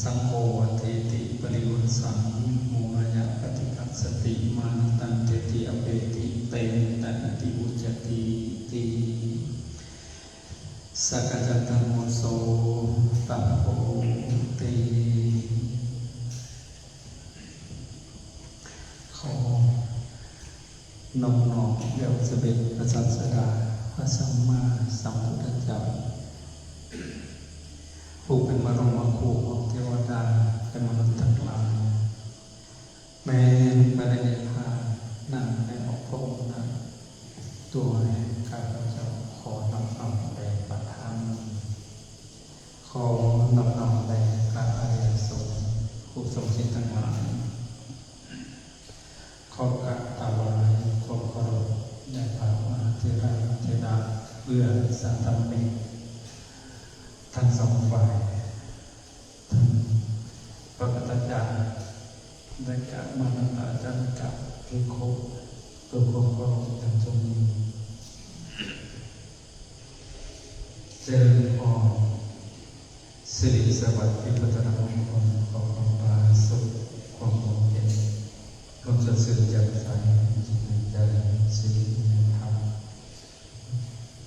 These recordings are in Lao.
ສັງໂຄ ວັດຖິຕິ ປະລິວາສາ ໂມນະຍະ ປະຕິຄັດສະຕິ ມານະຕັນ ທິດຖິ ອະເວທິ ເຕ ນະ ຕະ ນະ ຕິ ວຸດຈະຕິ ຕິ ສັກກະຈັນ ທຳໂມ ໂສ ຕະ ໂພ ຕິ ຂໍນອບນ້ອມແດ່ອົງສະເດັດພະສາສະດາ ພະສຳມາສຳພຸດທະເຈົ້າ ຜູ້ເປັນບະລົມມະຄູຂອງເທວະດາ ແລະ ມະນຸດທັງຫຼາຍ ແມ່ນໄປໃນນິບພານນະ ໃນພະອົງນັ້ນ. ຕົວແຫ່ງຂ້າພະເຈົ້າ ຂໍນອບນ້ອມແດ່ພະທຳ ຂໍນອບນ້ອມແດ່ພະອະລິຍະສົງ ຜູ້ຊົງສິດທັງຫຼາຍ. ຂໍກາບຖວາຍຄວາມເຄົາລົບແດ່ພະມະຫາເຖລະເຖລະ ເພື່ອສະທຳມິກທັງສອງຝ່າຍ ທັງພະພັດທະຈານ ແລະ ກະມານະຕາຈາລິກະ ທຸກຄົນ ດ້ວຍຄວາມເຄົາລົບຢ່າງສູງ. ຈະເລີນພອນ ສິລິສະຫວັດ ວິວັດທະນະມົງຄົນ ຂໍຄວາມຜາສຸກ ຄວາມໝັ້ນເປັນ ຄວາມສົດຊື່ນແຈ່ມໃສ ສຸກໃນໃຈ ສິລິໃນທຳ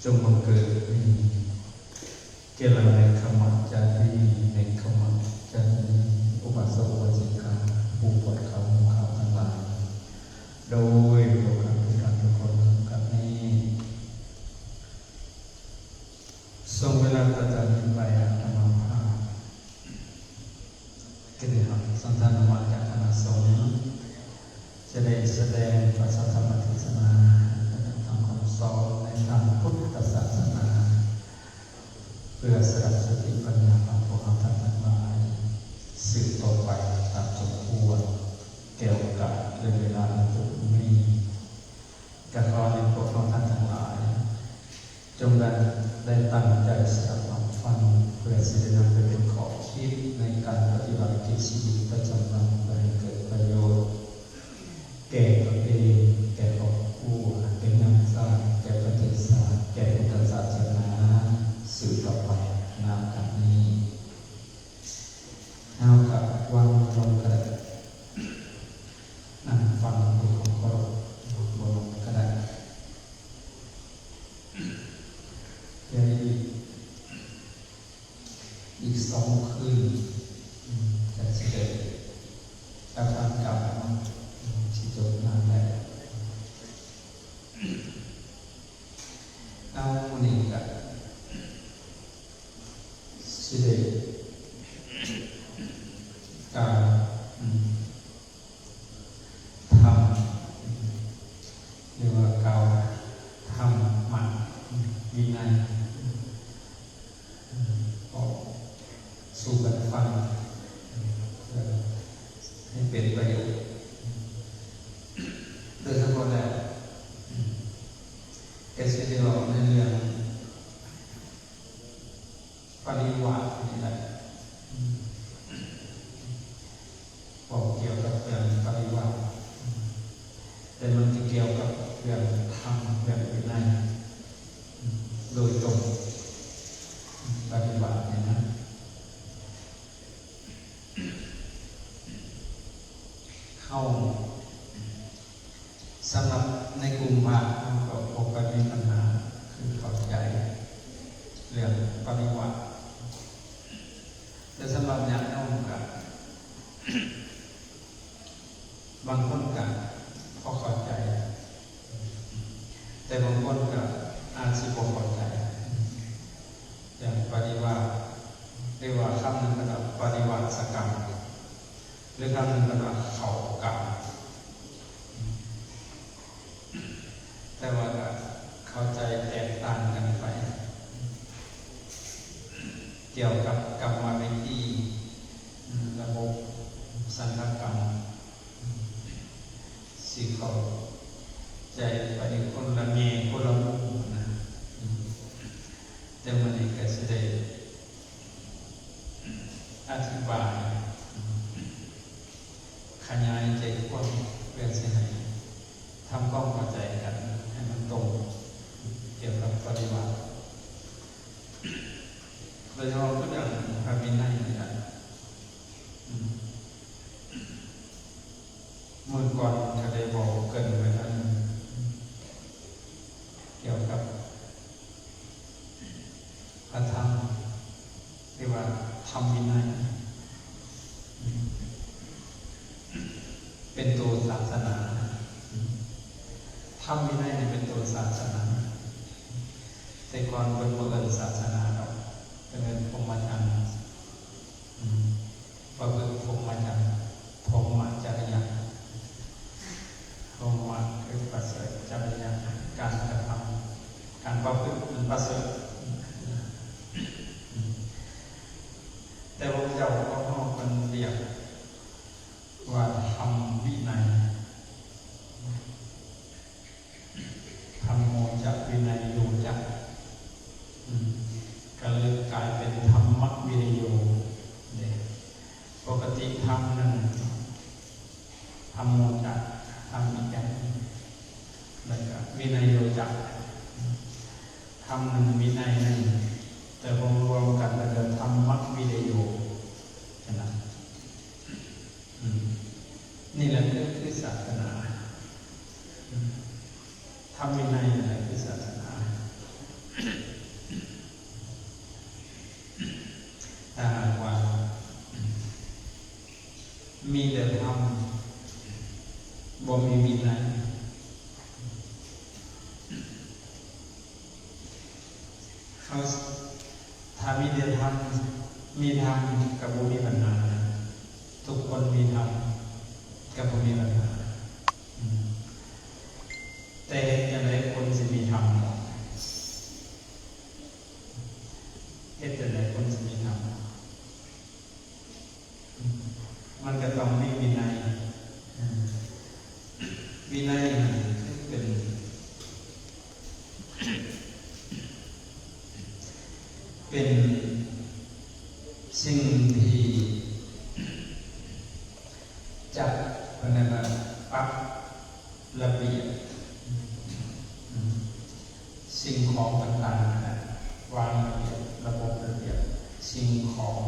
ຈົ່ງບັງເກີດມີແກ່ລາວ ເນກຂະມະຈາລີ ເນກຂະມະຈາລີ ອຸບາສົກ ອຸບາສິກາ ຜູ້ປວດຂາວນຸ່ງຂາວທັງຫຼາຍ ໂດຍທົ່ວກັນທຸກທ່ານທຸກຄົນກັນນີ້. ຊ່ວງເວລາຕໍ່ຈາກນີ້ໄປ ອາດຕະມາພາບ ກິດຕິສັນທະນາມາຈາກຄະນະສົງ ຈະໄດ້ສະແດງພະສັດທຳມະເທດສະນາ ແລະ ທຳຄຳສອນໃນທາງພຸດທະສາສະໜາ ເພື່ອສະດັບສະຕິປັນຍາຂອງພວກເຮົາທ່ານທັງຫຼາຍ ສືບຕໍ່ໄປຕາມສົມຄວນ ແກ່ໂອກາດ ແລະ ເວລາໃນຈຸດນີ້. ກະຂໍໃຫ້ພວກເຮົາທ່ານທັງຫຼາຍ ຈົ່ງໄດ້ ໄດ້ຕັ້ງໃຈສະດັບຮັບຟັງ ເພື່ອຊິໄດ້ນຳໄປເປັນຂໍ້ຄິດໃນການປະຕິບັດກິດຊີວິດປະຈຳວັນ ເພື່ອໃຫ້ເກີດປະໂຫຍດແກ່ຕົນເອງ, ແກ່ຄອບຄົວ, ແກ່ຍາດສາດ, ແກ່ປະເທດຊາດ, ແກ່ພຸດທະສາສະໜາ ສືບຕໍ່ໄປນາກັນນີ້. ເຮົາກະວາງລົງກະໄດ້ ນັ່ງຟັງດ້ວຍຄວາມເຄົາລົບ ວາງລົງກະໄດ້. ເດີອີກ ອີກສອງຄືນ ອືມ ກະຊິໄດ້ ອາຄານກຳ ອືມ ຊິຈົບງານແລ້ວ. ເອົາ ມື້ນີ້ກະຊິໄດ້ກ່າວ ອືມ ທຳ ຫຼືວ່າກ່າວທຳມະວິໄນ ອືມ ອອກສູ່ກັນຟັງ ເພື່ອໃຫ້ເປັນປະໂຫຍດ ໂດຍສະເພາະແລ້ວ ກະຊິໄດ້ເວົ້າໃນເລື່ອງປະລິວາດນີ້ແຫຼະ ເວົ້າກ່ຽວກັບເລື່ອງປະລິວາດ ແຕ່ມັນຈະກ່ຽວກັບເລື່ອງທຳ ເລື່ອງວິໄນ ໂດຍຕົງ ປະລິວາດນີ້ນະ. ເຮົາ ສຳລັບໃນກຸ່ມພະ ເຮົາກໍບໍ່ຄ່ອຍມີບັນຫາ ຄືເຂົ້າໃຈເລື່ອງປະລິວາດ ແຕ່ສຳລັບຍາດໂຍມກະ ບາງຄົນກະພໍເຂົ້າໃຈ ແຕ່ບາງຄົນກະອາດຊິບໍ່ເຂົ້າໃຈ ຢ່າງປະລິວາດ ຫຼືວ່າຄຳໜຶ່ງເພິ່ນວ່າປະລິວາສະກຳ ຫຼືຄຳໜຶ່ງເພິ່ນວ່າເຂົ້າກຳ ແຕ່ວ່າກະເຂົ້າໃຈແຕກຕ່າງກັນໄປ ກ່ຽວກັບກຳມະວິທີ ລະບົບສັງຄະກຳ ຊິເຂົ້າໃຈໄປຄົນລະແງ່ຄົນລະມຸມນະ ແຕ່ມື້ນີ້ກະຊິໄດ້ອະທິບາຍ ຂະຫຍາຍໃຈຄວາມ ເພື່ອຊິໃຫ້ທຳຄວາມເຂົ້າໃຈກັນໃຫ້ມັນຕົງ ກ່ຽວກັບປະລິວາດ ໂດຍສະເພາະຄືເລື່ອງພະວິໄນນີ້ລະ. ທຳວິໄນເປັນໂຕສາສະໜາ. ທຳວິໄນນີ້ເປັນໂຕສາສະໜາ. ແຕ່ກ່ອນເພິ່ນບໍ່ເອີ້ນສາສະໜາດອກ, ເພິ່ນເອີ້ນພົມມະຈັນ. ປະພຶດພົມມະຈັນ, ພົມມະຈະລິຍະ, ພົມມະຄືປະເສີດ, ຈະລິຍະ ການກະທຳ, ການປະພຶດມັນປະເສີດ. ແຕ່ພະເຈົ້າກໍເວົ້າເພິ່ນລຽກວ່າທຳວິໄນ. ທຳໂມຈະວິໄນໂຍຈະ ອືມ ກໍເລີຍກາຍເປັນທຳມະວິໄນໂຍເດ້. ປົກກະຕິທຳໜຶ່ງ ທຳໂມຈະ ທຳອີກຢ່າງ ແລ້ວກໍວິໄນໂຍຈະ ທຳໜຶ່ງ ວິໄນໜຶ່ງ ແຕ່ລວມໆກັນເປັນທຳມະວິໄນໂຍ ຫັ້ນນະ. ອືມ ນີ້ແຫຼະຄື ຄືສາສະໜາ. ອືມ ທຳວິໄນນີ້ແຫຼະຄືສາສະໜາ. ຖ້າຫາກວ່າ ອືມ ມີແຕ່ທຳ ບໍ່ມີວິໄນ ເຮົາ ຖ້າມີແຕ່ທຳ ມີທຳກໍບໍ່ມີບັນຫາ, ທຸກຄົນມີທຳກໍບໍ່ມີບັນຫາ. ອືມ ແຕ່ເຮັດຈັ່ງໃດຄົນຊິມີທຳເນາະ? ເຮັດຈັ່ງໃດຄົນຊິມີທຳ? ມັນກໍຕ້ອງມີວິໄນ. ວິໄນນັ້ນຄືເປັນ ເປັນສິ່ງທີ່ຈັດ ເພິ່ນເອີ້ນວ່າປັບ ລະບຽບ ສິ່ງຂອງຕ່າງໆ ວາງລະບຽບ ລະບົບລະບຽບສິ່ງຂອງ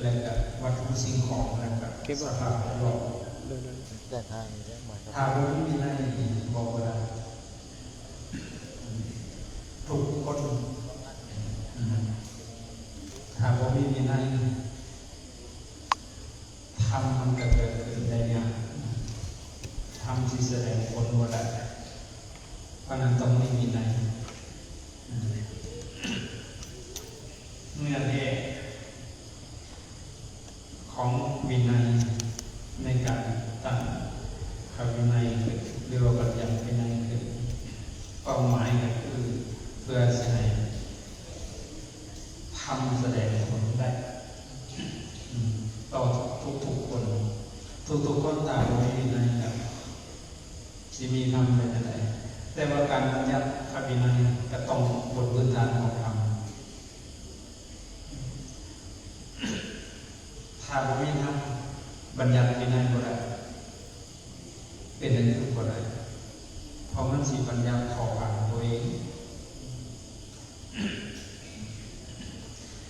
ແລະກະວັດຖຸສິ່ງຂອງ ແລະກະສະພາບແວດລ້ອມ. ຖ້າບໍ່ມີວິໄນນີ້ເວົ້າບໍ່ໄດ້. ທຸກຄົນ ຖ້າບໍ່ມີວິໄນ ທຳມັນກໍເກີດຂຶ້ນໄດ້ຍາກ, ທຳຊິສະແດງຜົນບໍ່ໄດ້, ເພາະນັ້ນຕ້ອງມີວິໄນ. ເນື້ອແທ້ຂອງວິໄນໃນການຕັ້ງພະວິໄນຂຶ້ນ ຫຼືວ່າບັນຍັດວິໄນຂຶ້ນ ເປົ້າໝາຍກໍຄືເພື່ອຊິໃຫ້ ທຳສະແດງຜົນໄດ້ ອືມ ຕໍ່ທຸກໆຄົນ, ທຸກໆຄົນ ຖ້າບໍ່ມີວິໄນກໍຊິມີທຳໄດ້ຈັ່ງໃດ? ແຕ່ວ່າການບັນຍັດພະວິໄນກໍຕ້ອງບົນພື້ນຖານຂອງທຳ. ຖ້າບໍ່ມີທຳ ບັນຍັດວິໄນບໍ່ໄດ້. ເປັນອັນອື່ນບໍ່ໄດ້ ເພາະມັນຊິບັນຍັດເຂົ້າກັບຕົວເອງ.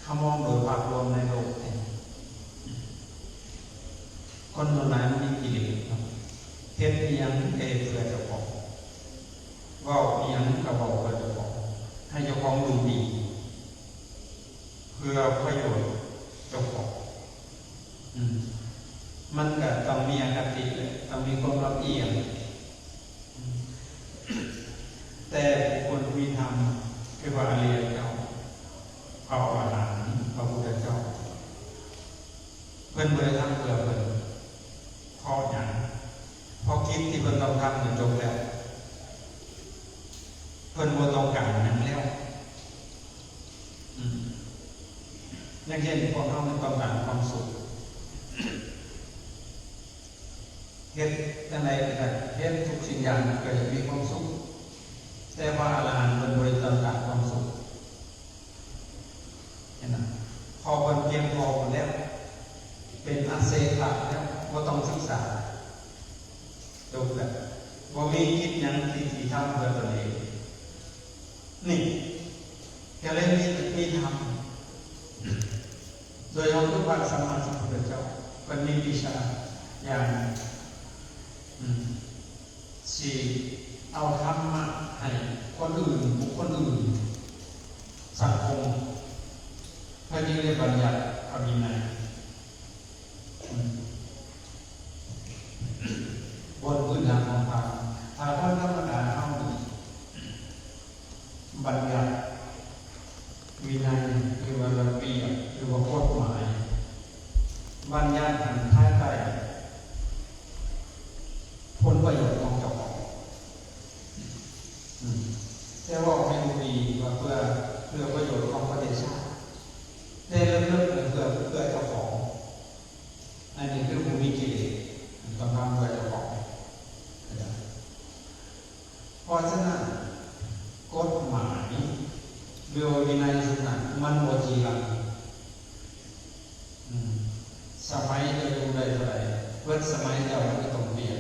ເຮົາມອງໂດຍພາບລວມໃນໂລກນີ້ ຄົນສ່ວນຫຼາຍມັນມີກິເລດເນາະ, ເຮັດອີ່ຫຍັງກໍເຮັດເພື່ອເຈົ້າຂອງ, ເວົ້າອີ່ຫຍັງກໍເວົ້າເພື່ອເຈົ້າຂອງ, ໃຫ້ເຈົ້າຂອງດູດີ ເພື່ອປະໂຫຍດເຈົ້າຂອງ. ອືມ ມັນກໍຕ້ອງມີອະຄະຕິ ຕ້ອງມີຄວາມລຳອຽງ. ອືມ ແຕ່ບຸກຄົນທີ່ມີທຳ ຄືວ່າອະລິຍະເຈົ້າ, ພະອະລະຫັນ, ພະພຸດທະເຈົ້າ ເພິ່ນບໍ່ໄດ້ທຳເພື່ອເພິ່ນ. ເພາະຫຍັງ? ເພາະກິດທີ່ເພິ່ນຕ້ອງທຳນັ້ນຈົບແລ້ວ, ເພິ່ນບໍ່ຕ້ອງການຫຍັງແລ້ວ. ອືມ ຢ່າງເຊັ່ນ ພວກເຮົານີ້ຕ້ອງການຄວາມສຸກ, ເຮັດຈັ່ງໃດກໍໄດ້, ເຮັດທຸກສິ່ງຢ່າງເພື່ອຈະມີຄວາມສຸກ, ແຕ່ວ່າອະລະຫັນເພິ່ນບໍ່ໄດ້ຕ້ອງການຄວາມສຸກ, ເຫັນນະ? ເພາະເພິ່ນພຽງພໍແລ້ວ, ເປັນອະເສກະແລ້ວ, ບໍ່ຕ້ອງສຶກສາ. ຈົບແລ້ວ, ບໍ່ມີກິດຫຍັງທີ່ຊິທຳເພື່ອຕົນເອງ. ນີ້ກໍເລີຍມີ ມີທຳ ໂດຍເຮົາຄືພະສຳມາສຳພຸດທະເຈົ້າ ເພິ່ນມີວິຊາຢ່າງ ອືມ ຊິເອົາທຳມະໃຫ້ຄົນອື່ນ, ບຸກຄົນອື່ນ, ສັງຄົມ. ເພິ່ນຈຶ່ງໄດ້ບັນຍັດພະວິໄນ ອືມ ບົນພື້ນຖານຂອງທຳ. ຖ້າຄົນທຳມະດາເຮົານີ້ບັນຍັດວິໄນ ຫຼືວ່າລະບຽບ ຫຼືວ່າກົດໝາຍ ບັນຍັດໃຫ້ພາຍໃຕ້ຜົນປະໂຫຍດຂອງເຈົ້າຂອງ. ອືມ ແຕ່ເວົ້າໃຫ້ຮູ້ດີວ່າເພື່ອ ເພື່ອປະໂຫຍດຂອງປະເທດຊາດ ແຕ່ເລິກໆ ເພື່ອ ເພື່ອເຈົ້າຂອງ. ອັນນີ້ຄືຜູ້ມີກິເລດ ຕ້ອງທຳເພື່ອເຈົ້າຂອງ. ເພາະສະນັ້ນ ກົດໝາຍ ຫຼືວ່າວິໄນຊຸດນັ້ນ ມັນບໍ່ຈີລັງ. ອືມ ສະໄໝເຈົ້າຢູ່ໄດ້ເທົ່າໃດ ເບິດສະໄໝເຈົ້າມັນກໍຕ້ອງປ່ຽນ.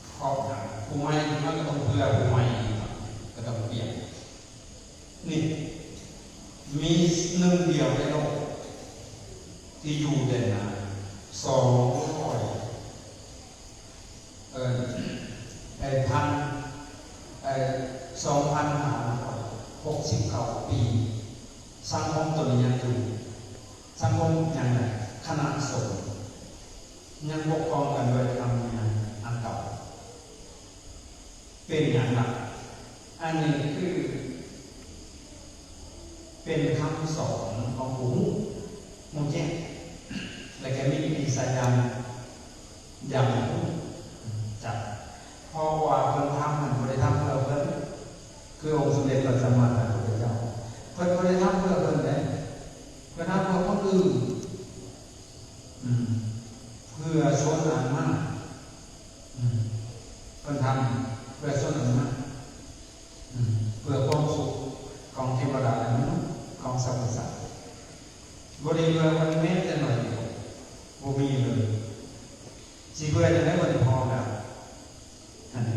ເພາະຫຍັງ? ຜູ້ໃໝ່ມັນກໍຕ້ອງເພື່ອຜູ້ໃໝ່ ກໍຕ້ອງປ່ຽນ. ນີ້ ມີໜຶ່ງດຽວໃນໂລກທີ່ຢູ່ໄດ້ນານ ສອງຮ້ອຍ ເອີ ໄອ້ ພັນ ໄອ້ ສອງພັນຫ້າຮ້ອຍຫົກສິບເກົ້າປີ ສັງຄົມຕົວນີ້ຍັງຢູ່. ສັງຄົມຫຍັງນະ? ຄະນະສົງ ຍັງປົກຄອງກັນໂດຍທຳຍັງອັນເກົ່າ. ເປັນຫຍັງລະ? ອັນນີ້ຄືເປັນຄຳສອນຂອງຜູ້ຮູ້ ຮູ້ແຈ້ງ ແລະ ກໍມີວິຊາຍານ ຢ່າງຮູ້ຈັກ ເພາະວ່າເພິ່ນທຳນັ້ນບໍ່ໄດ້ທຳເພື່ອເພິ່ນ ຄືອົງສົມເດັດພະສຳມາສຳພຸດທະເຈົ້າ ເພິ່ນບໍ່ໄດ້ທຳເພື່ອເພິ່ນເດ້ ເພິ່ນທຳເພື່ອຄົນອື່ນ ອືມ ເພື່ອຊົນອານມາ ອືມ ເພິ່ນທຳເພື່ອຊົນອານມາ ອືມ ເພື່ອຄວາມສຸກຂອງເທວະດາ ແລະ ມະນຸດ ຂອງສັບພະສັດ ບໍ່ໄດ້ເພື່ອເພິ່ນແມ້ແຕ່ໜ້ອຍດຽວ ບໍ່ມີເລີຍ. ຊິເພື່ອຈັ່ງໃດ ບໍ່ໄດ້ພໍແລ້ວ ອັນນີ້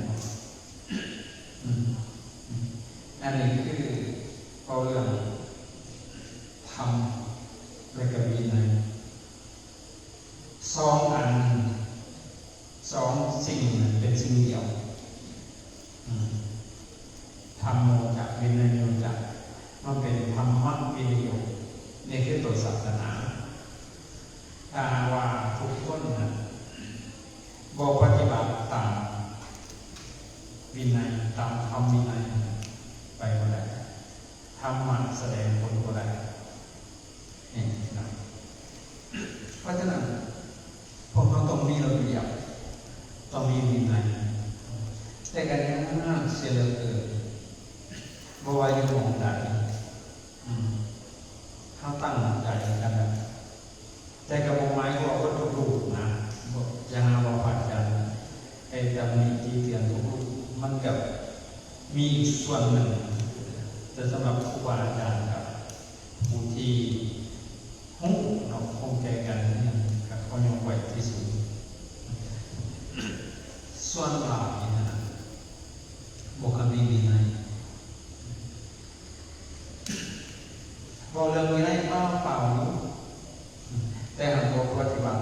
ອືມ ອັນນີ້ຄືເວົ້າເລື່ອງທຳ ແລະ ກໍວິໄນ ສອງອັນ ສອງສິ່ງນັ້ນເປັນສິ່ງດຽວ. ອືມ ທຳໂມຈະ ວິໄນໂຍຈະ ມັນເປັນທຳມະວິໄນໂຍ ນີ້ຄືຕົວສາສະໜາ. ຖ້າຫາກວ່າທຸກຄົນນະ ບໍ່ປະຕິບັດຕາມວິໄນ ຕາມທຳວິໄນ ໄປບໍ່ໄດ້ ທຳມະສະແດງຜົນບໍ່ໄດ້. ເຫັນນະ? ເພາະສະນັ້ນ ພວກເຮົາຕ້ອງມີລະບຽບ ຕ້ອງມີວິໄນ ແຕ່ກໍຍາກເສຍເຫຼືອເກີນ ບໍ່ວ່າຢູ່ໝ່ອງໃດ ອືມ ເຮົາຕັ້ງໃຈກັນນະ ແຕ່ກໍບໍ່ໝາຍຄວາມວ່າເບິດທຸກຮູບນະ ບໍ່ ຢ່າຫາວ່າພະອາຈານໄປຕຳໜິຕິເຕືອນທຸກຮູບ ມັນກໍມີອີກສ່ວນໜຶ່ງ ແຕ່ສຳລັບຄູບາອາຈານກໍ ຜູ້ທີ່ຮູ້ເນາະ ຄົງແຈກັນອີ່ຫຍັງກໍຂໍຍົກໄວ້ທີ່ສູງ. ສ່ວນຫຼາຍນະ ບໍ່ຄ່ອຍມີວິໄນ ເວົ້າເລື່ອງວິໄນເປົ່າໆ ແຕ່ຫາກບໍ່ປະຕິບັດ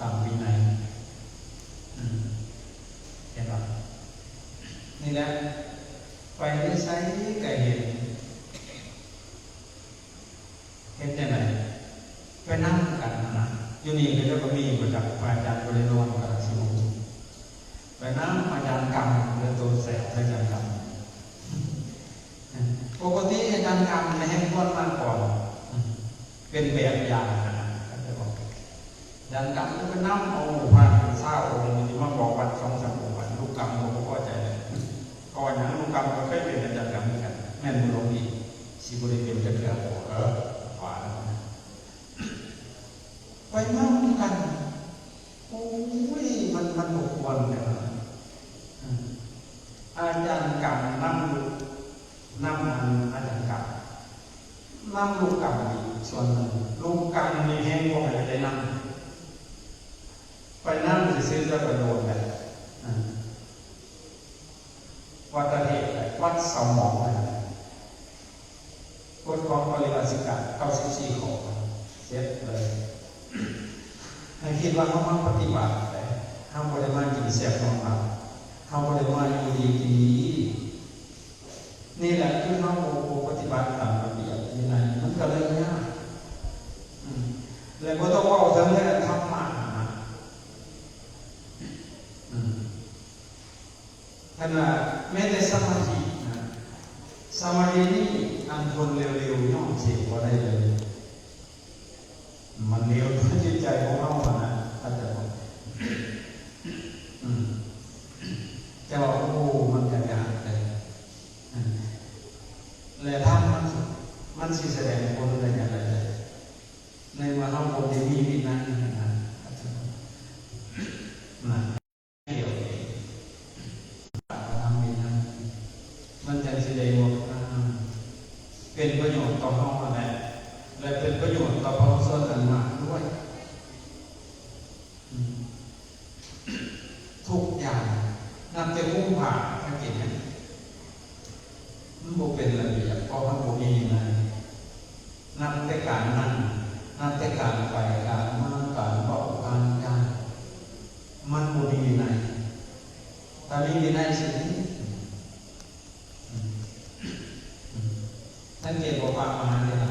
ຕາມວິໄນ ອືມ ເຫັນບໍ່? ນີ້ແຫຼະ ໄປໃສກໍເຫັນ ເຮັດຈັ່ງໃດ? ໄປນຳກັນນະ ຢູ່ນີ້ເຂົາເຈົ້າກໍມີບໍ່ຈັກ ພະອາຈານບໍ່ໄດ້ນອນກໍຊິບໍ່ຮູ້ ໄປນຳອາຈານກຳ ເລີຍໂຕແສບອາຈານກຳ. ປົກກະຕິອາຈານກຳແຮ່ງຄວນມາກ່ອນ ເປັນແບບຢ່າງນະ ເຂົາເຈົ້າບອກ ອາຈານກຳໄປນຳເອົາພະເປັນຊາວອົງ ມາບອກວັດສອງສາມອົງ ລູກກຳກໍບໍ່ພໍໃຈ ເພາະວ່າຫຍັງ ລູກກຳກໍເຄີຍເປັນອາຈານກຳຄືກັນ ແມ່ນບໍ່ຫຼວງພີ່? ຊິບໍ່ໄດ້ເປັນຈັກເທື່ອ ເອີ ວ່າແລ້ວນະ ໄປນຳກັນ ໂອ້ຍ ມັນ ມັນບໍ່ຄວນແລ້ວນະ ອາຈານກຳນຳລູກ ນຳອັນ ອາຈານກຳ ນຳລູກກຳອີກສ່ວນໜຶ່ງ ລູກກຳນີ້ແຮ່ງບໍ່ໃຫ້ໄດ້ນຳ ໄປນຳຊື່ໆ ແລ້ວກໍໂດນແລ້ວ ອາ ວັດຕະເທດ ວັດເຊົາໝອງ ກົດຂອງປະລິວາສິກະ ເກົ້າສິບສີ່ຂໍ້ ເສັດເລີຍ. ໃຫ້ຄິດວ່າເຮົາມາປະຕິບັດເດ້ ເຮົາບໍ່ໄດ້ມາກິນແຊບນອນຫຼັບ ເຮົາບໍ່ໄດ້ມາຢູ່ດີກິນດີ. ນີ້ແຫຼະ ຄືເຮົາບໍ່ ບໍ່ປະຕິບັດຕາມລະບຽບວິໄນ ມັນກໍເລີຍຍາກ ບໍ່ຕ້ອງເວົ້າເຖິງເລື່ອງທຳມະນະ ອືມ ຂະໜາດແມ້ແຕ່ສະມາທິນະ ສະມາທິນີ້ ອັນຄົນເລວໆຍ້ອງເສກບໍ່ໄດ້ເລີຍ. ມັນເລວຕໍ່ຈິດໃຈຂອງເຮົາຫັ້ນນະ ເຂົ້າໃຈບໍ່? ອືມ ແຕ່ວ່າ ໂອ້ ມັນກະຍາກເດ ອືມ ແລະ ທຳມັນ ມັນຊິສະແດງຜົນໄດ້ຈັ່ງໃດເດ ໃນເມື່ອເຮົາບໍ່ໄດ້ມີວິໄນຫັ້ນນະ ເຂົ້າໃຈບໍ່? ນະ ດຽວນີ້ ພະທຳວິໄນ ມັນຈັ່ງຊິໄດ້ງົດງາມ ເປັນປະໂຫຍດຕໍ່ເຮົາຫັ້ນແຫຼະ ແລະ ເປັນປະໂຫຍດຕໍ່ປະຊາຊົນອັນມາກດ້ວຍ. ອືມ ທຸກຢ່າງ ນັບແຕ່ຄຸມຜ້າກາງເກງ ມັນບໍ່ເປັນລະບຽບ ເພາະມັນບໍ່ມີວິໄນ. ນັບແຕ່ການນັ່ງ ນັບແຕ່ການໄປ ການມາ ການເວົ້າ ການຈາ ມັນບໍ່ມີວິໄນ. ຖ້າມີວິໄນຊິດີ. ອືມ ອືມ ສັງເກດບໍ່ ພະມະຫາເຖລະ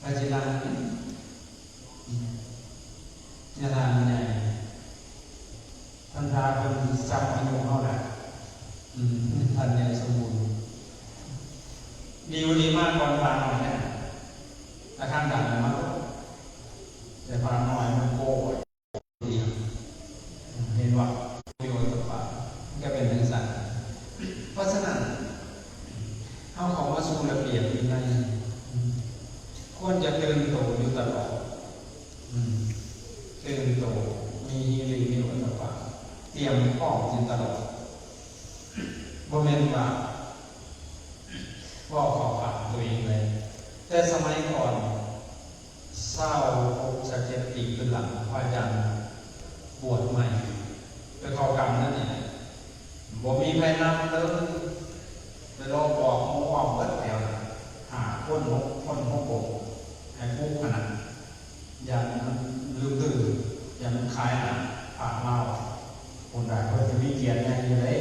ພະຈິນດາ ອືມ ຍາທ່ານໃຫຍ່ ພັນສາເພິ່ນສ່ຳອາຍຸເຮົາແຫຼະ ອືມ ທ່ານໃຫຍ່ສົມບູນ ດີຢູ່ດີມາກ່ອນພະນ້ອຍແດ່ ລະຄັງດັງມາ ແຕ່ພະນ້ອຍມັນໂກ້ ເຫັນວ່າ ໂອຕະປະ ມັນກະເປັນຈັ່ງຊັ້ນ. ເພາະສະນັ້ນ ເຮົາເຂົ້າມາສູ່ລະບຽບວິໄນ ຄວນຈະຕື່ນໂຕຢູ່ຕະຫຼອດ ຕື່ນໂຕ ມີຫິລິ ມີໂອຕະປະ ຕຽມພ້ອມຢູ່ຕະຫຼອດ. ບໍ່ແມ່ນວ່າເວົ້າເຂົ້າຂ້າງຕົວເອງເລີຍ ແຕ່ສະໄໝກ່ອນ ຊາວຫົກ ຊາວເຈັດປີຂຶ້ນຫຼັງ ພະອາຈານບວດໃໝ່ ໄປເຂົ້າກຳນັ້ນນີ້ ບໍ່ມີໃຜນຳເລີຍ ໄປລໍບອກໝູ່ເອົາເບິດແຖວ ຫ້າຄົນ ຫົກຄົນ ຫົກອົງ ໃຫ້ປຸກຫັ້ນນະ ຢ້ານມັນລືມຕື່ນ ຢ້ານມັນຂາຍໜ້າປາກລາວ ຄົນໃດເພິ່ນຈະມີກຽດໃຫຍ່ຢູ່ເດ້.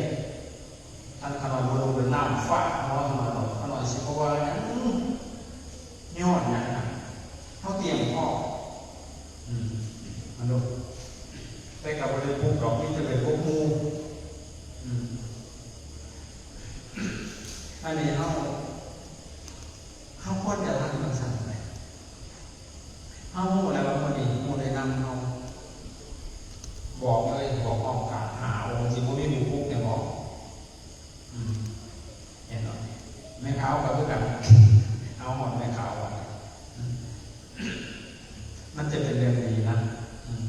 ຄັນຂະນ້ອຍບໍ່ລົງໄປນ້ຳຟາດຫົວຂະນ້ອຍດອກ ຂະນ້ອຍຊິບໍ່ວ່າຫຍັງ ຍ້ອນຫຍັງນະ ເຮົາຕຽມພ້ອມ ອືມ ອັນໂດ ແຕ່ກໍບໍ່ໄດ້ປຸກດອກ ມີແຕ່ໄປປົກໝູ່ ອືມ ອັນນີ້ເຮົາ ເຮົາຄວນຈະລັກມັນຊັ້ນໄປ ເຮົາຮູ້ແລ້ວວ່າຄົນນີ້ຮູ້ແນະນຳເຮົາ ບອກເລີຍ ບອກອ້ອມຂ້າງ ຫ້າອົງ ຊິບໍ່ມີຜູ້ປຸກແມ່ນບໍ່? ອືມ ເຫັນບໍ່? ແມ່ຂາວກໍຄືກັນ ເອົາຮອດແມ່ຂາວ ອືມ ມັນຈະເປັນເລື່ອງດີນະ ອືມ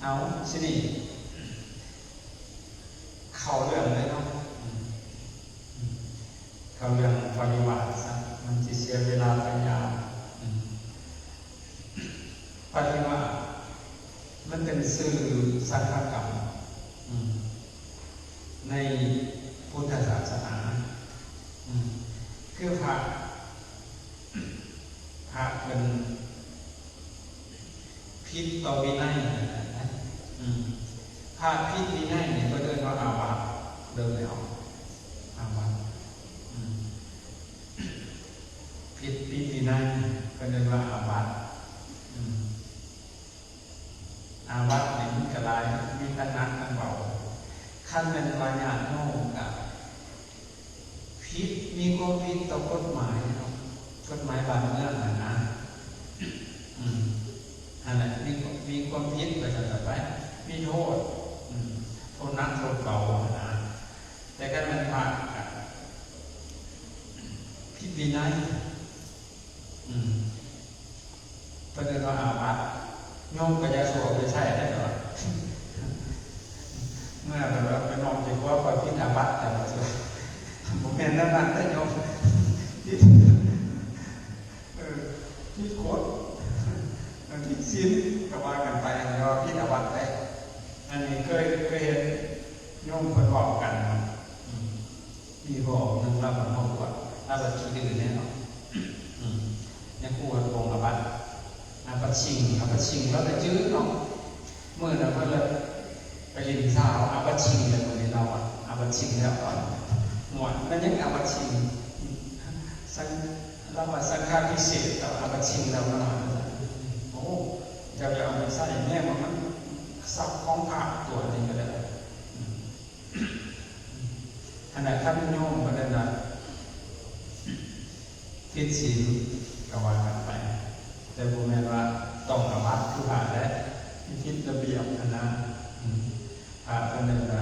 ເອົາ ຊິນີ້ ເຂົ້າເລື່ອງເລີຍເນາະ ອືມ ອືມ ເຂົ້າເລື່ອງປະລິວາດຊະ ມັນຊິເສຍເວລາໄປຍາວ ອືມ ປະລິວາດ ມັນເປັນຊື່ສັງຄະກຳ ອືມ ໃນພຸດທະສາສະໜາ ອືມ ຄືພະ ພະເພິ່ນຜິດຕໍ່ວິໄນ ອືມ ພະຜິດວິໄນນີ້ເພິ່ນເອີ້ນວ່າອາບັດເດີແລ້ວ ອາບັດ ອືມ ຜິດ ຜິດວິໄນ ເພິ່ນເອີ້ນວ່າອາບັດ ອືມ ອາບັດນີ້ມັນກະຫຼາຍ ມີທັງໜັກທັງເບົາ ຄັນແມ່ນວ່າຍາດໂຍມກະຜິດ ມີຄວາມຜິດຕໍ່ກົດໝາຍເນາະ ກົດໝາຍບ້ານເມືອງຫັ້ນນະ ອືມ ຫັ້ນແຫຼະ ມີ ມີຄວາມຜິດວ່າຊັ້ນຊະໄປ ມີໂທດ ອືມ ໂທດໜັກໂທດເບົາຫັ້ນນະ ແຕ່ຄັນແມ່ນພະກະຜິດວິໄນ ອືມ ເພິ່ນເອີ້ນວ່າອາບັດ ໂຍມກໍຢ່າສູ່ເອົາໄປໃຊ້ເດີ ເມື່ອແບບວ່າໄປນອນຢູ່ຄົວ ຂ້ອຍຜິດອາບັດ ແຕ່ວ່າບໍ່ແມ່ນແນວນັ້ນເດີໂຍມ ຜິດ ເອີ ຜິດກົດ ເອີ ຜິດສິນ ກໍວ່າກັນໄປ ແຕ່ວ່າຜິດອາບັດເດ້ ອັນນີ້ເຄີຍ ເຄີຍເຫັນໂຍມເພິ່ນເວົ້າກັນ ອືມ ມີພໍ່ໜຶ່ງລາວມາບວດ ລາວກໍຂີ້ດື້ແນ່ເນາະ ອືມ ຍາຄູເພິ່ນປົງອາບັດ ອາບັດສິງ ອາບັດສິງ ລາວກໍຈື່ເນາະ ມື້ນັ້ນເພິ່ນລະໄປຫຼິ້ນສາວ ອາບັດສິງ ແລ້ວມື້ນີ້ລາວວ່າ ອາບັດສິງແລ້ວ ໂອ້ຍ ມັນຍັງອາບັດສິງ ສັງ ລາວວ່າສັງຄະພິເສດ ແຕ່ວ່າລາວກໍຊິງແລ້ວນະ. ໂອ້ ເຈົ້າຈະເອົາມາໃຊ້ແນວວ່າມັນຊັບຂອງພະຕົວນີ້ກໍໄດ້. ອັນນັ້ນຄັນໂຍມບໍ່ໄດ້ນະ ຜິດສິນກໍວ່າກັນໄປ, ແຕ່ບໍ່ແມ່ນວ່າຕ້ອງອາບັດຄືວ່າແຫຼະ, ຜິດລະບຽບຫັ້ນນະ. ອືມ ພະເພິ່ນເອີ້ນວ່າ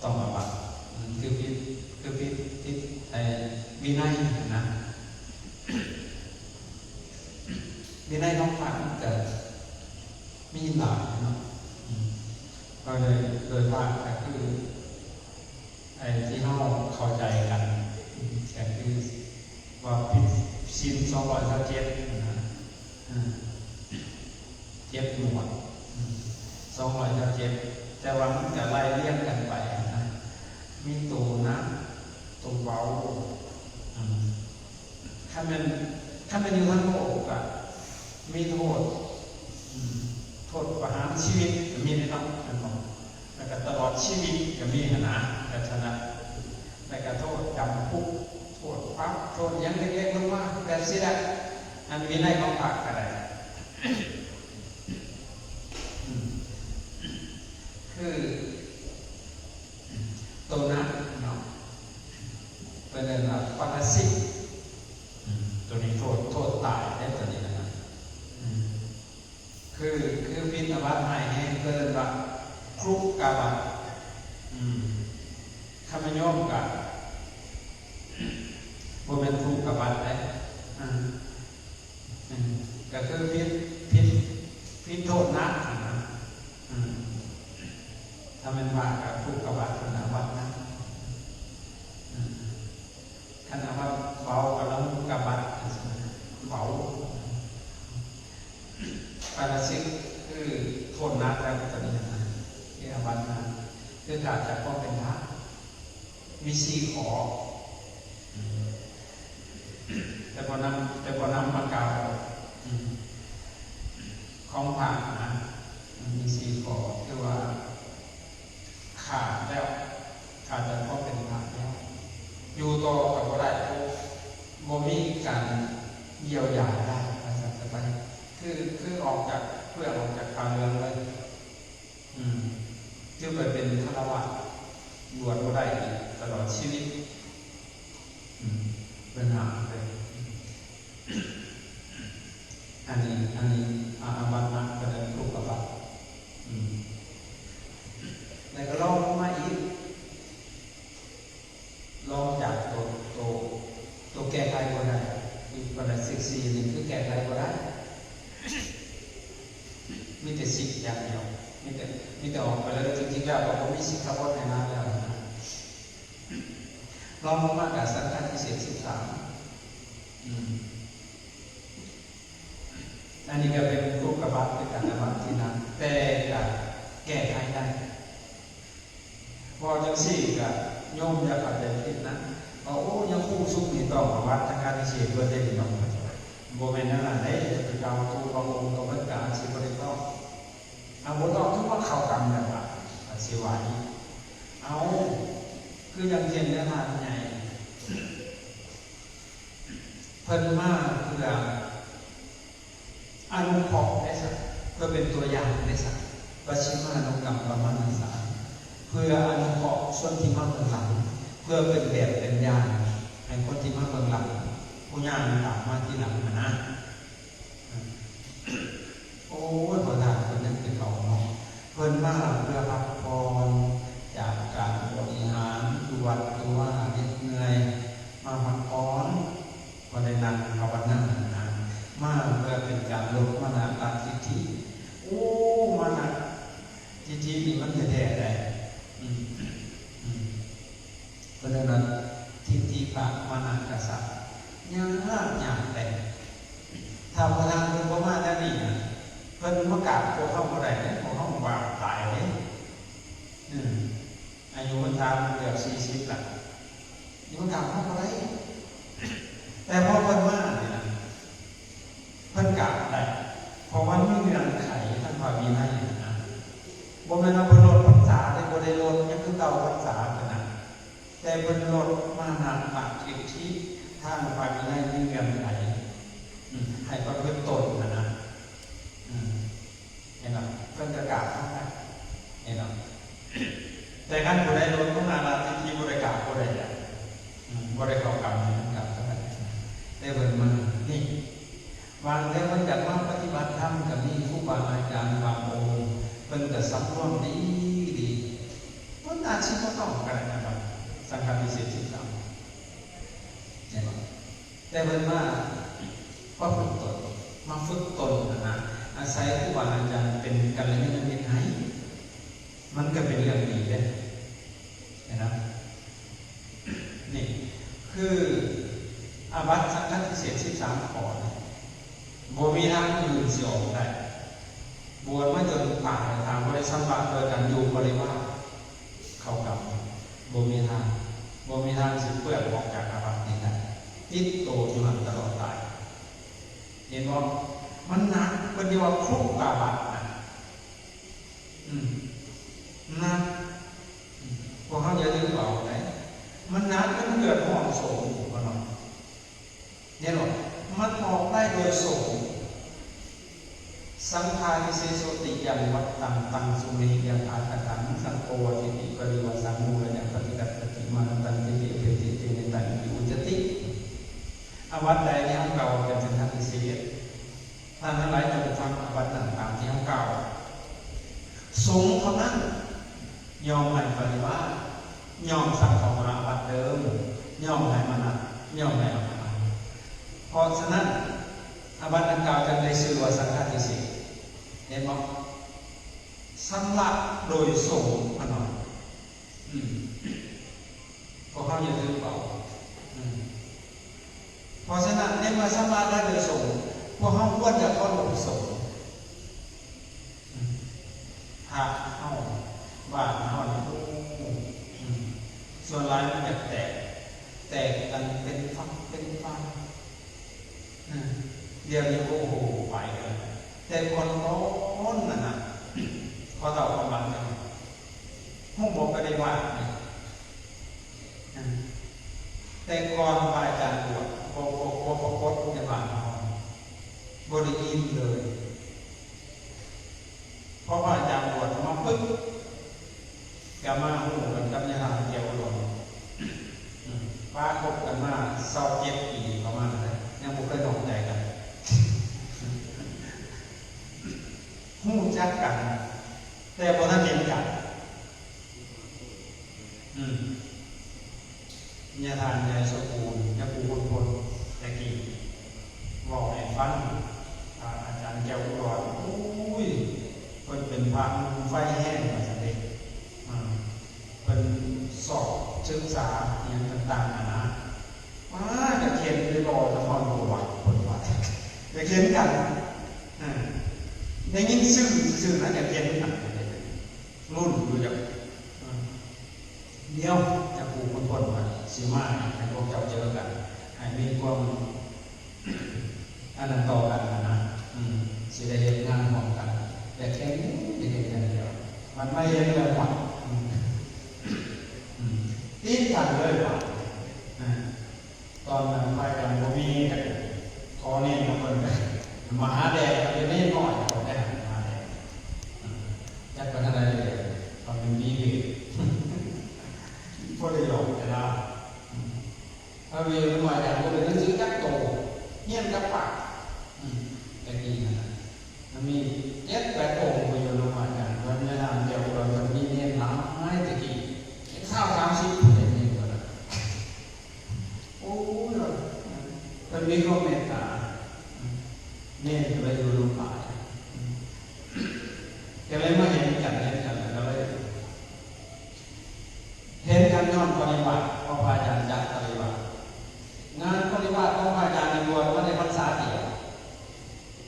ຕ້ອງອາບັດ, ອືມ ຄືຜິດ ຄືຜິດ ຜິດໄອ້ວິໄນຫັ້ນນະ. ວິໄນຂອງພະມັນກໍມີຫຼາຍເນາະ. ອືມ ໂດຍ ໂດຍພະກໍຄື ໄອ້ທີ່ເຮົາເຂົ້າໃຈກັນ ກໍຄືວ່າຜິດສິນສອງຮ້ອຍຊາວເຈັດນະ, ເຈັດໝວດ ສອງຮ້ອຍຊາວເຈັດ, ແຕ່ວ່າມັນກໍໄລ່ລຽງກັນໄປນະ, ມີໂຕໜັກ ໂຕເບົາ. ຄັນແມ່ນ ຄັນແມ່ນຢູ່ທາງໂລກກໍມີໂທດ ໂທດປະຫານຊີວິດກໍມີເນາະ ແມ່ນບໍ່? ແລ້ວກໍຕະຫຼອດຊີວິດກໍມີຫັ້ນນະ ລັກສະນະ, ແລ້ວກໍໂທດຈຳຄຸກ ໂທດປັບ ໂທດຫຍັງເລັກໆລົງມາແບບຊີ້ແຫຼະ. ອັນວິໄນຂອງພະກໍໄດ້ ອືມ ຄືໂຕໜັກເນາະ ເພິ່ນເອີ້ນວ່າປາລາຊິກ. ອືມ ໂຕນີ້ໂທດ ໂທດຕາຍເດ້ ໂຕນີ້ນະ. ອືມ ຄື ຄືຜິດອາບັດຮ້າຍແຮງ ເພິ່ນເອີ້ນວ່າຄຸກກາບັດ. ອືມ ຄຳມະຍອມກະບໍ່ແມ່ນຄຸກກາບັດເດ້. ອືມ ອືມ ກໍຄືຜິດ ຜິດ ຜິດໂທດໜັກຫັ້ນນະ. ອືມ ຖ້າແມ່ນວ່າກໍຄຸກກາບັດ ເພິ່ນອາບັດໜັກ. ອືມ ຄັນວ່າເບົາກໍລະມຸກະບັດ ເບົາ. ປາລາຊິກຄືໂທດໜັກແລ້ວ ຕົວນີ້ນະ ຄືອາບັດນະ ຄືຂາດຈາກຄວາມເປັນພະ. ມີສີ່ຂໍ້ ແຕ່ບໍ່ນຳ ແຕ່ບໍ່ນຳມາກ່າວ ຂອງພະນະ ມີສີ່ຂໍ້ ຄືວ່າ ຂາດແລ້ວ ຂາດຈາກຄວາມເປັນພະແລ້ວ ຢູ່ຕໍ່ກໍບໍ່ໄດ້ ບໍ່ມີການຢຽວຢາໄດ້ ວ່າຊັ້ນຊະໄປ ຄື ຄືອອກຈາກ ເພື່ອອອກຈາກຜ້າເຫຼືອງເລີຍ. ອືມ ຖືໄປເປັນຄາລະວາດ ບວດບໍ່ໄດ້ອີກຕະຫຼອດຊີວິດ. ອືມ ເປັນຫາງເລີຍ ອັນນີ້ ອັນນີ້ ອາ ອາບັດໜັກ ກໍໄດ້ທຸກອາບັດ. ອືມ ແລ້ວກໍລອງລົງມາອີກ ລອງຈາກໂຕ ໂຕ ໂຕແກ້ໄຂບໍ່ໄດ້ ຢູ່ປາລາຊິກສີ່ນີ້ ຄືແກ້ໄຂບໍ່ໄດ້ ມີແຕ່ສິກຢ່າງດຽວ ມີແຕ່ ມີແຕ່ອອກໄປເລີຍ. ຈິງໆແລ້ວກໍບໍ່ມີສິກຂາບົດໃຫ້ນາງແລ້ວນະ. ລອງລົງມາກໍສັງຄະທິເສດສິບສາມ ອືມ ອັນນີ້ກໍເປັນອຸກກາບັດ ເປັນອາບັດທີ່ໜັກ ແຕ່ກໍແກ້ໄຂໄດ້. ເວົ້າຈັ່ງຊີ້ກໍໂຍມຢ່າເຂົ້າໃຈຜິດນະ ວ່າ ໂອ້ ຍາຄູຊຸມນີ້ຕ້ອງອາບັດສັງຄະທິເສດເບິດເດ້ ພີ່ນ້ອງ. ບໍ່ແມ່ນແນວນັ້ນເດ້ ຢ່າໄປກ່າວໂຕບາງອົງ ກໍເພິ່ນກໍອາດຊິບໍ່ໄດ້ຕ້ອງ ເອົາ ບໍ່ຕ້ອງ ຄືວ່າເຂົ້າກັນແລ້ວວ່າ ອາດຊິວ່າອີກ ເອົາ ຄືຢ່າງເຊັ່ນ ພະໃຫຍ່ ເພິ່ນມາເພື່ອອະນຸເຄາະເດ້ຊະ ເພື່ອເປັນຕົວຢ່າງເດ້ຊະ ປັດຊິມານຸກຳປະມານະສາ ເພື່ອອະນຸເຄາະຊົນທີ່ມາເບື້ອງຫຼັງ ເພື່ອເປັນແບບເປັນຢ່າງໃຫ້ຄົນທີ່ມາເບື້ອງຫຼັງ ຜູ້ຍ່າງຕາມມາທີຫຼັງຫັ້ນນະ. ໂອ້ຍ ພໍ່ທ່ານເພິ່ນຍັງເປັນເບົາເນາະ ເພິ່ນມາເພື່ອພັກຜ່ອນຈາກການບໍລິຫານຢູ່ວັດຕົວະ ເຫນັດເມື່ອຍ ມາພັກຜ່ອນ ບໍ່ໄດ້ນັ່ງພາວະນານານ ມາເພື່ອເປັນການລົດມານະຕະທິດຖິ. ໂອ້ ມານະທິດຖິນີ້ມັນແທ້ໆໄດ໋. ອືມ ອືມ ເພິ່ນເອີ້ນວ່າທິດຖິພະມານະກະສັດ ຍາກ ຍາກແຕ່ ຖ້າພະທ່ານເພິ່ນບໍ່ມາແນວນີ້ນະ ເພິ່ນມາກາບພວກເຮົາບໍ່ໄດ້ເດ້ ພວກເຮົາບາບຕາຍເດ້. ອືມ ອາຍຸພະທ່ານເກືອບສີ່ສິບລະ ຢູ່ມາກາບເຮົາບໍ່ໄດ້ ແຕ່ພໍເພິ່ນມານີ້ນະ ເພິ່ນກາບໄດ້ ເພາະວ່າມີເງື່ອນໄຂທາງພະວິໄນນະ ບໍ່ແມ່ນວ່າເພິ່ນລົດພັນສາເດ້ ບໍ່ໄດ້ລົດ ຍັງຄືເກົ່າພັນສາເພິ່ນນະ ແຕ່ເພິ່ນລົດມານະຕະທິດຖິ ທາງພະວິໄນມີເງື່ອນໄຂ ບາງເທື່ອເພິ່ນຢາກມາປະຕິບັດທຳ ກໍມີຄູບາອາຈານບາງອົງ ເພິ່ນກໍສຳລວມດີໆ ເພິ່ນອາດຊິບໍ່ຕ້ອງກໍໄດ້ນະ ບັດສັງຄາທິເສດສິບສາມ ເຫັນບໍ່? ແຕ່ເພິ່ນມາປະພຶກຕົນ ມາຝຶກຕົນຫັ້ນນະ ອາໄສຄູບາອາຈານເປັນກັນລະຍານະມິດໃຫ້ ມັນກໍເປັນເລື່ອງດີເດ້ ເຫັນນະ. ນີ້ຄືອາບັດສັງຄາທິເສດສິບສາມຂໍ້ນີ້ ບໍ່ມີທາງອື່ນຊິອອກໄດ້. ບວດມາຈົນຕາຍ ຖ້າບໍ່ໄດ້ຊຳລະໂດຍການຢູ່ບໍລິວານເຂົ້າກັບ ບໍ່ມີທາງ ບໍ່ມີທາງຊິເປື້ອນອອກຈາກອາບັດນີ້ໄດ້ ຕິດໂຕຢູ່ຫັ້ນຕະຫຼອດຕາຍ. ເຫັນບໍ່? ມັນໜັກ ເພິ່ນເອີ້ນວ່າຄຸກອາບັດນະ. ອືມ ໜັກ ອືມ ພວກເຮົາຢ່າລືມເອົາໄດ໋ ມັນໜັກ ແລ້ວມັນເດືອດຮ້ອນສົງ ເຫັນບໍ່? ມັນອອກໄດ້ໂດຍສົງ. ສັງຄາທິເສໂສຕິ ຍັງວັດຕັງ ຕັງສຸເມ ຍັງອາຄະຕັງ ສັງໂຄວັດຖິຕິ ປະລິວາສານຸ ລະຍັງປະຕິຄັດຖະຕິ ມານະຕັງ ທິຕິ ອະເພຕິ ເຕເນຕັງ ວິມຸດຈະຕິ. ອາບັດໃດທີ່ເຮົາກ່າວວ່າເປັນສັງຄາທິເສດ ທ່ານທັງຫຼາຍຈົ່ງຟັງອາບັດນັ້ນຕາມທີ່ເຮົາກ່າວ. ສົງເທົ່ານັ້ນ ຍອມໃຫ້ປະລິວາດ ຍອມສັກເຂົ້າມາອາບັດເດີມ ຍອມໃຫ້ມານັດ ຍອມໃຫ້ອາບັດ. ເພາະສະນັ້ນ ອາບັດດັ່ງກ່າວຈຶ່ງໄດ້ຊື່ວ່າສັງຄາທິເສດ. ເຫັນບໍ່? ຊຳລະໂດຍສົງ ພະນ້ອງ. ອືມ ພວກເຮົາຢ່າລືມເອົາ. ອືມ ເພາະສະນັ້ນ ໃນເມື່ອຊຳລະໄດ້ໂດຍສົງ ພວກເຮົາຄວນຈະເຄົາລົບສົງ. ອືມ ພະເຮົາ ບ້ານເຮົານີ້ ໂອ້ ອືມ ສ່ວນຫຼາຍມັນຢາກແຕກ ແຕກກັນເປັນຝັກເປັນຝ່າຍ. ອືມ ດຽວນີ້ ໂອ້ໂຫ ໄປແລ້ວ. ແຕ່ກ່ອນໆນັ້ນນະ ຂໍເລົ່າຄວາມຫຼັງ ຮູ້ບໍ່ ປະລິວາດນີ້ ແຕ່ກ່ອນພະອາຈານບວດ ບໍ່ ບໍ່ ບໍ່ປາກົດໃນບ້ານເຮົາ ບໍ່ໄດ້ຍິນເລີຍ. ພໍພະອາຈານບວດມາປຶບ ກໍມາຮູ້ກັນກັບຍານາງແກ້ວອຸດອນ ປາກົດກັນມາຊາວເຈັດປີປະມານນັ້ນແຫຼະ ຍັງບໍ່ເຄີຍນອກໃຈກັນ. ຮູ້ຈັກກັນ ແຕ່ບໍ່ທັນເຫັນກັນ. ອືມ ຍາທ່ານໃຫຍ່ສົມບູນ ຍາປູ່ຄົນພົນແຕ່ກີ້ເວົ້າໃຫ້ຟັງ ອາ ອາຈານແກ້ວອຸດອນ ໂອ້ຍ ເພິ່ນເປັນພະໜຸ່ມໄຟແຮງວ່າຊັ້ນເດ ອາ ເພິ່ນສອບສຶກສາອີ່ຫຍັງຕ່າງໆນານາ ປ້າ ຢາກເຫັນເລີຍ ບໍ່ສະທ້ອນບໍ່ວ່າ ເພິ່ນວ່າ ຢາກເຫັນກັນ ອາ ໄດ້ຍິນຊື່ຊື່ໆນະ ຢາກເຫັນກັນ ລຸ້ນຢູ່ ຢາກ ອາ ດຽວຈະຜູ້ຄົນໆວ່າຊິມາໃຫ້ພວກເຈົ້າເຈີກັນ ໃຫ້ມີຄວາມອັນນັ້ນຕໍ່ກັນນະ ອືມ ຊິໄດ້ເຮັດງານຮ່ວມກັນ ແຕ່ແຄ່ນີ້ໄດ້ເຮັດຢ່າງດຽວ ມັນມາເຮັດແລ້ວຫວາ ອືມ ອືມ ຕິດກັນເລີຍຫວາ ອາ. ຕອນນັ້ນພະອາຈານບໍ່ມີຈັກຂໍແນນນຳເພິ່ນ ມະຫາແດດກໍເປັນເນນນ້ອຍ ເຂົາໄດ້ມະຫາແດດ ຈັກໄປທາງໃດເລີຍ ເຂົາເປັນມີເວດ ພໍໄດ້ຫຼອກແຕ່ລາວ ພະເວນວ່າອາຈານບໍ່ໄດ້ໜັງສືຈັກໂຕ ຮຽນກັບປາກ ອືມ ແຕ່ກີ້ຫັ້ນນະ ມັນມີເຈັດແປດອົງໄປຢູ່ນຳພະອາຈານ ວັດແມ່ນ້ຳແກ້ວ ເພິ່ນມີເນນຫຼາຍແຕ່ກີ້ ຊາວສາມສິບຜູ້ໃດເນນຕົວນັ້ນ. ໂອ້ຍ ເພິ່ນມີຄວາມເມດຕາ ເນນກໍເລີຍຢູ່ນຳຫຼາຍ ກໍເລີຍມາເຫັນກັນ ເຫັນກັນ ແລ້ວກໍເລີຍເຫັນກັນຍ້ອນປະລິວາດ ເພາະພະອາຈານຈັດປະລິວາດ ງານປະລິວາດຂອງພະອາຈານນີ້ ບວດມາໄດ້ພັນສາດຽວ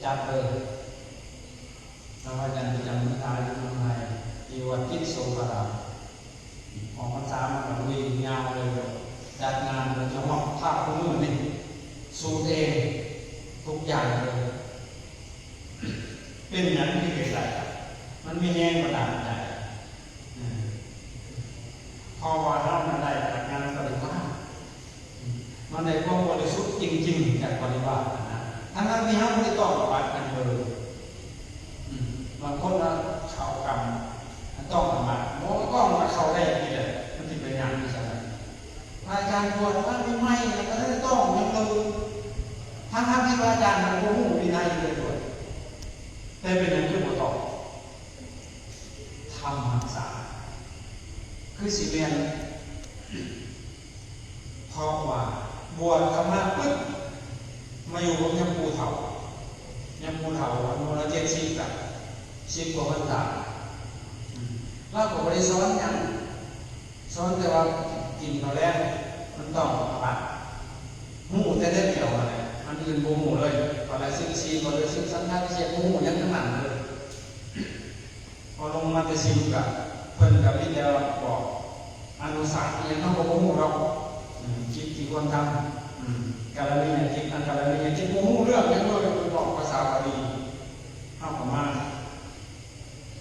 ຈັດເລີຍ. ພະອາຈານປະຈຳພັນສາຢູ່ເມືອງໄທ ຢູ່ວັດຈິດໂສພາລາມ ອອກພັນສາມາກໍລຸຍຍາວເລີຍ ຈັດງານໂດຍສະເພາະພະຄູ່ມື້ນີ້ ສູດເອງທຸກຢ່າງເລີຍ. ເປັນຫຍັງຄືເຮັດໄດ້? ມັນມີແຮງບັນດານໃຈ ເພາະວ່າເຮົານັ້ນໄດ້ຈາກງານປະລິວາດ ມັນໄດ້ຄວາມບໍລິສຸດຈິງໆຈາກປະລິວາດຫັ້ນນະ ທັງໆທີ່ເຮົາບໍ່ໄດ້ຕ້ອງອາບັດຫຍັງເລີຍ. ອືມ ບາງຄົນວ່າເຂົ້າກຳຕ້ອງອາບັດ ບໍ່ຕ້ອງກໍເຂົ້າໄດ້ຢູ່ແຫຼະ ມັນຊິໄປຫຍັງອີກຊັ້ນນະ? ພະອາຈານບວດມາໃໝ່ໆ ແລ້ວກໍໄດ້ຕ້ອງຫຍັງເລີຍ ທັງໆທີ່ ອາຈານມັນບໍ່ຮູ້ວິໄນເລີຍ ແຕ່ເປັນຫຍັງຄືບໍ່ຕອບ? ທຳຮັກສາ ຄືຊິແມ່ນ ເພາະວ່າບວດເຂົ້າມາປຶບ ມາຢູ່ກັບຍາປູ່ເຖົ້າ, ຍາປູ່ເຖົ້າອາຍຸລະເຈັດສິບລະ ສິບກວ່າພັນສາ ອືມ ລາວກໍບໍ່ໄດ້ສອນຫຍັງ ສອນແຕ່ວ່າກິນເຂົ້າແລງ ມັນຕ້ອງອາບັດ ຮູ້ແຕ່ແນວດຽວຫັ້ນແຫຼະ ອັນອື່ນບໍ່ຮູ້ເລີຍ ປາລາຊິກຊີ ບໍ່ໄດ້ສຶກສັງຄະວິເສດ ບໍ່ຮູ້ຫຍັງທັງນັ້ນເລີຍ. ພໍລົງມາແຕ່ສິບກະ ເພິ່ນກະມີແຕ່ບອກອະນຸສາດອີ່ຫຍັງ ເຮົາກໍບໍ່ຮູ້ດອກ ອືມ ກິດທີ່ຄວນທຳ ອືມ ກະລະນີຍະກິດ ອັນກະລະນີຍະກິດ ບໍ່ຮູ້ເລື່ອງຫຍັງເລີຍ ເພິ່ນບອກພາສາບາລີ ເຮົາກໍມາ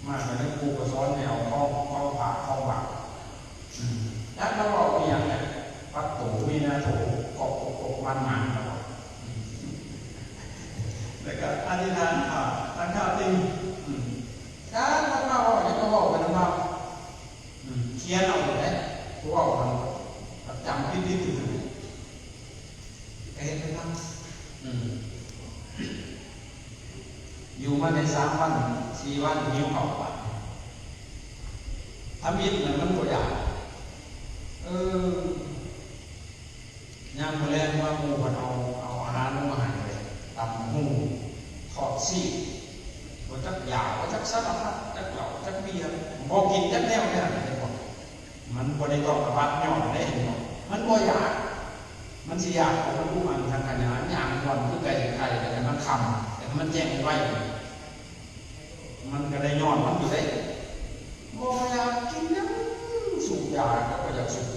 ມາກະໄດ້ ຄູກໍສອນແນວຂອງ ຂອງພະ ຂອງບາບ ອືມ ຈັກລະເວົ້າອີ່ຫຍັງແຫຼະ ປັດໂຕ ວິນາໂຖ ກອກ ກອກ ກອກ ມັນ ມັນ ແລ້ວກໍອະທິຖານ ອາ ຕັ້ງທ່າຕິງ ອືມ ຈັກລະເວົ້າອີ່ຫຍັງ ກໍເວົ້າໄປນຳລາວ ອືມ ຂຽນເອົາໂລດເດ້ ຜູ້ເວົ້າຫັ້ນ ກໍຈຳຜິດໆ ຖືກໆ ກໍເຮັດໄປນຳ ອືມ ຢູ່ມາໄດ້ສາມວັນ ສີ່ວັນ ຫິວເຂົ້າບາດ ທຳອິດນະມັນບໍ່ຢາກ ເອີ ຍາມມື້ແລງມາ ໝູ່ເພິ່ນເອົາ ເອົາອາຫານລົງມາໃຫ້ເລີຍ ຕຳບັກຫຸ່ງ ທອດຊີ້ນ ບໍ່ຈັກຢາ ບໍ່ຈັກສາລະພັດ ຈັກເຫຼົ້າ ຈັກເບຍ ບໍ່ກິນຈັກແນວແນວ ເຫັນບໍ່? ມັນບໍ່ໄດ້ຕ້ອງອາບັດຍ້ອນໃດ ເຫັນບໍ່? ມັນບໍ່ຢາກ ມັນຊິຢາກ ເພາະມັນອຸອັ່ງສັງຂະຫຍາ ຍ່າງມ່ວນຄືໄກ່ໄຂ່ ແຕ່ມັນຄ່ຳ ແຕ່ມັນແຈ້ງໄວ ມັນກໍໄດ້ຍ້ອນມັນຢູ່ເດ້ ບໍ່ຢາກກິນຫຍັງ ສູບຢາກໍບໍ່ຢາກສູບ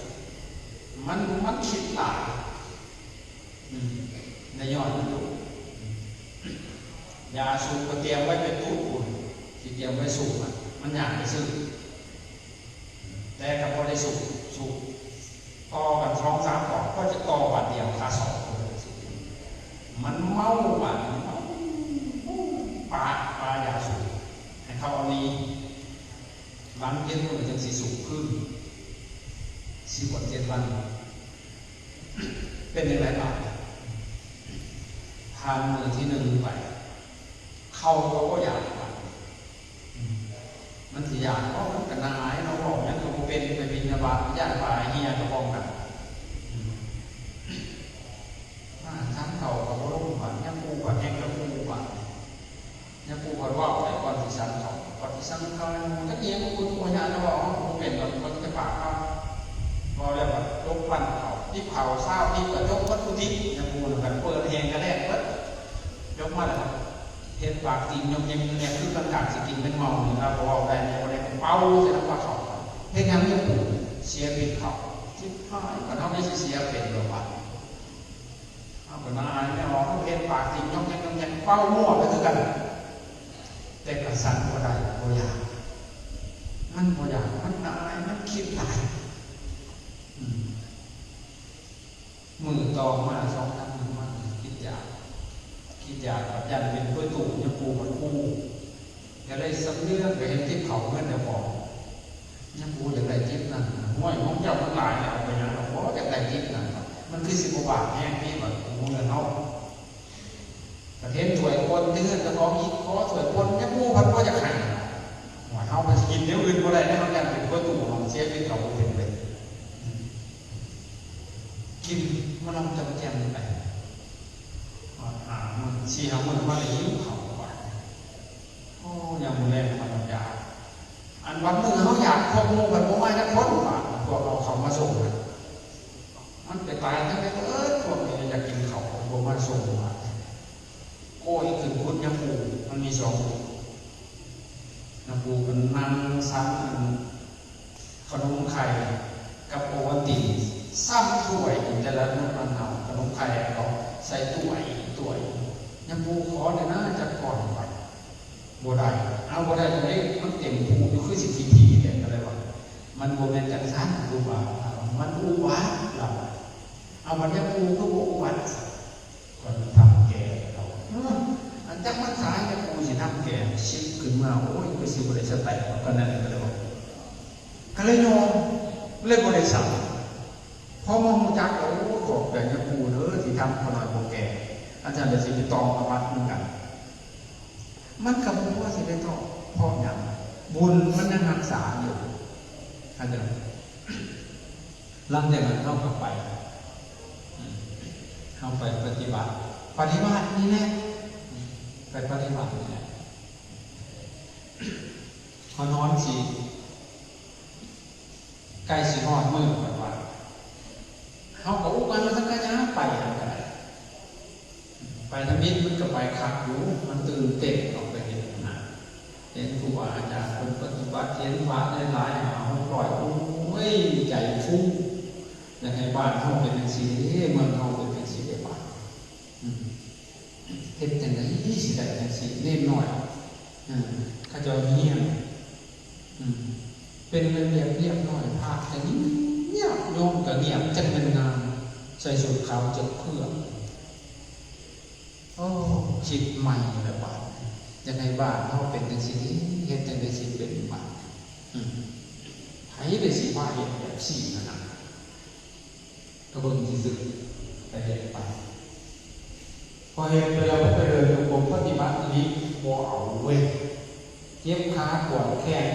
ມັນ ມັນຄິດຫຼາຍ ອືມ ໄດ້ຍ້ອນມັນຢູ່ ຢາສູບກໍຕຽມໄວ້ເປັນຕູ້ພຸ້ນ ຊິຕຽມໄວ້ສູບ ມັນ ມັນຍ່າງໄປຊື້ ແຕ່ກໍບໍ່ໄດ້ສູບ ສູບຕໍ່ກັນສອງສາມຕອນ ກໍຈະຕໍ່ບາດດຽວຄາສອງ ມັນເມົາບາດນີ້ ເມົາ ປາ ປາຢາສູບ ໃຫ້ເຂົາເອົາໜີ ຫຼັງເຈັດມື້ຈັ່ງຊິສູບຄືນ ສິບກວ່າເຈັດວັນ ເປັນຈັ່ງໃດບາດ? ຜ່ານມື້ທີໜຶ່ງໄປ ເຂົ້າກໍບໍ່ຢາກບາດ ອືມ ມັນຊິຢາກບໍ່? ມັນກໍໜ້າອາຍເນາະ ເວົ້າຫຍັງກໍບໍ່ເປັນ ໄປບິນທະບາດ ຢ້ານປາເຫຍກະປ້ອງກັນ ອືມ ມາທານເຂົ້າກໍບໍ່ລົງບາດ ຍາຄູບາດແຮງກະຄູບາດ ຍາຄູບາດເວົ້າໄປກ່ອນຊິສັນເຂົ້າ ປະຕິສັງຂາຍະ ຈັກອີ່ຫຍັງ ກູຕົວຍາກະເວົ້າ ເຮົາບໍ່ເປັນດອກ ບໍ່ໄດ້ປາກເຮົາ ເວົ້າແລ້ວກໍຈົບປັ້ນເຂົ້າ ຕິບເຂົ້າຊາວຕິບກໍຈົບເບິດຜູ້ຕິບ ຍາຄູນຳກັນ ເປີດແຮງກະແລກເບິດ ຈົບມາແລ້ວ ເຮັດປາກຕີນຍົກແຍກຍົກແຍກ ຄືກັນການຊິກິນແມ່ນເມົານີ້ ລາວກໍເວົ້າໄດ້ ແຕ່ບໍ່ໄດ້ເປົາໃສ່ນ້ຳປາເຂົ້າ ເຮັດຫຍັງຢູ່ປູ ເສຍພິດເຂົ້າ ຊິບຫາຍ ບັດເຮົາໄດ້ຊິເສຍເປັນບໍ່ບາດ ເຮົາກໍໜ້າອາຍແນວເຮົາ ເຮັດປາກຕີນຍົກແຍກຍົກແຍກ ເປົ່າມົ້ວໄປຄືກັນ ແຕ່ກໍສັນບໍ່ໄດ້ ບໍ່ຢາກ ມັນບໍ່ຢາກ ມັນໜ້າອາຍ ມັນຄິດຫຼາຍ ອືມ ມື້ຕໍ່ມາ ສອງສາມມື້ມາ ຄິດຢາກ ຄິດຢາກ ບັດຢ້ານເປັນເປີຕູ ຍາປູບັດອູ ກໍເລີຍສຳເນືອກ ກໍເຫັນຕິບເຂົ້າເຮືອນເຈົ້າຂອງ ຍາປູຢາກໄດ້ຕິບນັ້ນ ຫ້ວຍ ຂອງເຈົ້າມັນຫຼາຍແລ້ວ ເອົາໄປຫຍັງດອກ ບໍ່ຢາກໄດ້ຕິບນັ້ນ ມັນຄືຊິບໍ່ບາດແຮງຕິ ບັດເງິນເຮົາ ບັດເຫັນຖ້ວຍປົນທີ່ເຮືອນເຈົ້າຂອງອີກ ຂໍຖ້ວຍປົນ ຍາປູພັດບໍ່ຢາກໃຫ້ ວ່າເຮົາໄປກິນແນວອື່ນບໍ່ໄດ້ ເຮົາຢ້ານເປັນເປີຕູ ເຮົາເສຍເປັນເຂົາບໍ່ເປັນເວີຍ ກິນມາລຳຈຳແຈ່ມໄປ ຮອດຫ້າມື້ ສີ່ຫ້າມື້ມາໄດ້ຫິວເຂົ້າບາດ ໂອ້ ຍາມມື້ແລງມັນຢາກ ອັນບັດມື້ເຮົາຢາກ ພວກໝູ່ເພິ່ນບໍ່ມາຈັກຄົນບາດ ພວກເຮົາເຂົ້າມາສົ່ງນະ ມັນໄປຕາຍທັງໃດເບິດ ພວກນີ້ຢາກກິນເຂົ້າ ເພິ່ນບໍ່ມາສົ່ງບາດ ໂອ້ຍ ຂຶ້ນກຸດຍາປູ ມັນມີສອງກຸດ ຍາປູກໍນັ່ງສັງອັນ ຂະໜົມໄຂ່ກັບໂອວັນຕິນ ຊ້ຳຖ້ວຍ ແຕ່ລະມື້ມາເອົາຂະໜົມໄຂ່ເອົາໃສ່ຖ້ວຍ ຖ້ວຍ ຍາປູຂໍແດ່ນາຈັກກ່ອນ ບໍ່ໄດ້ ເອົາບໍ່ໄດ້ຈັ່ງໃດ ມັນເຕັມພູຢູ່ ຄືຊິຂີ້ຖີ່ແຫຼະ ກໍເລີຍວ່າ ມັນບໍ່ແມ່ນຈັ່ງຊັ້ນ ຄູບາ ມັນອຸບາດ ລາວວ່າ ເອົາ ບັດຍາປູຄືບໍ່ອຸບາດ ຂ້ອຍທຳແກ່ເຂົາ ເອີ ອັນຈັກມັນສາຍແຕ່ກູຊິທຳແກ່ ຊິກຂຶ້ນມາ ໂອ້ຍ ຄືຊິບໍ່ໄດ້ສະແຕກ ກໍນັ້ນກໍເລີຍວ່າ ກໍເລີຍຍອມ ເລີຍບໍ່ໄດ້ສັກ ພໍມາຮູ້ຈັກ ໂອ້ ຂອບໃຈຍາປູເດີ ທີ່ທຳຂ້ອຍນ້ອຍບໍ່ແກ່ ອາຈານກໍຊິໄປຕອງປະຫວັດນຳກັນ ມັນກໍບໍ່ພໍຊິໄດ້ຕອງ ເພາະຫຍັງ? ບຸນມັນຍັງຮັກສາຢູ່ ເຂົ້າໃຈ? ຫຼັງຈາກນັ້ນເຮົາກໍໄປ ເຮົາໄປປະຕິບັດ ປະຕິບັດນີ້ແຫຼະ ໄປປະຕິບັດນີ້ແຫຼະ ເຮົານອນຊິ ໃກ້ຊິຮອດມື້ແບບວ່າ ເຮົາກໍອຸການສັງຂະຍາໄປຫັ້ນກໍໄດ້ ໄປທຳອິດມັນກໍໄປຄັກຢູ່ ມັນຕື່ນເຕັ້ນອອກໄປເຫັນນະ ເຫັນຄູບາອາຈານເພິ່ນປະຕິບັດ ເຫັນພະຫຼາຍໆ ຫ້າຫົກຮ້ອຍ ໂອ້ຍ ໃຈຟູ ຢາກໃຫ້ບ້ານເຮົາເປັນຈັ່ງຊີ້ເດ້ ເມືອງເຮົາເປັນຈັ່ງຊີ້ເດ້ ບາດ ອືມ ເຮັດຈັ່ງໃດຊິໄດ້ຈັ່ງຊີ້ ເນນນ້ອຍ ເອີ ເຂົາເຈົ້າຮຽນ ອືມ ເປັນລະບຽບລຽບຮ້ອຍ ພະກໍງຽບ ໂຍມກໍງຽບ ຈັ່ງແມ່ນງາມ ໃສ່ຊຸດຂາວຈະເພື່ອ ໂອ້ ຄິດໃໝ່ແລ້ວບາດ ຢາກໃຫ້ບ້ານເຮົາເປັນຈັ່ງຊີ້ເດ້ ເຮັດຈັ່ງໃດຊິເປັນບາດ ອືມ ໃຜໄດ້ຊິພາເຮັດແບບຊີ້ຫັ້ນນະ? ກໍເບິ່ງຊື່ໆ ກໍເຮັດໄປ ພໍເຮັດໄປແລ້ວ ໄປເດີນຈົງກົມປະຕິບັດອີ່ຫຼີ ບໍ່ເອົາເວີຍ ເຈັບຂາປວດແຂ້ງ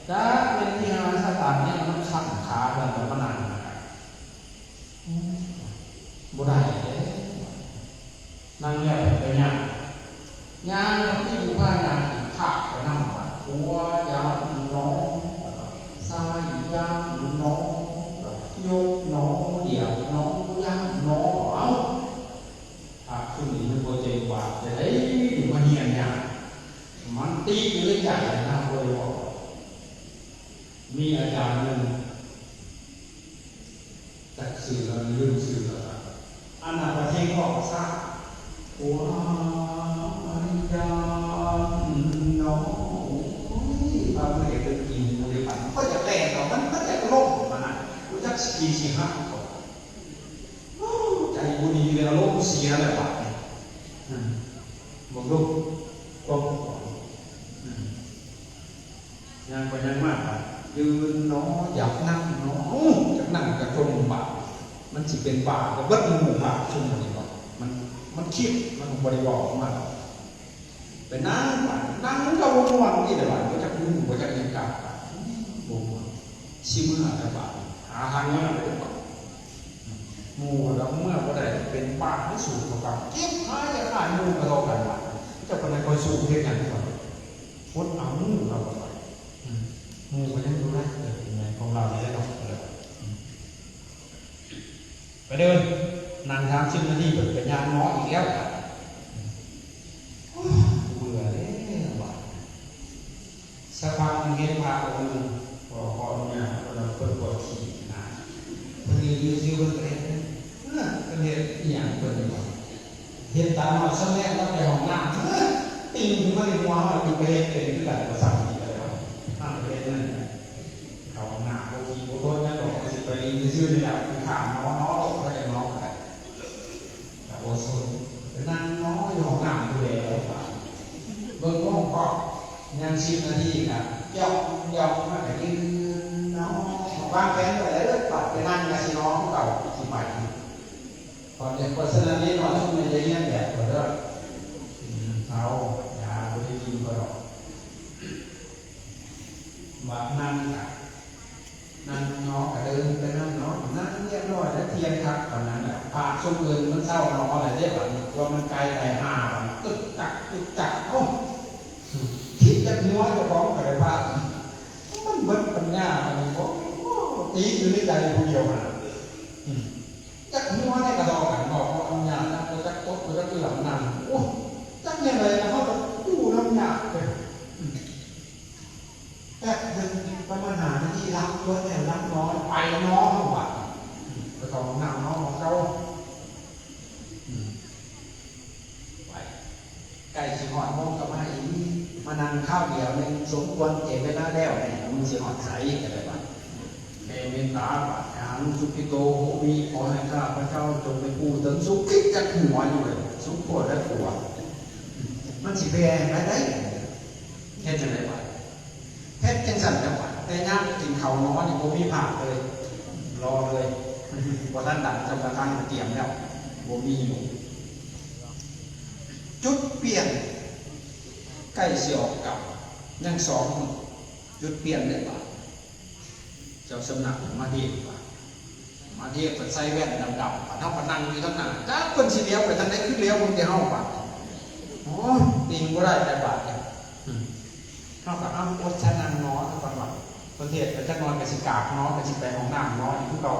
ຈັກແມ່ນອີ່ຫຍັງສະຕານນີ້ ມັນຄັນຂາ ເພິ່ນກໍມານັ່ງ ໂອ້ ບໍ່ໄດ້ເດ້ ນັ່ງແລ້ວກໍຍາກ ຍ່າງນຳທີ່ຜູ້ພາຍ່າງ ພາໄປນຳ ຂົວຢ່າງໜໍ ຊ້າຍຢ່າງໜໍ ຍົກໜໍ ດຽວໜໍ ຍ່າງໜໍ ເອົ້າ ພະຊຸມນີ້ມັນບໍ່ເຈັບບາດໃຈໃດ ມາຮຽນຍາກ ມັນຕິດຢູ່ໃນໃຈນຳ ບໍ່ໄດ້ເວົ້າ ມີອາຈານໜຶ່ງ ຈັກຊື່ແລ້ວ ລືມຊື່ແລ້ວ ອັນນະປະເທດເວົ້າສາ ໂອ້ຍ ບາງມື້ເດັກເປັນກິນ ບໍ່ໄດ້ປັນ ມັນກໍຢາກແລ່ນອອກ ມັນ ມັນຢາກລົງ ມັນນະ ບໍ່ຈັກຊິກີຊິຫາ ໂອ້ ໃຈບໍ່ດີເລີຍ ອາລົມເສຍແລ້ວບາດນີ້ ອືມ ເບິ່ງດູ ຄວາມ ອືມ ຍ່າງໄປຍ່າງມາ ບາດຢືນໜໍ ຢາກນັ່ງໜໍ ເອົ້າ ຢາກນັ່ງກະຈົມບາດ ມັນຊິເປັນບ້າກະເບິດໝູ່ພະຊຸມນີ້ບໍ ມັນ ມັນຄິດ ມັນບໍ່ໄດ້ເວົ້າອອກມາດອກ ໄປນັ່ງບາດ ນັ່ງມັນກະບໍ່ມ່ວນນີ້ແຫຼະບາດ ບໍ່ຈັກຢູ່ ບໍ່ຈັກຫຍັງກັບ ບໍ່ມ່ວນ ຊິເມືອແລ້ວບາດ ຫາທາງເມືອແລ້ວບາດ ໝູ່ລະເມືອບໍ່ໄດ້ ເປັນບ້າ ໄປສູ້ເຂົາກັບ ເຈັບຂາຢາກຂາຍໝູ່ກະເທົ່າກັນບາດ ເຈົ້າປານນັ້ນຂ້ອຍສູ້ເຮັດຫຍັງກ່ອນ ອົດເອົາ ລາວກໍໄປ ອືມ ໝູ່ກໍຍັງຢູ່ນະ ເອີ ແມ່ນຂອງລາວນີ້ແຫຼະເນາະ ເອີ ອືມ ໄປເດີນ ນັ່ງສາມສິບນາທີ ເພິ່ນກໍຍ່າງເນາະອີກແລ້ວ ອືມ ໂອ້ຍ ເບື່ອແລ້ວບາດ ສັກພັກໜຶ່ງເຫັນພະອົງໜຶ່ງ ຂໍ ຂໍອະນຸຍາດ ເພິ່ນວ່າເພິ່ນປວດຂີ້ນະ ເພິ່ນຢືນຢູ່ຊື່ເພິ່ນກໍເຮັດ ເອີ ເພິ່ນເຮັດອີ່ຫຍັງເພິ່ນນີ້ຫວາ ເຫັນຕານ້ອຍຊະແນມມາແຕ່ຫ້ອງນ້ຳ ຕິ່ງຂຶ້ນມາໃນຫົວເຮົາ ຢູ່ໄປເຮັດເປັນຄືກັນບໍ່ຊ່ຳນີ້ກໍໄດ້ ເຮົາໄປເຮັດນັ້ນ ເຂົ້າຫ້ອງນ້ຳ ບໍ່ຂີ້ບໍ່ທົນຫຍັງດອກ ກໍຊິໄປຫຼິ້ນຊື່ໆນີ້ແຫຼະ ຂ້າມ ນອນ ນອນ ນອນ ນອນ ກໍບໍ່ສົນ ໄປນັ່ງນອນຢູ່ຫ້ອງນ້ຳຢູ່ແລ້ວ ເບິ່ງໂມງເພາະ ຍັງສິບນາທີກະ ຍ່ອງໆ ມາກະຢືນເນາະ ວາງແຜນໄວ້ແລ້ວເດີ ບາດໄປນັ່ງກະຊິນອນຄືເກົ່າ ຊິໄປ ເພາະ ເພາະສະນັ້ນເດັກນ້ອຍຊຸມນີ້ຢ່າຮຽນແບບຂ້ອຍເດີ ອືມ ເອົາ ຢ່າ ບໍ່ໄດ້ກິນຂ້ອຍດອກ ບາດນັ່ງກະ ນັ່ງເນາະ ກະເດີນໄປນຳເນາະ ນັ່ງຮຽບຮ້ອຍແລ້ວ ທ່ຽງຄັກປານນັ້ນແຫຼະ ພະຊຸມອື່ນມັນເຊົາເນາະ ເອົາແຫຼະເດ້ ບາດນີ້ຕົວະມັນໄກໄປ ຫ້າບາດ ຕຶກຕັກ ຕຶກຕັກ ເອົ້າ ຄິດຈັກຫົວເຈົ້າຂອງກໍໄດ້ພະ ມັນເບິດປັນຍາ ບາດນີ້ ໂອ້ ຕິດຢູ່ໃນໃຈຜູ້ດຽວຫັ້ນ ອືມ ຈັກຫົວໃນກະດອກກັນ ເວົ້າບໍ່ນຳຍາ ຈັກຕົດບໍ່ຈັກເລື່ອງນຳ ໂອ້ ຈັກແນວໃດລະ ເຮົາກໍຢູ່ນຳຍາ ອືມ ແປັບໜຶ່ງປະມານຫ້ານາທີ ຫຼັບເບິດແລ້ວ ຫຼັບນອນ ໄປນອນບາດນີ້ ໄປເຂົ້າຫ້ອງນ້ຳນອນຂອງເຈົ້າ ອືມ ໄປ ໃກ້ຊິຮອດໂມງກໍມາອີກ ມານັ່ງຄາວດຽວໜຶ່ງ ສົມຄວນແກ່ເວລາແລ້ວນີ້ ມຶງຊິຮອດໃສກໍໄດ້ບາດ ແຜ່ເມດຕາບາດ ອະຫັງສຸກິໂຕໂຫມິ ຂໍໃຫ້ຂ້າພະເຈົ້າຈົ່ງເປັນຜູ້ເຖິງສຸກ ຄິດຈັກຫົວຢູ່ເລີຍ ສົມຄວນແລ້ວຕົວະ ມັນຊິແຜ່ໃຫ້ໃຜໄດ້ ເຮັດຈັ່ງໃດບາດ ເຮັດຈັ່ງຊັ້ນແຫຼະບາດ ແຕ່ຍາມກິນເຂົ້ານອນນີ້ບໍ່ມີພາດເລີຍ ລໍເລີຍ ບໍ່ທັນດັງ ເຈົ້າກະທັງກະຕຽມແລ້ວ ບໍ່ມີຢູ່ ຈຸດປ່ຽນ ໃກ້ຊິອອກກັບ ຍັງສອງມື້ ຈຸດປ່ຽນເດ້ບາດ. ເຈົ້າສຳນັກມາເທດບາດ ມາເທດເພິ່ນໃສ່ແວ່ນດຳໆ ບາດເຮົາກໍນັ່ງຢູ່ທາງໜ້າ ຈັກເພິ່ນຊິຫຼຽວໄປທາງໃດ ຄືຫຼຽວເບິ່ງແຕ່ເຮົາບາດ. ໂອ້ຍ ຕິງບໍ່ໄດ້ແລ້ວບາດນີ້. ເຮົາກໍເອົາອົດຊະນັ່ງໜໍ ເພິ່ນວ່າ ເພິ່ນເທດໄປຈັກໜ້ອຍກໍຊິກາບໜໍ ກໍຊິໄປຫ້ອງນ້ຳໜໍ ອີກຄືເກົ່າ.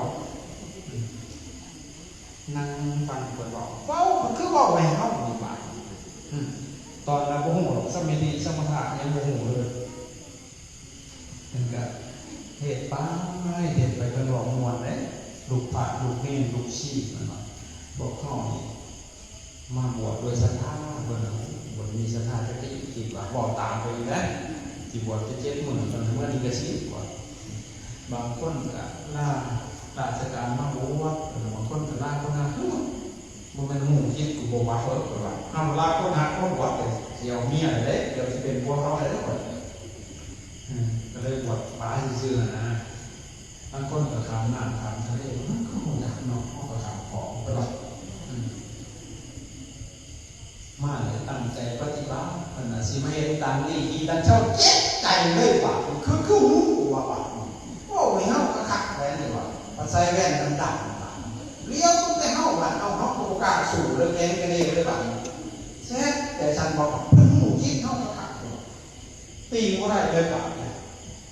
ນັ່ງຟັງເພິ່ນເວົ້າ ເວົ້າ ເພິ່ນຄືເວົ້າໃຫ້ເຮົານີ້ບາດ. ຕອນນັ້ນບໍ່ຮູ້ດອກ ສະມາທິ ສະມະຖະ ຍັງບໍ່ຮູ້ເລີຍ. ເພິ່ນກະເທດໄປ ເທດໄປ ເພິ່ນເວົ້າມ່ວນເດ້ ລູກພະ ລູກເນນ ລູກຊີ ເພິ່ນວ່າ ພວກເຮົານີ້ມາບວດດ້ວຍສັດທາ ເພິ່ນວ່າ ບໍ່ໄດ້ມີສັດທາຈັກທີ ຄິດວ່າເວົ້າຕາມໄປນີ້ແຫຼະ ຊິບວດແຕ່ເຈັດມື້ ເພິ່ນວ່າ ມື້ນີ້ກະສິບ ວ່າ ບາງຄົນກະລາລາຊະການມາບວດ ເພິ່ນວ່າ ບາງຄົນກະລາຄົນງານ ຄື ບໍ່ແມ່ນຮູ້ຈິດກູບໍ່ວ່າເອີ ເພິ່ນວ່າ ເຮົາລາຄົນຮັກຄົນບວດເດ້ ຊິເອົາເມຍເດ້ ດຽວຊິເປັນຜົວເຂົາເດ້ ເພິ່ນ ເອີ ກໍເລີຍບວດປາຊື່ໆ ນະ. ບາງຄົນກໍຂ້າມນ້ຳຂ້າມທະເລ ມັນກໍບໍ່ຢາກເນາະ ເຮົາກໍຂ້າມຂອງ ເພິ່ນວ່າ ເອີ ມາແລ້ວຕັ້ງໃຈປະຕິບັດ ເພິ່ນວ່າ ຊິມາເຮັດຕາມນີ້ ດີຕາມເຊົາ ເຈັບໃຈເລີຍບາດ ຄື ຄືຮູ້ວ່າບາດ ເວົ້າໃຫ້ເຮົາຄັກໆ ແຫຼະນີ້ວ່າ ມາໃສ່ແວ່ນດຳໆ ຫຼຽວເບິ່ງແຕ່ເຮົາບາດ ເຮົາ ເຮົາກໍບໍ່ກ້າສູ້ເລີຍ ແຂງກະເດເລີຍບາດ ແຊບໃຈ ຊັ້ນບໍ່ ເພິ່ນຮູ້ຈິດເຮົາຄັກໆ ຕີງບໍ່ໄດ້ເລີຍບາດ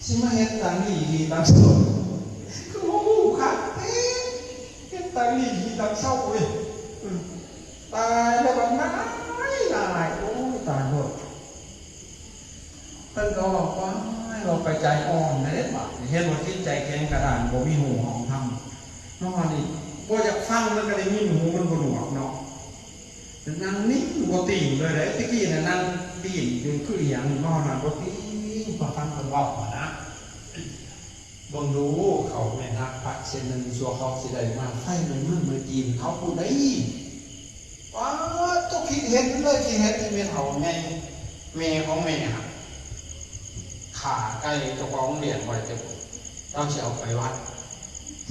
ຊິມາເຮັດຕາງນີ້ດີຕາງໂຊ ຄືບໍ່ຮູ້ຄັກແທ້ ເຮັດຕາງນີ້ດີຕາງເຊົາເວີຍ ຕາຍແລ້ວບາດ ນາຍ ນາຍ ໂອ້ຍ ຕາຍໂລດ. ເພິ່ນກໍເວົ້າໄປ ເວົ້າໄປໃຈອ່ອນເດ້ບາດນີ້ ເຫັນວ່າຈິດໃຈແຂງກະດ້ານ ບໍ່ມີຮູ້ຫ້ອງທຳ ເນາະ ອັນນີ້ບໍ່ຢາກຟັງ ມັນກໍໄດ້ຍິນ ຫູມັນບໍ່ໜວກເນາະ ນັ່ງນິ່ງບໍ່ຕີງເລີຍເດ້ ແຕ່ກີ້ນະນັ່ງຕີງຢູ່ຄືອີ່ຫຍັງ ມາຮອດນັ້ນບໍ່ຕີງ ຟັງເພິ່ນເວົ້າຫັ້ນນະ. ເບິ່ງດູ ເຂົາແມ່ນຮັກພັກເຊັ່ນໜຶ່ງ ຊົ່ວເຂົາຊິໄດ້ມາໄຟໃນເມືອງໃນຕີນເຂົາຜູ້ໃດ ປາດໂທ້ ຄິດເຫັນເລີຍ ຄິດເຫັນທີ່ແມ່ເຖົ້າໃຫຍ່ ແມ່ຂອງແມ່ຫັ້ນ ຂ້າໄກ່ເຈົ້າຂອງລ້ຽງໄວ້ແຕ່ ລາວຊິເອົາໄປວັດ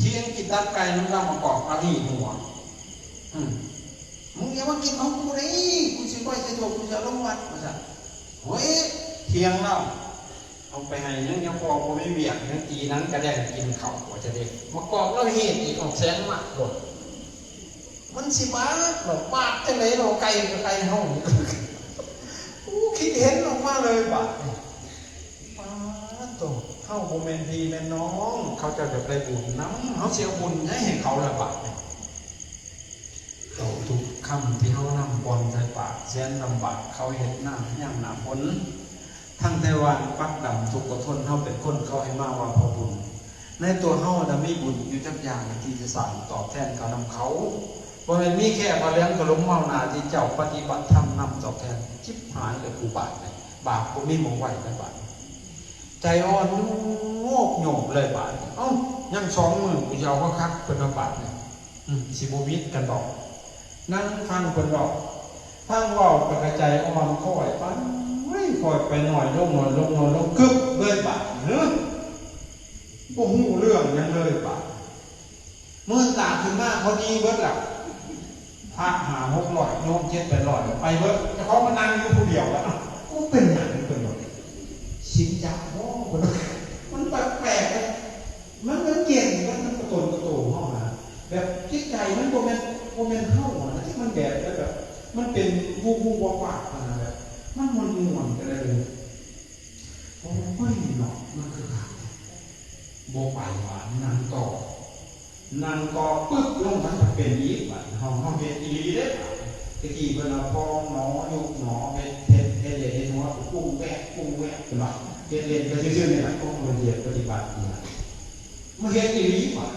ທ່ຽງກິນຕັບໄກ່ນຳລາວມາກອກລາວໜີບຫົວ ອື ມຶງຢ່າມາກິນຂອງກູເດ້ ກູຊິໄວ້ໃສ່ຖ້ວຍ ກູຊິເອົາລົງວັດ ວ່າຊັ້ນ. ໂອ້ຍ ຖຽງລາວ ເອົາໄປໃຫ້ຫຍັງ ຍັງພໍບໍ່ມີວຽກ ຍັງຕີໜັງກະແດງກິນເຂົ້າ ວ່າຊັ້ນເດ້ ມາກອກລາວເຮັດອີກ ອອກແສງມາໂລດ ມັນຊິບາດເນາະ ບາດຈັ່ງໃດເນາະ ໄກ່ກໍໄກ່ເຮົາ ໂອ້ ຄິດເຫັນອອກມາເລີຍບາດນີ້. ປາດໂທ້ ເຮົາບໍ່ແມ່ນພີ່ແມ່ນນ້ອງ ເຂົາເຈົ້າຢາກໄດ້ບຸນນຳ ເຮົາຊິເອົາບຸນໃຫຍ່ໃຫ້ເຂົາລະບາດນີ້. ເຂົ້າທຸກຄຳທີ່ເຮົານຳປ່ອນໃສ່ປາກ ແສນລຳບາກ ເຂົາເຮັດນາຍັງໜ້າຝົນ ທັງແຕ່ຫວ່ານປັກດຳທຸກກໍທົນ ເຮົາເປັນຄົນເຂົາໃຫ້ມາວ່າພໍ່ບຸນ ໃນຕົວເຮົານະມີບຸນຢູ່ຈັກຢ່າງທີ່ຈະສ້າງຕອບແທນເຂົານຳເຂົາ ບໍ່ແມ່ນມີແຄ່ຜ້າເຫຼືອງກະຫຼົມເມົາໜ້າທີ່ເຈົ້າປະຕິບັດທຳນຳຕອບແທນ ຈິບຫາຍແລ້ວກູບາດນີ້ ບາບບໍ່ມີໝ່ອງໄວ້ແລ້ວບາດ ໃຈອ່ອນໂຍກໂຍກເລີຍບາດນີ້ ເອົ້າ ຍັງສອງມື້ກູຊິເອົາຄັກໆ ເພິ່ນວ່າບາດນີ້ ອື ຊິບໍ່ວິດກັນດອກ ນັ່ງຟັງເພິ່ນເວົ້າ ຟັງເວົ້າໄປກະໃຈອ່ອນ ຄ່ອຍໄປ ຄ່ອຍໄປ ນ້ອຍລົງ ນ້ອຍລົງ ນ້ອຍລົງ ກຶບເລີຍບາດນີ້ ເຮີ ບໍ່ຮູ້ເລື່ອງຫຍັງເລີຍບາດ ເມີນຕາຂຶ້ນມາ ເຂົາໜີເບິດແລ້ວ ພະຫ້າຫົກຮ້ອຍ ໂຍມເຈັດແປດຮ້ອຍ ໄປເບິດ ເຈົ້າຂອງມານັ່ງຢູ່ຜູ້ດຽວ ເອົ້າ ກູເປັນຫຍັງ ເພິ່ນວ່າ ສິນຈະບໍ່ ເພິ່ນວ່າ ມັນແປກໆ ເດ້ ມັນ ມັນເຢັນ ມັນ ມັນກະໂຕນກະໂຕເຮົານະ ແບບຈິດໃຈມັນບໍ່ແມ່ນ ບໍ່ແມ່ນເຮົານະ ທີ່ມັນແບບ ແບບ ມັນເປັນວຸບໆວັບໆຫັ້ນນະ ແບບມັນມ່ວນໆ ກະໄດ້ເລີຍ ໂອ້ຍເນາະ ມັນຄືຄັກແທ້ ບໍ່ໄປຫວາ ນັ່ງຕໍ່ ນັ່ງຕໍ່ປຶບລົງ ມັນເປັນອີກບາດ ເຮົາ ເຮົາເຮັດອີ່ຫຼີເດ້ ແຕ່ກີ້ເພິ່ນເອົາພອງໜໍ ຍຸກໜໍ ເຮັດ ເຮັດ ເຮັດເຫຼັ້ນເຮັດຫົວ ປຸ້ງແວກ ປຸ້ງແວກ ເພິ່ນວ່າ ເຮັດເຫຼັ້ນໄປຊື່ໆ ນີ້ລະ ໂອ້ ມັນເຮັດປະຕິບັດນີ້ລະ ມາເຮັດອີ່ຫຼີບາດ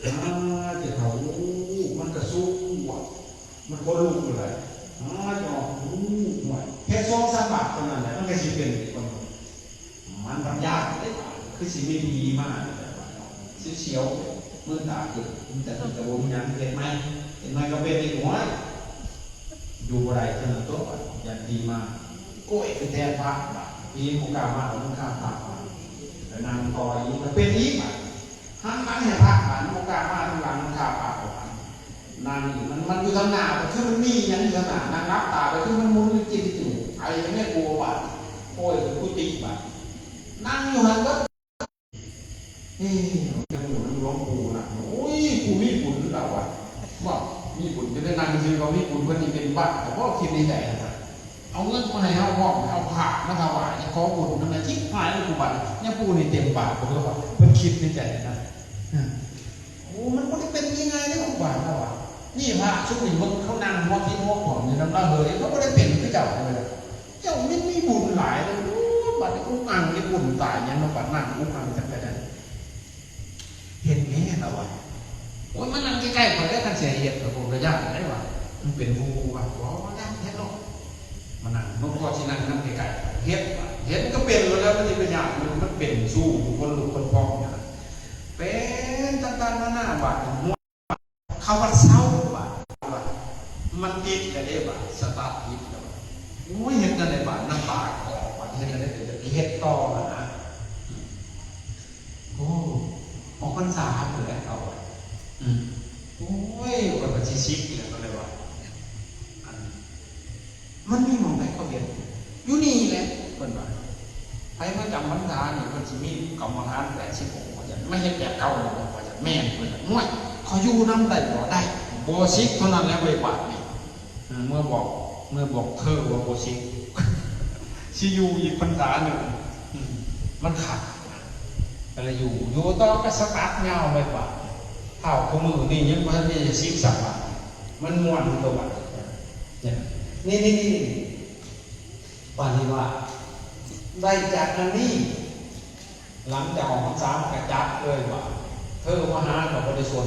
ອາ ເຈົ້າເຖົ້າ ໂອ້ ມັນກະສູງວ່າ ມັນຂົນລຸກຢູ່ໃດ ອາ ເຈົ້າ ໂອ້ ຫ້ວຍ ເຮັດສອງສາມບາດເທົ່ານັ້ນແຫຼະ ມັນກະຊິເປັນອີກຄົນ ມັນບັນຍາເດ້ ຄືຊິມີຜີມາ ສຽວໆ ມືຕາຂຶ້ນ ແຕ່ເພິ່ນກະບໍ່ມີຫຍັງ ເຮັດໃໝ່ ເຮັດໃໝ່ກະເປັນອີກ ໂອ້ຍ ຢູ່ບໍ່ໄດ້ເທົ່ານັ້ນຕົວະ ຢ້ານຜີມາ ໂອ້ຍ ໄປແທນພະ ບາດ ຜີບໍ່ກ້າມາ ມັນຄາພະ ບາດ ໄປນັ່ງຕໍ່ອີກ ກະເປັນອີກ ບາດ ຫັນຫຼັງໃຫ້ພະ ບາດ ມັນບໍ່ກ້າມາ ຫັນຫຼັງມັນຄາພະ ບາດ ນັ່ງນີ້ ມັນ ມັນຢູ່ທາງໜ້າ ກໍຄືມັນມີຫຍັງຢູ່ທາງໜ້າ ນັ່ງຫຼັບຕາ ກໍຄືມັນໝູນຢູ່ຈິກຢູ່ ໄປແມ່ ກູວາບາດ ໂອ້ຍ ກຸຕິບາດ ນັ່ງຢູ່ຫັ້ນເບິດ. ເອີ ເປັນຫຍັງ ຫຼວງ ຫຼວງປູ່ນະ ໂອ້ຍ ຜູ້ມີບຸນລາວວ່າ ເວົ້າມີບຸນ ຈະໄດ້ນັ່ງຊື່ ເຂົາມີບຸນ ເພິ່ນຊິເປັນບ້າ ກໍຄິດໃນໃຈນະ. ເອົາເງິນມາໃຫ້ເຮົາພ້ອມ ເອົາຜ້າມາຖວາຍ ຈະຂໍບຸນນຳແດ່ ຊິບຫາຍແລ້ວກູບາດ ຍາປູນີ້ເຕັມບາດບໍ່ ເພິ່ນຄິດໃນໃຈນະ. ໂອ້ ມັນບໍ່ໄດ້ເປັນງ່າຍໆເດ້ຄູບາ ລາວວ່າ ນີ້ພະຊຸມນີ້ເບິ່ງ ເຂົານັ່ງຫົວຄິດຫົວຂວາມຢູ່ນຳລາວເຮີ້ຍ ເຂົາບໍ່ໄດ້ເປັນຄືເຈົ້າເລີຍ ເຈົ້າແມ່ນມີບຸນຫຼາຍເດີ. ໂອ້ ບັດນີ້ອຸກອັ່ງນີ້ບຸນຕາຍຫຍັງເນາະ ບັດນັ້ນອຸກອັ່ງຈັກກະຈັ່ງ ເຮັດແນ່ລາວວ່າ. ໂອ້ຍ ມານັ່ງໃກ້ໆຂ້ອຍເດີ ຄັນຊິໃຫ້ເຮັດ ຂ້ອຍກໍຢ້ານໄດ໋ວ່າ ມັນເປັນໝູ່ວ່າ ບໍ່ ບໍ່ຢ້ານ ເຮັດໂລດ ມານັ່ງ ເບິ່ງ ກໍຊິນັ່ງນຳໃກ້ໆ ເຮັດວ່າ ເຮັດກໍເປັນແລ້ວ ມັນຊິໄປຍາກຫຍັງ ມັນເປັນຊູ້ ຄົນລຸກຄົນພອງ ເປັນຕ່າງໆນານາ ບາດ ເຂົາວ່າເຊົາ ບາດວ່າ ມັນຕິດແລ້ວເດ້ ບາດ ສະຕາດຕິດແລ້ວ ໂອ້ຍ ເຮັດແນວໃດບາດ ນ້ຳຕາກໍອອກ ບາດ ເຮັດແນວໃດ ເຮັດຕໍ່ຫັ້ນນະ. ໂອ້ ອອກພັນສາພຸ້ນແຫຼະ ເຂົາວ່າ ອືມ ໂອ້ຍ ຂ້ອຍວ່າຊິສິກແລ້ວ ກໍເລີຍວ່າ ອັນ ມັນມີໝ່ອງໃດເຂົາເຮັດ ຢູ່ນີ້ແຫຼະ ເພິ່ນວ່າ ໃຜມາຈຳພັນສານີ້ ເພິ່ນຊິມີກຳມະຖານແປດສິບອົງ ວ່າຊັ້ນ ມາເຮັດແບບເກົ່າບໍ່ ວ່າຊັ້ນ. ແມ່ນ ເພິ່ນວ່າ ໂອ້ຍ ເຂົາຢູ່ນຳໄດ້ບໍ່ ໄດ້ ບໍ່ສິກເທົ່ານັ້ນແຫຼະເວີຍ ບາດນີ້ ເອີ ເມື່ອບອກ ເມື່ອບອກເທີວ່າບໍ່ສິກ ຊິຢູ່ອີກພັນສາໜຶ່ງ ອືມ ມັນຂັດ ກໍເລີຍຢູ່ ຢູ່ຕໍ່ກໍສະຕາດຍາວເລີຍ ບາດ ເທົ່າຄູ່ມື້ນີ້ຍັງບໍ່ທັນໄດ້ສິກຊ້ຳ ບາດ ມັນມ່ວນຕົວ ບາດ ນີ້ ນີ້ ນີ້ ປານນີ້ວ່າ ໄດ້ຈາກອັນນີ້ ຫຼັງຈາກອອກພັນສາມາກໍຈັດເລີຍວ່າ ເທີມາຫາກໍບໍ່ໄດ້ສົນ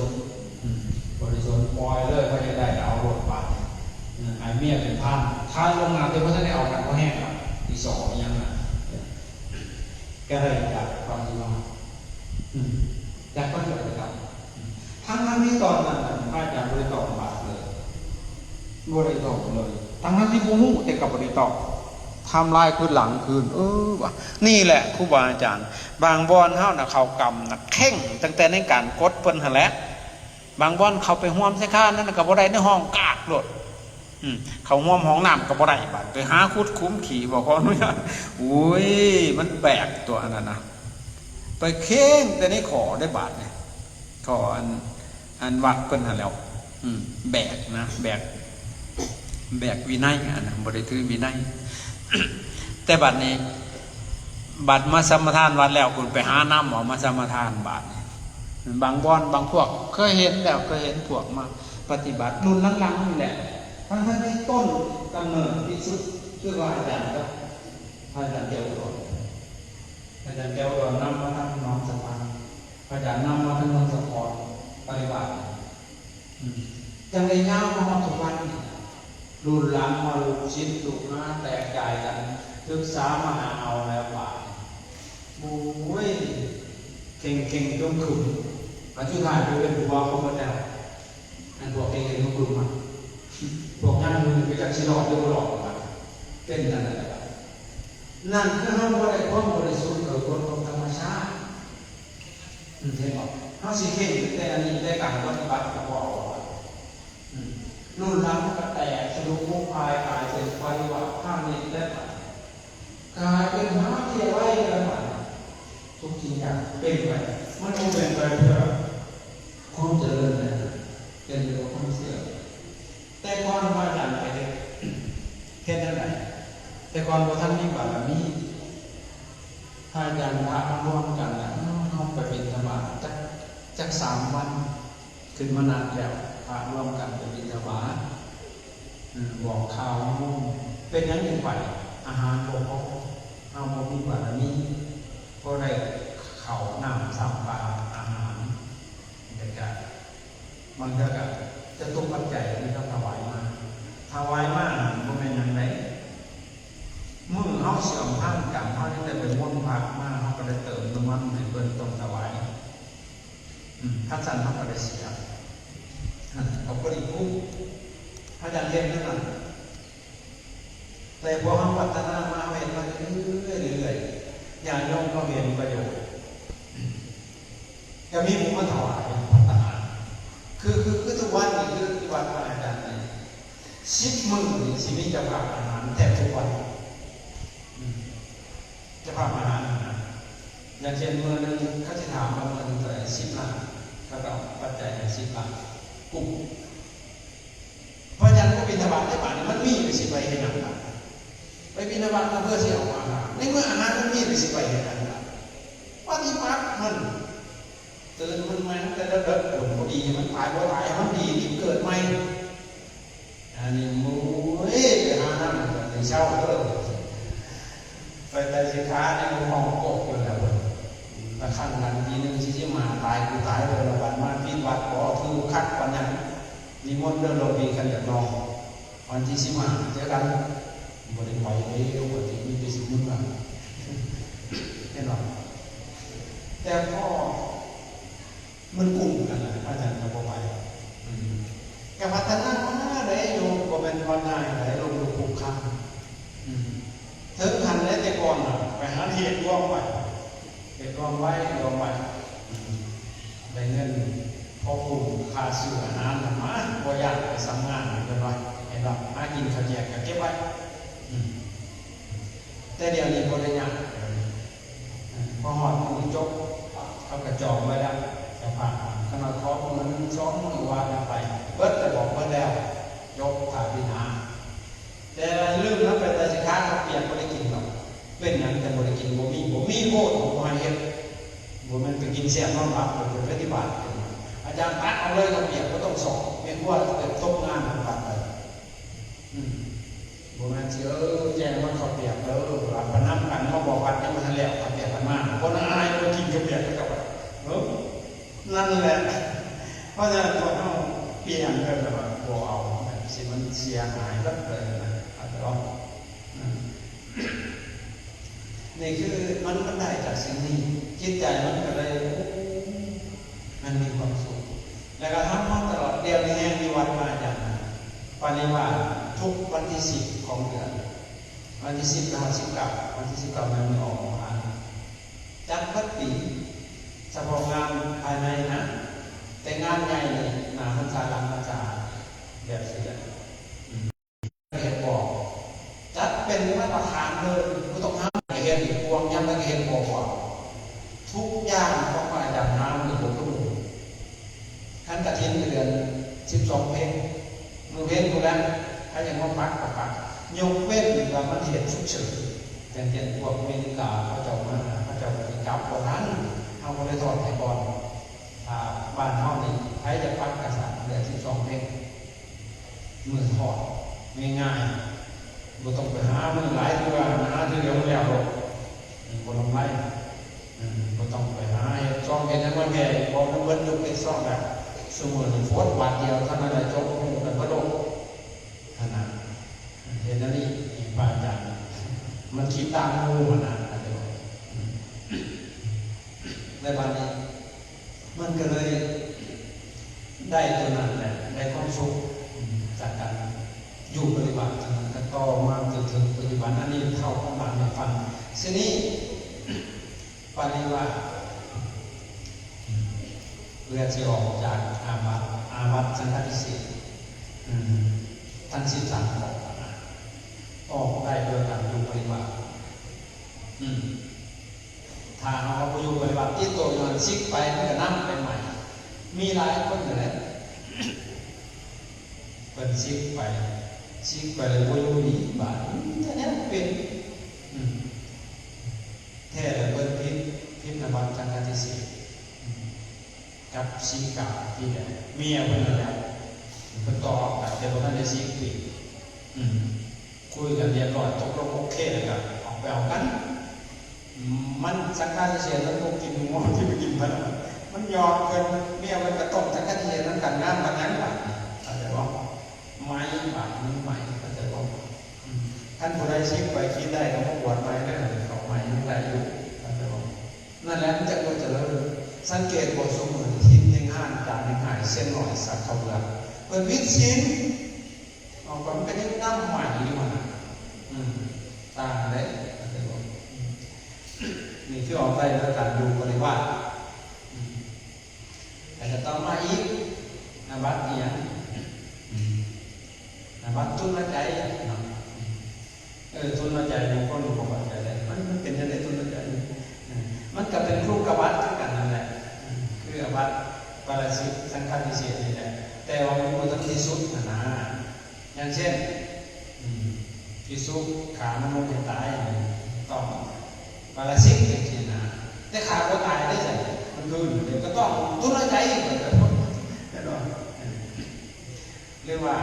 ອືມ ບໍ່ໄດ້ສົນ ປ່ອຍເລີຍ ໃຜຢາກໄດ້ກໍເອົາໂລດ ບາດນີ້ ອືມ ໃຫ້ເມຍເປັນທານ ທານລ່ວງໜ້າ ແຕ່ບໍ່ທັນໄດ້ເອົາກັນ ບໍ່ແຮງດອກ ອີ່ສໍອີ່ຫຍັງນະ ກໍໄດ້ຈາກປານນີ້ວ່າ ອືມ ຈາກປານນີ້ກໍໄດ້ກັບ ທັງໆທີ່ຕອນນັ້ນນະ ພະອາຈານບໍ່ໄດ້ຕອບບັດເລີຍ ບໍ່ໄດ້ຕອບເລີຍ ທັງໆທີ່ຮູ້ ແຕ່ກໍບໍ່ໄດ້ຕອບ ທຳລາຍຄືນຫຼັງຄືນ ເອີ ວ່າ ນີ້ແຫຼະຄູບາອາຈານ ບາງບ່ອນເຮົານະ ເຂົ້າກຳນະ ເຄັ່ງຕັ້ງແຕ່ໃນການກົດເພິ່ນຫັ້ນແຫຼະ ບາງບ່ອນເຂົ້າໄປຮ່ວມໃສ່ຄານນັ້ນນະ ກໍບໍ່ໄດ້ ໃນຫ້ອງກາກໂລດ ອືມ ເຂົ້າຮ່ວມຫ້ອງນ້ຳກໍບໍ່ໄດ້ ບາດໄປຫາຂຸດຂຸມຂີ້ ບໍ່ ຂໍອະນຸຍາດ ໂອ້ຍ ມັນແປກຕົວອັນນັ້ນນະ ໄປເຄັ່ງແຕ່ໃນຂໍໄດ້ ບາດນີ້ ຂໍອັນ ອັນວັດເພິ່ນຫັ້ນແຫຼ້ວ ອືມ ແບກນະ ແບກ ແບກວິໄນ ອັນນັ້ນບໍ່ໄດ້ຖືວິໄນ ແຕ່ບັດນີ້ ບັດມາສະມາທານວັດແລ້ວ ເພິ່ນໄປຫານຳເອົາມາສະມາທານ ບາດນີ້ ບາງບ່ອນບາງພວກ ເຄີຍເຫັນແລ້ວ ເຄີຍເຫັນພວກມາປະຕິບັດ ລຸ້ນຫຼັງໆນີ້ແຫຼະ ທັງໆທີ່ຕົ້ນກຳເນີດທີ່ສຸດ ຄືວ່າອາຈານກັບ ພະອາຈານແກ້ວອຸດອນ ອາຈານແກ້ວອຸດອນນຳມາທາງໜອງສະພັງ ພະອາຈານນຳມາທາງເມືອງສະຄອນ ປະລິວານ ອືມ ຈັ່ງໄດ້ຍາວມາຮອດທຸກວັນນີ້ ລຸ້ນຫຼັງມາລູກສິດລູກຫາແຕກຈາຍກັນ ສຶກສາມາຫາເອົາແລ້ວບາດ ໂອ້ຍ ເຄັ່ງໆຈົນຂຶ້ນ ບັດສຸດທ້າຍໄປເປັນຜົວເຂົາໝົດແລ້ວ ອັນພວກເກັ່ງໆ ມາປຶ້ມມາ ພວກຍັງຢູ່ນີ້ກໍຈັກຊິລອດຫຼືບໍ່ລອດ ເປັນຈັ່ງນັ້ນແຫຼະ. ນັ້ນຄືເຮົາບໍ່ໄດ້ຄວາມບໍລິສຸດ ຄືກົດຂອງທຳມະຊາດ ເຫັນບໍ່? ເຮົາຊິເຄັ່ງແຕ່ອັນນີ້ ແຕ່ການປະຕິບັດກໍບໍ່ເອົາ ລຸ້ນຫຼັງມັນກໍແຕກສະດຸໂຄງຄາຍ ກາຍເປັນໄຟວາບພານິດແລ້ວ ກາຍເປັນມະຫາວິທະຍາໄລແລ້ວ ທຸກສິ່ງຢ່າງເປັນໄປ ມັນບໍ່ເປັນໄປເພື່ອຄວາມຈະເລີນໃດ ເປັນໄປເພື່ອຄວາມເສື່ອມ. ແຕ່ກ່ອນພະອາຈານໄປເຮັດ ເຮັດແນວໃດ? ແຕ່ກ່ອນບໍ່ທັນມີບາລະມີ ພະອາຈານພາມາລວມກັນ ແລ້ວເຮົາໄປບິນທະບາດຈັກ ຈັກສາມວັນ ຂຶ້ນມານັດແລ້ວ ພະລວມກັນໄປບິນທະບາດ ອືມ ບອກຂ່າວໂຍມ ເປັນຫຍັງຈຶ່ງໄປ? ອາຫານບໍ່ພໍ ເຮົາບໍ່ມີບາລະມີ ພໍໄດ້ເຂົ້ານ້ຳຊຳປາອາຫານ ແລ້ວກະບາງເທື່ອກະຈະຕຸປັດໄຈທີ່ເຮົາຖວາຍມາ ຖວາຍມານັ້ນບໍ່ແມ່ນຫຍັງໃດ ມື້ເຮົາເຊື່ອມທາງກັນ ເຮົາຍັງໄດ້ໄປມົນພະມາ ເຮົາກໍໄດ້ເຕີມນ້ຳມັນໃຫ້ເພິ່ນຕ້ອງຖວາຍ ອືມ ຄັນຊັ້ນເຮົາກໍໄດ້ເສຍ ເຮົາກໍໄດ້ຄຸ້ມ ພະອາຈານເຮັດແນວນັ້ນ ແຕ່ພໍເຮົາພັດທະນາມາ ເຮົາເຮັດມາເລື້ອຍໆ ເລື້ອຍໆ ຍາດໂຍມກໍເຫັນປະໂຫຍດ ກໍມີຜູ້ມາຖວາຍພັດທະນາ ຄື ຄື ຄືທຸກວັນນີ້ ຄື ສິບມື້ນີ້ຊິມີເຈົ້າພາບອາຫານແທບທຸກວັນ. ອືມ ເຈົ້າພາບອາຫານນະ ຢ່າງເຊັ່ນມື້ໜຶ່ງເຂົາຊິຖາມວ່າມື້ໜຶ່ງເທົ່າໃດ ສິບລ້ານ ເຂົາກໍເອົາປັດໄຈໃຫ້ສິບລ້ານກຸ້ມ. ພະຈັນກໍບິນທະບາດໃນບາດນີ້ ມັນມີ ມັນຊິໄປເຮັດຫຍັງບາດ? ໄປບິນທະບາດກໍເພື່ອຊິເອົາອາຫານ ໃນເມື່ອອາຫານມັນມີ ມັນຊິໄປເຮັດຫຍັງບາດ? ປະຕິບັດມັນ ຕື່ນມັນໃໝ່ຕັ້ງແຕ່ເດິກໆ ຜົນບໍ່ດີໃຫ້ມັນຕາຍ ບໍ່ຕາຍໃຫ້ມັນດີ ເກີດໃໝ່. ອັນນີ້ໂອ້ຍ ໄປຫານຳໃນເຊົ້າເດີ ໄປໄຕສິຂາໃນຫ້ອງໂກກຢູ່ແລ້ວເພິ່ນ ລະຄັ້ງນັ້ນປີໜຶ່ງສີ່ສິບຫ້າ ຕາຍ ກູຕາຍເດີ ລະບາດມາປິດວັດ ບໍ່ຖືກຄັກປານຫຍັງ ນິມົນເດີ ຫຼວງພີ່ ຄັນຢາກລອງ ວັນທີສິບຫ້າເຈີກັນ. ບໍ່ໄດ້ໄປເດ້ ວ່າຊິມີແຕ່ຊິເມືອ ເຫັນບໍ່? ແຕ່ພໍມັນກຸ້ມກັນລະ ພະອາຈານກໍບໍ່ໄປ. ອືມ ກະພັດທະນາມາໄດ້ໂຍມ ບໍ່ແມ່ນວ່າງ່າຍໃດ ລົ້ມລຸກຄຸກຄານ. ອືມ ເຖິງຂັ້ນໃດແຕ່ກ່ອນນະ ໄປຫາເຮັດລວມໄວ້ ເຮັດລວມໄວ້ ລວມໄວ້ ອືມ ໄດ້ເງິນພໍກຸ້ມຄ່າຊື້ອາຫານນຳມາ ບໍ່ຢາກໄປສຳງານ ເພິ່ນວ່າ ເຫັນບໍ່? ຫາກິນເຂົ້າແຈກກໍເກັບໄວ້. ອືມ ແຕ່ດຽວນີ້ບໍ່ໄດ້ຍາກ ພໍຮອດມື້ຈົບ ເຂົາກໍຈອງໄວ້ແລ້ວ ເຈົ້າພາບ ຄັນວ່າຂໍມື້ໜຶ່ງສອງມື້ວ່າກັນໄປ ເບິດແລ້ວ ບອກເບິດແລ້ວ ຈົບ ຖ້າປີໜ້າ. ແຕ່ລືມນຳໄປ ແຕ່ສິຂາເຂົ້າປຽກບໍ່ໄດ້ກິນດອກ. ເປັນຫຍັງຈັ່ງບໍ່ໄດ້ກິນ? ບໍ່ມີ ບໍ່ມີໂພດ ບໍ່ໃຫ້ເຮັດ. ບໍ່ແມ່ນໄປກິນແຊບນອນຫຼັບ ໄປປະຕິບັດ. ອາຈານຕັກເອົາເລີຍເຂົ້າປຽກ ບໍ່ຕ້ອງຊອກ ແມ່ຄົວເກີດຕົກງານບັດໄປ. ອືມ ບໍ່ແມ່ນຊິ ເອີ ແຈ້ງມາເຂົ້າປຽກເດີ ວ່າໄປນຳກັນມາບອກກັນ ຍັງບໍ່ທັນແລ້ວ ເຂົ້າປຽກກັນມາ ຄົນອາຍບໍ່ກິນເຂົ້າປຽກ ເຂົາເຈົ້າວ່າ ເອີ ນັ້ນແຫຼະ. ເພາະສະນັ້ນພວກເຮົາປ່ຽນກັນແບບວ່າບໍ່ເອົາ ແບບຊິມັນເສຍຫາຍເບິດເລີຍນະ ເຂົ້າໃຈບໍ່? ອືມ ນີ້ຄືມັນ ມັນໄດ້ຈາກສິ່ງນີ້ ຈິດໃຈມັນກໍເລີຍ ໂອ້ ມັນມີຄວາມສຸກ ແລ້ວກໍທຳມາຕະຫຼອດ. ດຽວນີ້ແຮງຢູ່ວັດວາອາຈານ ປະລິວາດທຸກວັນທີສິບຂອງເດືອນ ວັນທີສິບໄປຮອດສິບເກົ້າ ວັນທີສິບເກົ້າແມ່ນມື້ອອກຂອງອານ ຈັດເບິດປີ ສະເພາະງານພາຍໃນນະ ແຕ່ງານໃຫຍ່ນີ້ໜ້າພັນສາ ຫຼັງພັນສາ ແບບຊີ້ແຫຼະ ອືມ ເຮັດບໍ່ ຈັດເປັນມາດຕະຖານເລີຍ ບໍ່ຕ້ອງຫາໃຜເຮັດ ພວກຍາມໃດກໍເຮັດບໍ່ ທຸກຢ່າງຂອງພະອາຈານຫາມື້ບໍ່ຄືໝູ່. ຄັນກະຖິນກໍເດືອນສິບສອງເພັງ ມື້ເພັງພຸ້ນແຫຼະ ໃຜຢາກມາປັກກໍປັກ ຍົກເວັ້ນວ່າມັນເຫດສຸກເສີນ ຢ່າງເຊັ່ນພວກອາເມລິກາເຂົາເຈົ້າມາ ເຂົາເຈົ້າກໍຊິກັບບໍ່ທັນ ເຮົາກໍເລີຍທອດໃຫ້ກ່ອນ. ຖ້າບ້ານເຮົານີ້ ໃຜຈະປັກກະສັດເດືອນສິບສອງເພັງ ມື້ທອດ ງ່າຍໆ ບໍ່ຕ້ອງໄປຫາມື້ຫຼາຍເທື່ອ ຫາເທື່ອດຽວມັນແລ້ວໂລດ ບໍ່ລຳໄລ. ອືມ ບໍ່ຕ້ອງໄປຫາເຮັດຊອງເຮັດຫຍັງມາແຜ່ອີກ ເພາະມັນເບິດຍຸກເປັນຊອງແລ້ວ. ຊຸມື້ນີ້ໂພສບາດດຽວເທົ່ານັ້ນແຫຼະ ຈົບຮູ້ກັນເບິດໂລກຫັ້ນນະ. ເຮັດແນວນີ້ໃຫ້ພະອາຈານ ມັນຄິດຕ່າງໝູ່ຫັ້ນນະ ເຂົ້າໃຈບໍ່? ອືມ ແລ້ວບາດນີ້ ມັນກໍເລີຍໄດ້ຕົວນັ້ນແຫຼະ ໄດ້ຄວາມສຸກ ອືມ ຈາກການຢູ່ປະລິວາດ. ຈາກນັ້ນກໍຕໍ່ມາຈົນເຖິງປັດຈຸບັນ ອັນນີ້ເລົ່າຄວາມຫຼັງໃຫ້ຟັງ. ທີນີ້ປະລິວາດ ອືມ ເພື່ອຊິອອກຈາກອາບັດ ອາບັດສັງຄະຕິເສດ ອືມ ທັງສິບສາມຂໍ້ນະ ອອກໄດ້ໂດຍການຢູ່ປະລິວາດ. ອືມ ຖ້າເຮົາບໍ່ຢູ່ປະຕິບັດ ຕິດໂຕຢູ່ຫັ້ນ ສິກໄປ ມັນກໍນຳໄປໃໝ່. ມີຫຼາຍຄົນນັ້ນແຫຼະ ເພິ່ນສິກໄປ ສິກໄປແລ້ວບໍ່ຢູ່ດີ ບາດນີ້ແນວເປັນ ອືມ ແທ້ແລ້ວເພິ່ນຜິດ ຜິດອາບັດສັງຄະຕິເສດ ອືມ ກັບສີກາທີ່ແຫຼະ ເມຍເພິ່ນນັ້ນແຫຼະ ເພິ່ນຕໍ່ອອກໄປ ແຕ່ບໍ່ທັນໄດ້ສິກຕິ ອືມ ຄຸຍກັນຮຽບຮ້ອຍ ຕົກລົງໂອເຄ ແລ້ວກໍອອກໄປເອົາກັນ. ມັນສັງຄະຕິເສດ ມັນບໍ່ກິນໝູ່ທີ່ໄປກິນເພິ່ນ ມັນຢອກເພິ່ນ ເມຍເພິ່ນກໍຕົ້ມສັງຄະຕິເສດນຳກັນ ງາມປານຫຍັງບາດນີ້ ເຂົ້າໃຈບໍ່? ໄໝ້ບາດນີ້ ໄໝ້ ເຂົ້າໃຈບໍ່? ອືມ ຄັນຜູ້ໃດສິກໄປກິນໄດ້ກໍມາບວດໃໝ່ເດີ ເຂົ້າໃໝ່ຍັງໄດ້ຢູ່ ເຂົ້າໃຈບໍ່? ນັ້ນແຫຼະ ມັນຈະບໍ່ຈະເລີນ. ສັງເກດບໍ່ ຊຸມື້ນີ້ທີມແຫ່ງຮ້ານ ຈານແຫ່ງຫາຍ ເຊັ່ນໜ້ອຍ ສັກເຂົ້າເບືອ ເພິ່ນຜິດສິນ ເອົາ ມັນກໍຍັງນຳໃໝ່ຢູ່ຫັ້ນນະ. ອືມ ຕ່າງເດ້ ເຂົ້າໃຈບໍ່? ອືມ ນີ້ຄືອອກໄດ້ໂດຍການຢູ່ປະລິວາດ. ອືມ ແລ້ວກໍຕໍ່ມາອີກ ອາບັດອີ່ຫຍັງ? ອືມ ອາບັດຕຸລ ທຸກອາບັດຄືກັນນັ້ນແຫຼະ ຄືອາບັດປາລາຊິກ ສັງຄະຕິເສດນີ້ແຫຼະ ແຕ່ວ່າມັນບໍ່ທັນທີ່ສຸດຫັ້ນນາ. ຢ່າງເຊັ່ນ ອືມ ພິກຂຸຂ້າມະນຸດໃຫ້ຕາຍ ຕ້ອງປາລາຊິກຈັ່ງຊີ້ນະ ແຕ່ຂ້າບໍ່ຕາຍເດ້ຊັ້ນ ມັນຄືນເດ້ ກໍຕ້ອງທຸລະໃຈ ແມ່ນບໍ່? ຫຼືວ່າ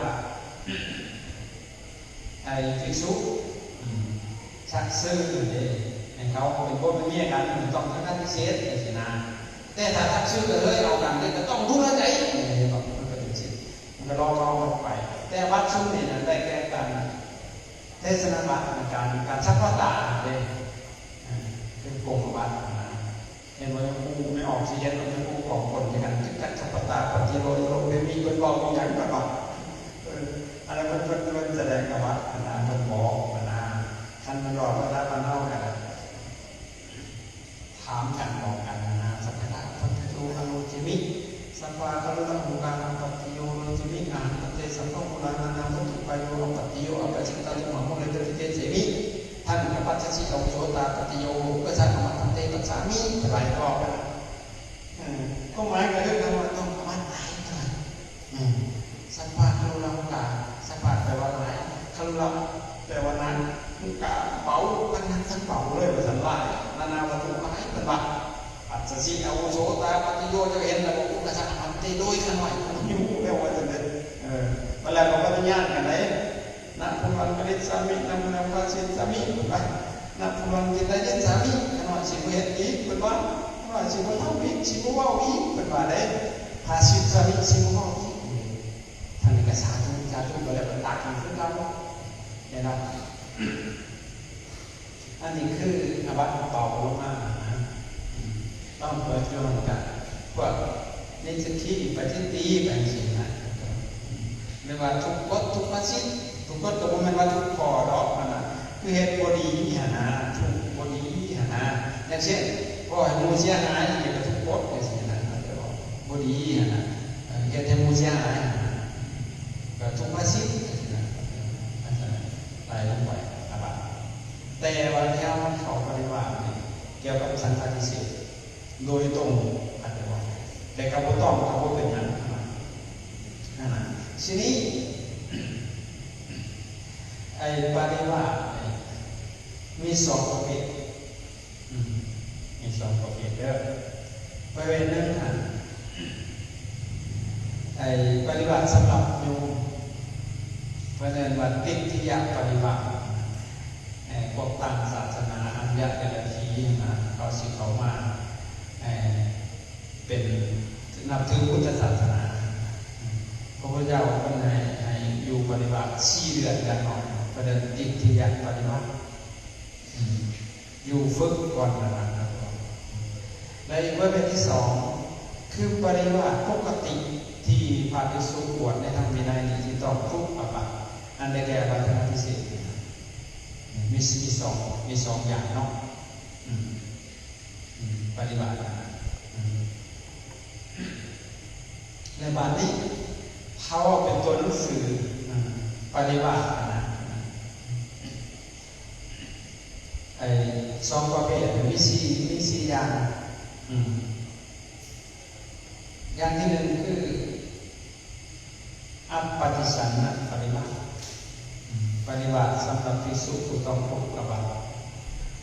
ໄອ້ພິກຂຸ ອືມ ຊັກຊື່ເດ້ ໃຫ້ເຂົາເປັນຜົວເປັນເມຍກັນ ຕ້ອງສັງຄະຕິເສດຈັ່ງຊີ້ນະ ແຕ່ຖ້າຊັກຊື່ເລີຍເອົາກັນນີ້ ກໍຕ້ອງທຸລະໃຈ ເຫັນບໍ່? ມັນກໍເປັນຈັ່ງຊີ້ ມັນກໍລອງໆກັນໄປ ແຕ່ອາບັດຊຸມນີ້ນະ ໄດ້ແກ່ການເທສະນາບັດ ການ ການສັບປະຕາເດ້ ເອີ ເປັນກົງອາບັດນະ. ເຫັນບໍ່? ຍັງຮູ້ ແມ່ອອກຊິເຮັດ ມັນຍັງຮູ້ຂອງຄົນຄືກັນ ຈັກສັບປະຕາ ປະຕິໂລດ ໂລເພມິ ເພິ່ນເວົ້າອີ່ຫຍັງກັນວະ? ເອີ ອັນນັ້ນເພິ່ນ ເພິ່ນ ເພິ່ນສະແດງອາບັດຫັ້ນນະ ເພິ່ນບອກຫັ້ນນະ ຄັນມັນເວົ້າພາສາບ້ານເຮົາກໍ ຖາມກັນບອກກັນນະ ສັກກະທາ ປັດຕະໂຍ ອະໂລເຈມິ ສັບພາຄາລຸລະໂອກາ ອະປັດຕິໂຍ ໂລເຈມິ ອະຫັງ ພັນເຕ ສັບພະໂອລານານາ ວັດຖຸປາໂຍ ອະປັດຕິໂຍ ອະປະຊິດຕາ ຕຸມະໂມ ເລ ປະຕິເກເສມິ ທັງກະປັດສະຊິ ອະວຸໂສຕາ ປັດຕິໂຍ ອຸປະສາກະມະ ພັນເຕ ປັດສາມິ ຫຼາຍຮອບນະ. ເອີ ຄວາມໝາຍກໍຄືຄຳວ່າຕ້ອງອາບັດຫຼາຍເທົ່ານັ້ນ. ອືມ ສັບພາຄາລຸລະໂອກາ ສັບພາແປວ່າຫຼາຍ ຄາລຸລະແປວ່າໜັກ ໂອກາເບົາ ທັງໜັກທັງເບົາເລີຍວ່າຊັ້ນ ຫຼາຍ ນານາວັດຖຸຫຼາຍ ເພິ່ນວ່າ ປັດສະຊິ ອະວຸໂສຕາ ປັດຕິໂຍ ເຈົ້າເຫັນແລ້ວບໍ່? ອຸປະສາກະມະ ພັນເຕ ໂດຍຂ້ານ້ອຍ ຜູ້ຮູ້ແລ້ວວ່າຊັ້ນເດ. ເອີ ບັດແລ້ວກໍປະຕິຍານກັນເດ້ ນະພູລັງກະລິດສາມິ ນະພູລັງພາສິດສາມິ ເພິ່ນວ່າ ນະພູລັງກິດຕະຍິດສາມິ ຂ້ານ້ອຍຊິບໍ່ເຮັດອີກ ເພິ່ນວ່າ ຂ້ານ້ອຍຊິບໍ່ທຳອີກ ຊິບໍ່ເວົ້າອີກ ເພິ່ນວ່າເດ້ ພາສິດສາມິ ຊິບໍ່ເວົ້າອີກ. ທ່ານນີ້ກໍສາທຸ ສາທຸ ກໍແລ້ວກໍຕັກອີກຄືເກົ່າ ເຫັນບໍ່? ອັນນີ້ຄືອາບັດເບົາລົງມານະ ຕ້ອງເປີດຢູ່ຫັ້ນກະ ພວກນິດສະຄີ ປາຈິດຕີ ໄປຈັ່ງຊີ້ນະ ຫຼືວ່າທຸກກົດ ທຸກພາສິດ ທຸກກົດກໍບໍ່ແມ່ນວ່າທຸກຂໍ້ດອກຫັ້ນນະ ຄືເຮັດບໍ່ດີຫັ້ນນະ ທຸກບໍ່ດີຫັ້ນນະ ຢ່າງເຊັ່ນ ເວົ້າໃຫ້ໝູ່ເສຍຫາຍ ນີ້ກໍທຸກກົດຈັ່ງຊີ້ນະ ບໍ່ດີຫັ້ນນະ ເຮັດໃຫ້ໝູ່ເສຍຫາຍ ກໍທຸກພາສິດຈັ່ງຊີ້ນະ ໄລ່ລົງໄປອາບັດ. ແຕ່ວ່າແນວເຂົ້າປະລິວາດນີ້ ກ່ຽວກັບສັງຄະຕິເສດ ໂດຍຕົງ ອາດຈະບອກ ແຕ່ກໍບໍ່ຕ້ອງ ກໍບໍ່ເປັນຫຍັງ ຫັ້ນນະ. ທີນີ້ ໄອ້ປະລິວາດນີ້ ມີສອງປະເພດ ອືມ ມີສອງປະເພດເດີ. ປະເພດໜຶ່ງຫັ້ນ ໄອ້ປະລິວາດສຳລັບໂຍມ ເພິ່ນເອີ້ນວ່າຕິດທິຍະປະລິວາດ. ເອີ ພວກຕ່າງສາສະໜາ ອັນຍະເດລະທີຫັ້ນນະ ເຂົາຊິເຂົ້າມາ ເອີ ເປັນ ນັບຖືພຸດທະສາສະໜາ. ພະພຸດທະເຈົ້າເພິ່ນໃຫ້ ໃຫ້ຢູ່ປະລິວາດສີ່ເດືອນຢ່າງໜ້ອຍ ເພິ່ນເອີ້ນຕິດທິຍະປະລິວາດ ອືມ ຢູ່ຝຶກກ່ອນນະ. ແລະ ອີກປະເພດທີສອງ ຄືປະລິວາດປົກກະຕິ ທີ່ພະພິກສຸບວດໃນທຳວິໄນນີ້ ທີ່ຕ້ອງທຸກອາບັດ ອັນໃດແກ່ອາບັດທັງປະຕິເສດ. ມີ ມີສອງ ມີສອງຢ່າງເນາະ ອືມ ອືມ ປະລິວາດນະ. ອືມ ແລະ ບາດນີ້ ເຮົາເອົາເປັນຕົວໜັງສື ອືມ ປະລິວາດນະ. ໄອ້ສອງປະເພດມີສີ່ ມີສີ່ຢ່າງ. ອືມ ຢ່າງທີໜຶ່ງຄື ອັບປະຕິສັນນະປະລິວາດ ອືມ ປະລິວາດສຳລັບພິກສຸຜູ້ຕ້ອງປົກອາບັດ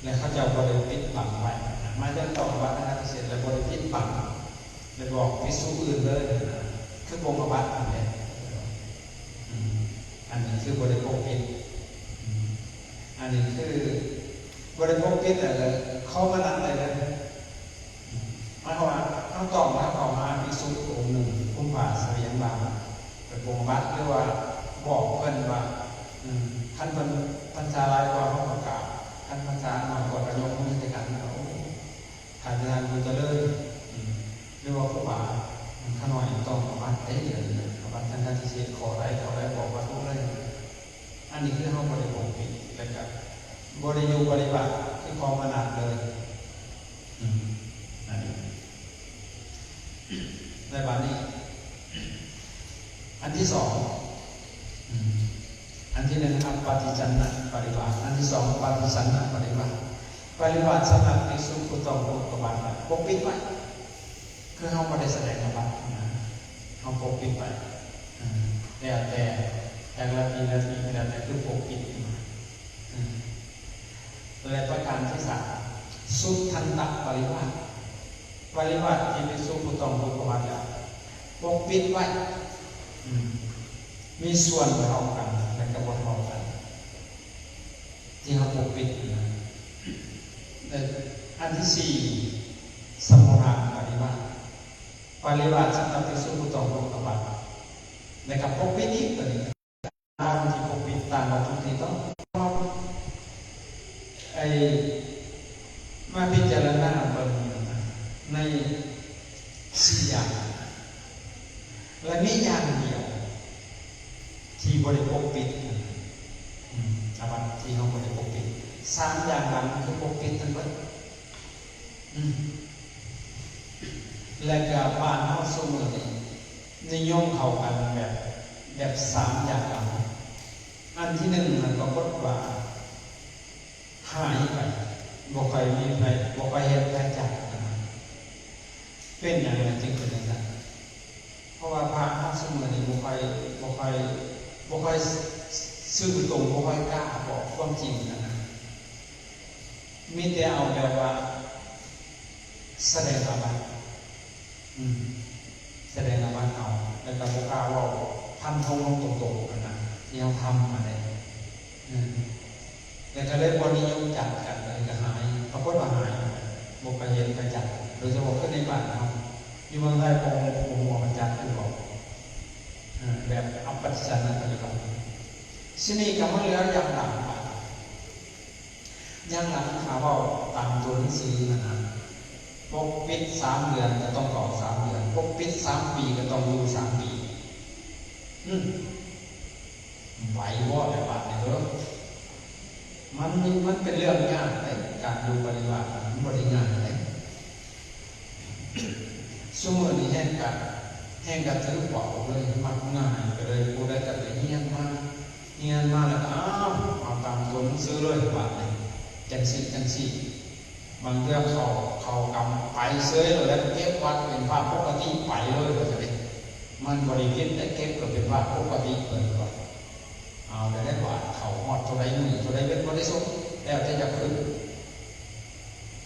ແລະ ເຂົາເຈົ້າບໍ່ໄດ້ປິດບັງໄວ້ນະ ໝາຍເຖິງຕ້ອງອາບັດທັງປະຕິເສດ ແລະ ບໍ່ໄດ້ປິດບັງ ແລະ ບອກພິກສຸອື່ນເລີຍນະ ຄືປົງອາບັດຫັ້ນແຫຼະ. ອືມ ອັນນີ້ຄືບໍ່ໄດ້ປົກປິດ ອືມ ອັນນີ້ຄືບໍ່ໄດ້ປົກປິດ ແລ້ວກໍເຂົ້າມານັ່ງໄດ້ເລີຍ. ໝາຍຄວາມວ່າເຮົາຕ້ອງມາເຂົ້າຫາພິກສຸອົງໜຶ່ງ ຄຸມຜ້າສະບຽງບາງ ໄປປົງອາບັດ ຫຼືວ່າບອກເພິ່ນວ່າ ອືມ ຄັນເພິ່ນພັນສາຫຼາຍກວ່າເຮົາກໍກາບ ຄັນພັນສາໜ້ອຍກວ່າກໍຍົກມືໃສ່ກັນ ໂອ້ ທ່ານອາຈານບຸນຈະເລີນ ອືມ ຫຼືວ່າຄູບາ ຂ້ານ້ອຍຕ້ອງອາບັດເດ້ ອາບັດທັງທີ່ເຮັດຂໍ້ໃດ ຂໍ້ໃດບອກວ່າທຸກເລີຍ. ອັນນີ້ຄືເຮົາບໍ່ໄດ້ປົກປິດ ແລ້ວກະບໍ່ໄດ້ຢູ່ປະລິວາດ ຄືຄອງອະນາດເລີຍ. ອືມ ອັນນີ້ ແລ້ວບາດນີ້ ອັນທີສອງ ອືມ ອັນທີໜຶ່ງ ອັບປະຕິສັນນະປະລິວາດ ອັນທີສອງ ປະຕິສັນນະປະລິວາດ. ປະລິວາດສຳລັບພິກສຸຜູ້ຕ້ອງໂພດກະບັດ ປົກປິດໄວ້ ຄືເຮົາບໍ່ໄດ້ສະແດງອາບັດນະ ເຮົາປົກປິດໄວ້ ເອີ ແລ້ວແຕ່ ແຕ່ລະປີລະປີ ແລ້ວແຕ່ ຄືປົກປິດ ເອີ ແລະ ປະການທີສາມ ສຸດທັນຕະປະລິວາດ ປະລິວາດທີ່ພິກສຸຜູ້ຕ້ອງໂພດກະບັດ ປົກປິດໄວ້ ອືມ ມີສ່ວນເທົ່າກັນ ແລະ ກໍບໍ່ເທົ່າກັນ ທີ່ເຮົາປົກປິດນະ ແລະ ອັນທີສີ່ ສະມຸທານປະລິວາດ ປະລິວາດສຳລັບພິກສຸຜູ້ຕ້ອງໂພດກະບັດ ແລະ ກໍປົກປິດອີກ ຕົວນີ້ ຕາມທີ່ປົກປິດຕາມວັດຖຸທີ່ຕ້ອງ ໄອ້ ມາພິຈາລະນາເບິ່ງໃນສີ່ຢ່າງ ແລະ ມີຢ່າງດຽວທີ່ບໍ່ໄດ້ປົກປິດ ອາບັດທີ່ເຮົາບໍ່ໄດ້ປົກປິດ ສາມຢ່າງຫຼັງຄືປົກປິດທັງເບິດ ອືມ ແລະກະບ້ານເຮົາຊຸມື້ນີ້ນິຍົມເຂົ້າກັນແບບ ແບບສາມຢ່າງຫຼັງ ອັນທີໜຶ່ງນັ້ນປາກົດວ່າຫາຍໄປ ບໍ່ຄ່ອຍມີໃຜ ບໍ່ຄ່ອຍເຫັນໃຜຈັກນະ ເປັນຫຍັງລະຈຶ່ງເປັນຈັ່ງຊັ້ນ? ເພາະວ່າພະເຮົາຊຸມື້ນີ້ບໍ່ຄ່ອຍ ບໍ່ຄ່ອຍ ບໍ່ຄ່ອຍຊື່ຕົງ ບໍ່ຄ່ອຍກ້າບອກຄວາມຈິງຫັ້ນນະ ມີແຕ່ເອົາແບບວ່າສະແດງອາບັດ ອືມ ສະແດງອາບັດເອົາ ແລ້ວກໍບໍ່ກ້າເວົ້າຟັນທົງລົງຕົງໆຫັ້ນນະ ທີ່ເຮົາທຳຫັ້ນແຫຼະ ອືມ ແລ້ວກໍເລີຍບໍ່ນິຍົມຈັດກັນ ແລ້ວກໍຫາຍ ປາກົດວ່າຫາຍ ບໍ່ກະເຫັນກະຈັກ ໂດຍສະເພາະຄືໃນບ້ານເຮົາ ຢູ່ເມືອງໄທບໍ່ຮູ້ວ່າມັນຈັດຄືບໍ່ ເອີ ແບບອັບປະຕິສານະປະຕິບັດ ຊິນີ້ກໍມາເຫຼືອຢ່າງຫຼັງບາດ ຢ່າງຫຼັງຖ້າເວົ້າຕາມຕົວໜັງສືຫັ້ນນະ ປົກປິດສາມເດືອນກໍຕ້ອງເຂົ້າສາມເດືອນ ປົກປິດສາມປີກໍຕ້ອງຢູ່ສາມປີ ອືມ ໄຫວບໍ່ແຫຼະບາດນີ້ເອີ ມັນ ມັນເປັນເລື່ອງຍາກເດ້ ການຢູ່ປະລິວາດມັນບໍ່ໄດ້ງ່າຍເດ້ ຊຸມື້ນີ້ແຮ່ງກະ ແຮ່ງກະຖືເບົາເລີຍ ມັກງ່າຍກໍເລີຍ ຜູ້ໃດກໍໄປຮຽນມາ ຮຽນມາແລ້ວກໍ ອ້າວ ເອົາຕາມຕົວໜັງສືເລີຍບາດນີ້ ຈັ່ງຊີ້ຈັ່ງຊີ້ ບາງເທື່ອເຂົ້າ ເຂົ້າກຳໄປເຊີຍໂລດ ແລ້ວເກັບວັດເປັນພະປົກກະຕິໄປເລີຍ ວ່າຊັ້ນເດ ມັນບໍ່ໄດ້ຜິດເດ້ ເກັບກໍເປັນພະປົກກະຕິເພິ່ນວ່າ ເອົາແລ້ວໄດ້ບາດເຂົ້າຮອດເທົ່າໃດມື້ເທົ່າໃດເວັນບໍ່ໄດ້ສົກ ແລ້ວແຕ່ຈະຂຶ້ນ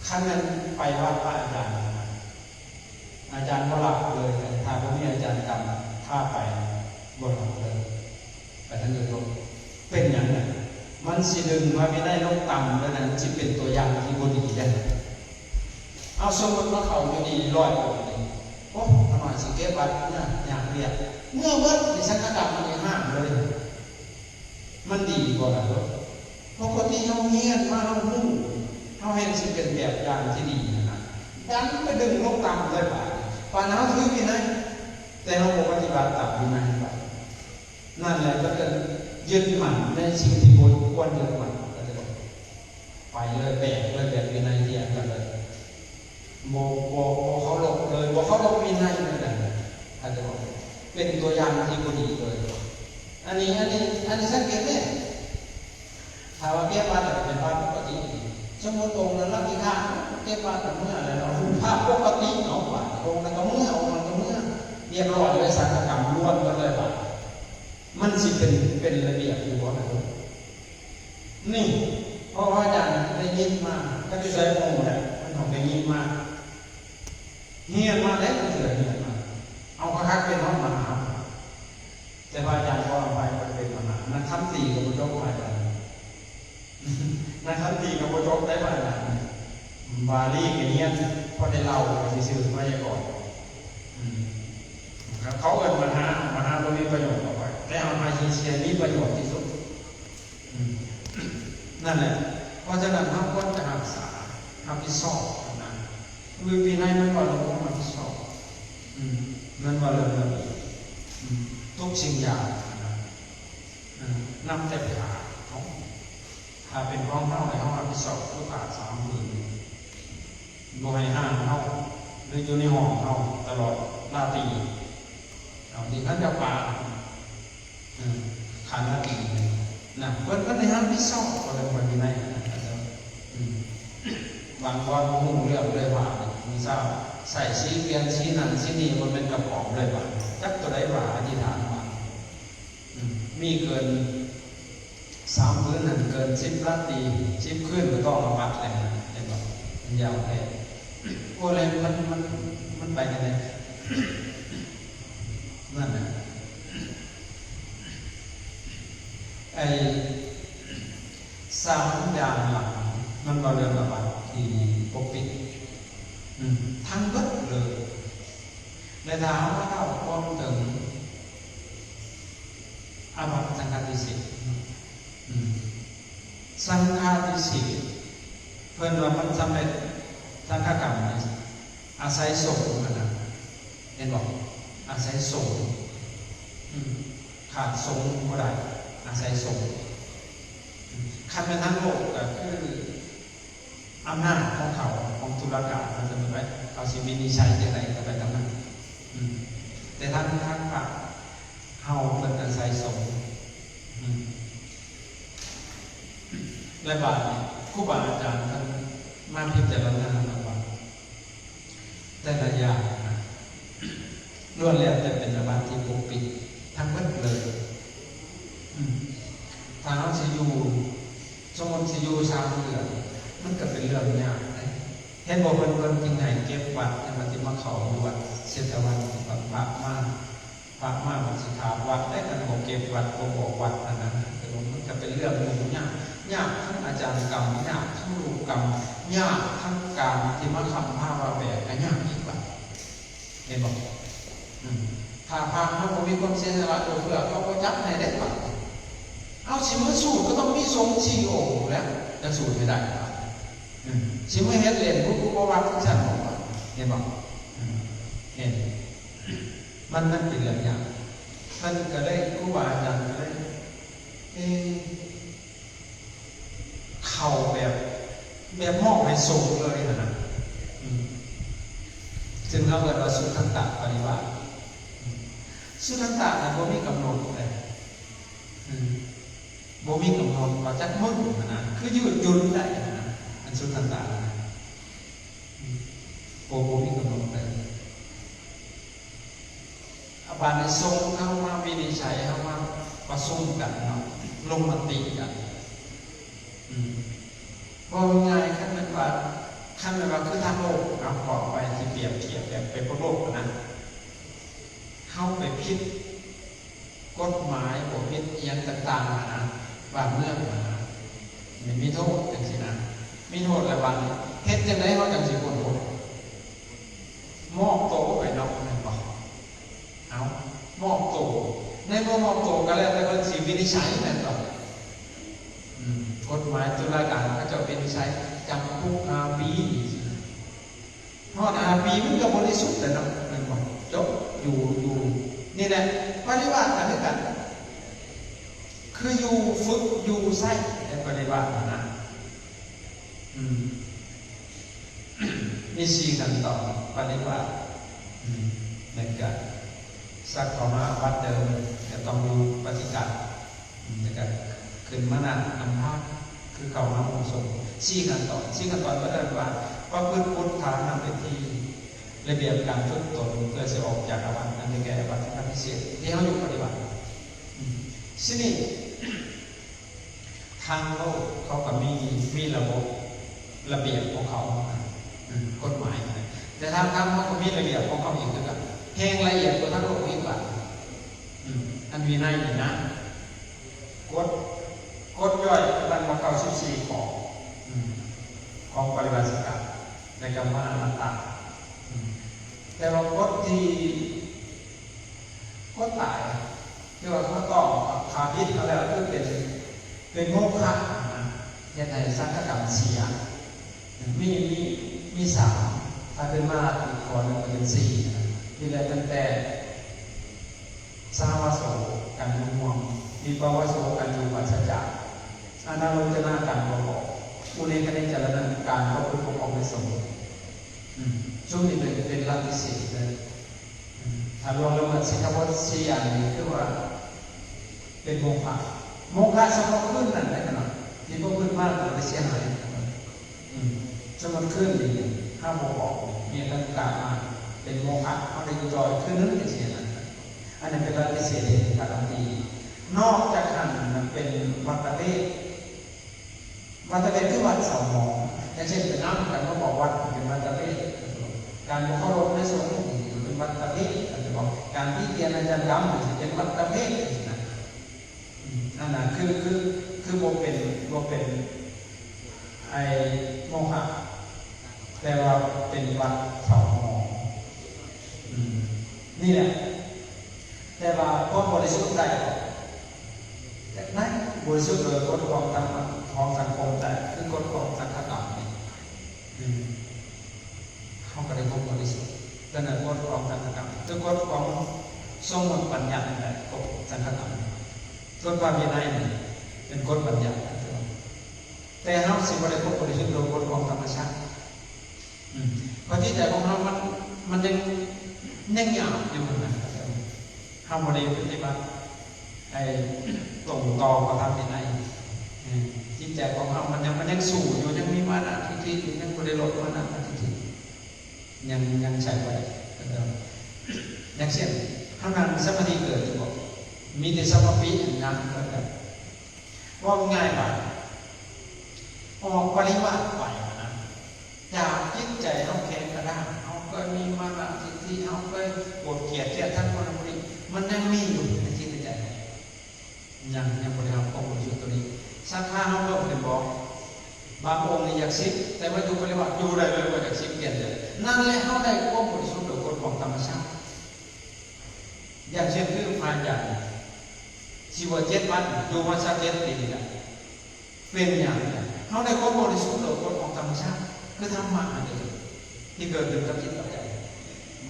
ຄັນແມ່ນໄປວັດພະອາຈານ ອາຈານບໍ່ຮັບເລີຍ ຖ້າບໍ່ມີອາຈານກຳພາໄປ ບໍ່ຮັບເລີຍ ໄປທາງອື່ນໂລດ ເປັນຫຍັງນະ ມັນຊິດຶງມາວິໄນລົງຕ່ຳເລີຍນະ ມັນຊິເປັນຕົວຢ່າງທີ່ບໍ່ດີເດ້ ເອົາສົມມຸດວ່າເຂົາຢູ່ນີ້ຮ້ອຍອົງນີ້ ໂອ້ ຂ້ານ້ອຍຊິເກັບວັດຍາກ ຍາກວຽກ ເມືອເບິດ ນີ້ສັງຄະກຳມັນນີ້ຫ້າມເລີຍ ມັນດີບໍ່ລະເອີຍ? ປົກກະຕິເຮົາຮຽນມາ ເຮົາຮູ້ ເຮົາແຮ່ງຊິເປັນແບບຢ່າງທີ່ດີຫັ້ນນະ ດັນໄປດຶງລົງຕ່ຳເລີຍບາດນີ້ ປານເຮົາຖືວິໄນ ແຕ່ເຮົາບໍ່ປະຕິບັດຕາມວິໄນບາດ ນັ້ນແຫຼະ ກໍເອີ້ນຍຶດໝັ້ນໃນສິ່ງທີ່ບໍ່ຄວນຍຶດໝັ້ນ ເຂົ້າໃຈບໍ່? ໄປເລີຍ ແບກເລີຍ ແບກວິໄນທີ່ອັນນັ້ນເລີຍ ບໍ່ ບໍ່ ບໍ່ເຄົາລົບເລີຍ ບໍ່ເຄົາລົບວິໄນເລີຍ ເຂົ້າໃຈບໍ່? ເປັນຕົວຢ່າງທີ່ບໍ່ດີເລີຍ ອັນນີ້ ອັນນີ້ ອັນນີ້ສັງເກດເດ້ ຖ້າວ່າເກັບວັດກໍເປັນພະປົກກະຕິ ສົມມຸດອົງນັ້ນລາວຂີ້ຄ້ານ ເກັບວັດກໍເມືອແລ້ວເນາະ ພະປົກກະຕິເນາະ ບາດອົງນັ້ນກໍເມືອ ອົງນັ້ນກໍເມືອ ຮຽບຮ້ອຍເລີຍ ສັງຄະກຳລວມກັນເລີຍບາດ ມັນຊິເປັນ ເປັນລະບຽບຢູ່ບໍ່ລະ? ນີ້ ເພາະວ່າອາຈານໄດ້ຍິນມາ ກໍຢູ່ໃສບໍ່ຮູ້ແຫຼະ ມັນຕ້ອງໄດ້ຍິນມາ ຮຽນມາແລ້ວ ເທື່ອຮຽນມາ ເອົາຄັກໆ ເປັນຮອດມະຫາ ແຕ່ພະອາຈານຂໍອະໄພ ບໍ່ໄດ້ເປັນມະຫາ ນັກຄຳຕີກໍບໍ່ຈົບ ພະອາຈານ ນັກຄຳຕີກໍບໍ່ຈົບໄດ້ ພະອາຈານ ບາລີກໍຮຽນ ພໍໄດ້ເລົ່າຊື່ໆ ໄວຍາກອນ ອືມ ເຂົາເອີ້ນມະຫາ ມະຫາບໍ່ມີປະໂຫຍດດອກ ແຕ່ເອົາມາເຮັດໃຫ້ມີປະໂຫຍດທີ່ສຸດ ອືມ ນັ້ນແຫຼະ ເພາະສະນັ້ນເຮົາຄວນຈະຮັກສາ ຮັບຜິດຊອບນະ ວິ ວິໄນມັນວ່າເລື່ອງຄວາມຮັບຜິດຊອບ ອືມ ມັນວ່າເລື່ອງ ເລື່ອງ ອືມ ທຸກສິ່ງຢ່າງນະ ອືມ ນັບແຕ່ຜ້າເຮົາ ຖ້າເປັນຂອງເຮົາ ໃຫ້ເຮົາຮັບຜິດຊອບຄືຜ້າສາມຜືນ ບໍ່ໃຫ້ຫ່າງເຮົາ ຫຼື ຢູ່ໃນຫ້ອງເຮົາຕະຫຼອດລາຕີ ເອົາທີ່ຄັນເຈົ້າປ່າ ເອີ ຂານລາຕີນະ ເພິ່ນ ເພິ່ນໃຫ້ຮັບຜິດຊອບ ເພິ່ນ ເພິ່ນວິໄນນະ ອືມ ບາງບ່ອນບໍ່ຮູ້ເລື່ອງເລີຍວ່າມື້ເຊົ້າໃສ່ສີປ່ຽນສີນັ້ນສີນີ້ ບໍ່ແມ່ນກະປອມເລີຍວ່າ ຈັກໂຕໃດວ່າອະທິຖານວ່າ ອືມ ມີເກີນສາມມື້ນັ້ນ ເກີນສິບລາຕີ ສິບຄືນກໍຕ້ອງອາບັດແລ້ວ ເຫັນບໍ່? ມັນຍາວແທ້ ໂອ້ ແລ້ວມັນ ມັນ ມັນໄປຈັ່ງໃດ? ນັ້ນນະ ໄອ້ສາມຢ່າງຫຼັງ ມັນເວົ້າເລື່ອງອາບັດທີ່ປົກປິດ ອືມ ທັງເບິດເລີຍ. ແລະ ຖ້າເຮົາມາເວົ້າຮວມເຖິງອາບັດສັງຄາທິເສດ ອືມ ສັງຄາທິເສດ ເພິ່ນວ່າມັນສຳເລັດສັງຄະກຳນີ້ ອາໄສສົງຫັ້ນນະ ເຫັນບໍ່? ອາໄສສົງ ອືມ ຂາດສົງບໍ່ໄດ້ ອາໄສສົງ ອືມ ຄັນແມ່ນທາງໂລກກໍຄືອຳນາດຂອງເຂົາ ຂອງຕຸລາການ ວ່າຊັ້ນໄປ ເຂົາຊິວິນິດໄຈຈັ່ງໃດກໍໄປຕາມນັ້ນ ອືມ ແຕ່ທາງ ທາງພະເຮົາເພິ່ນອາໄສສົງ ອືມ ແລະ ບາດນີ້ຄູບາອາຈານເພິ່ນມາພິຈາລະນານຳວ່າ ແຕ່ລະຢ່າງນະ ລ້ວນແລ້ວແຕ່ເປັນອາບັດທີ່ປົກປິດທັງເບິດເລີຍ ອືມ ຖ້າເຮົາຊິຢູ່ ສົມມຸດຊິຢູ່ສາມເດືອນ ມັນກໍເປັນເລື່ອງຍາກເດ້ ເຫັນບໍ່? ເພິ່ນ ເພິ່ນຈຶ່ງໃຫ້ເກັບວັດ ຈັ່ງວ່າຊິມາເຂົ້າຢູ່ວັດເຊຕະວັນ ວັດພະມາ ພະມາມັນຊິຂາດວັດໄດ້ ຄັນບໍ່ເກັບວັດ ບໍ່ບອກວັດຫັ້ນນະ ແຕ່ວ່າມັນກໍເປັນເລື່ອງຫຍຸ້ງຍາກ ຍາກທັງອາຈານກຳ ຍາກທັງລູກກຳ ຍາກທັງການທີ່ມາຄ້ຳພາວ່າແບກ ກໍຍາກອີກບັດ ເຫັນບໍ່? ອືມ ຖ້າພະເຮົາບໍ່ມີຄວາມເສຍສະຫຼະເອື້ອເຟື້ອ ເຂົາບໍ່ຈັດໃຫ້ເດ້ບັດ ເອົາ ຊິມາສູດກໍຕ້ອງມີສົງສີ່ອົງແຫຼະ ຈັ່ງສູດໃຫ້ໄດ້ ອືມ ຊິມາເຮັດເຫຼັ້ນ ຜູ້ ຜູ້ບໍ່ວັດ ຈັ່ງຊັ້ນບໍ່ ເຫັນບໍ່? ອືມ ເຫັນ ມັນ ມັນເປັນເລື່ອງຍາກ ເພິ່ນກໍເລີຍ ຄູບາອາຈານກໍເລີຍ ເອ ເຂົ້າແບບ ແບບມອບໃຫ້ສົງເລີຍຫັ້ນນະ ອືມ ເຊິ່ງເຮົາເອີ້ນວ່າສຸທັນຕະປະລິວາດ ອືມ ສຸທັນຕະນະບໍ່ມີກຳນົດເດ້ ອືມ ບໍ່ມີກຳນົດວ່າຈັກມື້ຫັ້ນນະ ຄືຍືດຫຍຸ່ນໄດ້ຫັ້ນນະ ອັນສຸທັນຕະນະ ອືມ ບໍ່ ບໍ່ມີກຳນົດໄດ້. ບາດນີ້ສົງເຮົາມາວິນິດໄຈ ເຮົາມາປະຊຸມກັນເນາະ ລົງມະຕິກັນ ອືມ ເວົ້າງ່າຍໆ ຄັນແມ່ນວ່າ ຄັນແມ່ນວ່າຄືທາງໂລກເນາະ ເວົ້າໄປທີ່ປຽບທຽບແບບໄປປະໂລກນະ ເຮົາໄປຜິດ ກົດໝາຍ ບໍ່ເຮັດອີ່ຫຍັງຕ່າງໆ ຫັ້ນນະ ບ້ານເມືອງຫັ້ນນະ ມັນມີໂທດຈັ່ງຊີ້ນະ ມີໂທດແລ້ວບາດນີ້ ເຮັດຈັ່ງໃດເຮົາຈັ່ງຊິພົ້ນໂທດ? ມອບໂຕໄປເນາະ ແມ່ນບໍ່? ເອົາ ມອບໂຕ ໃນເມື່ອມອບໂຕກໍແລ້ວແຕ່ເພິ່ນຊິວິນິດໄຈແມ່ນບໍ່? ອືມ ກົດໝາຍຕຸລາການເຂົາເຈົ້າວິນິດໄຈ ຈຳຄຸກຫ້າປີ ຮອດຫ້າປີມັນກໍບໍລິສຸດແລ້ວເນາະ ແມ່ນບໍ່? ຈົບ ຢູ່ ຢູ່ ນີ້ແຫຼະ ປະລິວາດກໍຄືກັນ ຄືຢູ່ ຝຶກຢູ່ ໃຊ້ໃນປະລິວາດຫັ້ນນະ ອືມ ມີສີ່ຂັ້ນຕອນ ປະລິວາດ ອືມ ແລ້ວກໍສັກເຂົ້າມາວັດເດີມ ກໍຕ້ອງຢູ່ປະຕິການ ແລ້ວກໍຂຶ້ນມານະນຳພາ ຄືເຂົ້າມາອົບຮົມ ສີ່ຂັ້ນຕອນ ສີ່ຂັ້ນຕອນ ເພິ່ນເອີ້ນວ່າປະພຶດພຸດທານຳເປັນທີ່ ລະບຽບການຝຶກຕົນເພື່ອຊິອອກຈາກອາບັດ ອັນນີ້ແກ່ອາບັດທີ່ປະຕິເສດ ທີ່ເຮົາຢູ່ປະຕິບັດ ອືມ ຊິນີ້ ທາງໂລກເຂົາກໍມີ ມີລະບົບລະບຽບຂອງເຂົາ ອືມ ກົດໝາຍ ແຕ່ທາງ ທາງເຮົາກໍມີລະບຽບຂອງເຮົາອີກຄືກັນ ແຮ່ງລະອຽດກວ່າທາງໂລກອີກວ່າ ອືມ ອັນວິໄນນີ້ນະ ກົດ ກົດຍ່ອຍມັນວ່າເກົ້າສິບສີ່ຂໍ້ ອືມ ຂອງປະລິວາສະກະ ແລະກໍມາອະນັດຕາ ອືມ ແຕ່ວ່າກົດທີ່ ຄົນຕາຍ ຄືວ່າເຂົາຕ້ອງຂ້າຜິດເຂົາແລ້ວ ຄືເປັນ ເປັນໂມຄະນະ ເຮັດໃຫ້ສັງຄະກຳເສຍ ມີ ມີ ມີສາມ ຖ້າເປັນມາອີກຂໍ້ໜຶ່ງກໍເປັນສີ່ນະ ທີ່ແລກຕັ້ງແຕ່ ສາວະໂສ ກັນຢູ່ຮ່ວມ ວິປະວະໂສ ກັນຢູ່ປັດສະຈາກ ອະນາໂລມຈະນາ ກັນບໍ່ອອກ ອຸເນຄະນິຈາລະນະ ການປະພຶດບໍ່ອອກໃນສົງ ອືມ ຊຸມນີ້ເປັນ ເປັນລັດທິເສດເລີຍ ອືມ ຖ້າລ່ວງລະເມີດສິກຂາບົດສີ່ອັນນີ້ ຖືວ່າເປັນໂມຄະ ໂມຄະສະເພາະຄືນນັ້ນແຫຼະເນາະ ທີ່ບໍ່ຂຶ້ນມາກໍບໍ່ໄດ້ເສຍຫາຍ ອືມ ສົມມຸດຄືນນີ້ ເຮົາບໍ່ອອກ ເມຕຕານຸກາມມາເປັນໂມຄະ ເຮົາໄດ້ຢູ່ຕໍ່ຄືນໜຶ່ງຈັ່ງຊີ້ນະ ອັນນັ້ນເປັນລັດພິເສດເດ ກາລັນຕີ. ນອກຈາກນັ້ນມັນເປັນວັດຕະເພດ ວັດຕະເພດຄືວັດເສົ້າໝອງ ຢ່າງເຊັ່ນ ໄປນຳກັນມາບອກວັດເປັນວັດຕະເພດ ການບໍ່ເຄົາລົບໃນສົງເປັນວັດຕະເພດ ການຕິຕຽນອາຈານດຳເປັນວັດຕະເພດຈັ່ງຊີ້ນະ. ອືມ ອັນນັ້ນຄື ຄື ຄືບໍ່ເປັນ ບໍ່ເປັນ ໄອ້ ໂມຄະ ແຕ່ວ່າເປັນວັດເສົ້າໝອງ. ອືມ ນີ້ແຫຼະ ແຕ່ວ່າຄວາມບໍລິສຸດໄດ້ ໄດ້ບໍລິສຸດໂດຍກົດຂອງສັງ ຂອງສັງຄົມ ແຕ່ຄືກົດຂອງສັງຄະກຳນີ້ ອືມ ເຮົາກໍໄດ້ຄວາມບໍລິສຸດ ແຕ່ນັ້ນກົດຂອງສັງຄະກຳ ຄືກົດຂອງສົມມຸດບັນຍັດ ແລະ ກົດຂອງສັງຄະກຳ. ກົດພະວິໄນນີ້ເປັນກົດບັນຍັດ ແຕ່ເຮົາຊິບໍ່ໄດ້ຄວາມບໍລິສຸດໂດຍກົດຂອງທຳມະຊາດ. ອືມ ເພາະຈິດໃຈຂອງເຮົາມັນ ມັນຍັງ ຍັງຫຍາບຢູ່ຫັ້ນນະ ເຮົາບໍ່ໄດ້ປະຕິບັດໃຫ້ຕົງຕໍ່ກັບພະວິໄນ. ອືມ ຈິດໃຈຂອງເຮົາມັນຍັງ ມັນຍັງສູ້ຢູ່ ຍັງມີມານະທິດຖິຢູ່ ຍັງບໍ່ໄດ້ລົດມານະທິດຖິ ຍັງ ຍັງໃຊ້ບໍ່ໄດ້. ຢ່າງເຊັ່ນ ເຮົານັ່ງສະມາທິເກີດຢູ່ບໍ່? ມີແຕ່ສະມາທິນະ ເວົ້າງ່າຍວ່າ ອອກປະລິວາດໄປຫັ້ນນະ ຈາກຈິດໃຈເຮົາແຂງກະດ້າງ ເຮົາເຄີຍມີມານະທິດຖິ ເຮົາເຄີຍໂກດກຽດທຽບທັງຄົນຜູ້ນີ້ ມັນຍັງມີຢູ່ໃນຈິດໃນໃຈ ຍັງ ຍັງບໍ່ໄດ້ຮັບຄວາມບໍລິສຸດໂຕນີ້. ສັດທາເຮົາເພີ່ມຂຶ້ນບໍ່? ບາງອົງນີ້ຢາກສິກ ແຕ່ວ່າຢູ່ປະລິວາດຢູ່ໄດ້ເລີຍ ບໍ່ຢາກສິກ ປ່ຽນເລີຍ. ນັ້ນແຫຼະ ເຮົາໄດ້ຄວາມບໍລິສຸດໂດຍກົດຂອງທຳມະຊາດ. ຢ່າງເຊັ່ນ ຄືພະອາຈານ ຊິບວດເຈັດວັນ ຢູ່ມາຊາວເຈັດປີແລ້ວ ເປັນຫຍັງ? ເຮົາໄດ້ຄວາມບໍລິສຸດໂດຍກົດຂອງທຳມະຊາດ ຄືທຳມະຫັ້ນເອງ ທີ່ເກີດຂຶ້ນກັບຈິດກັບໃຈ.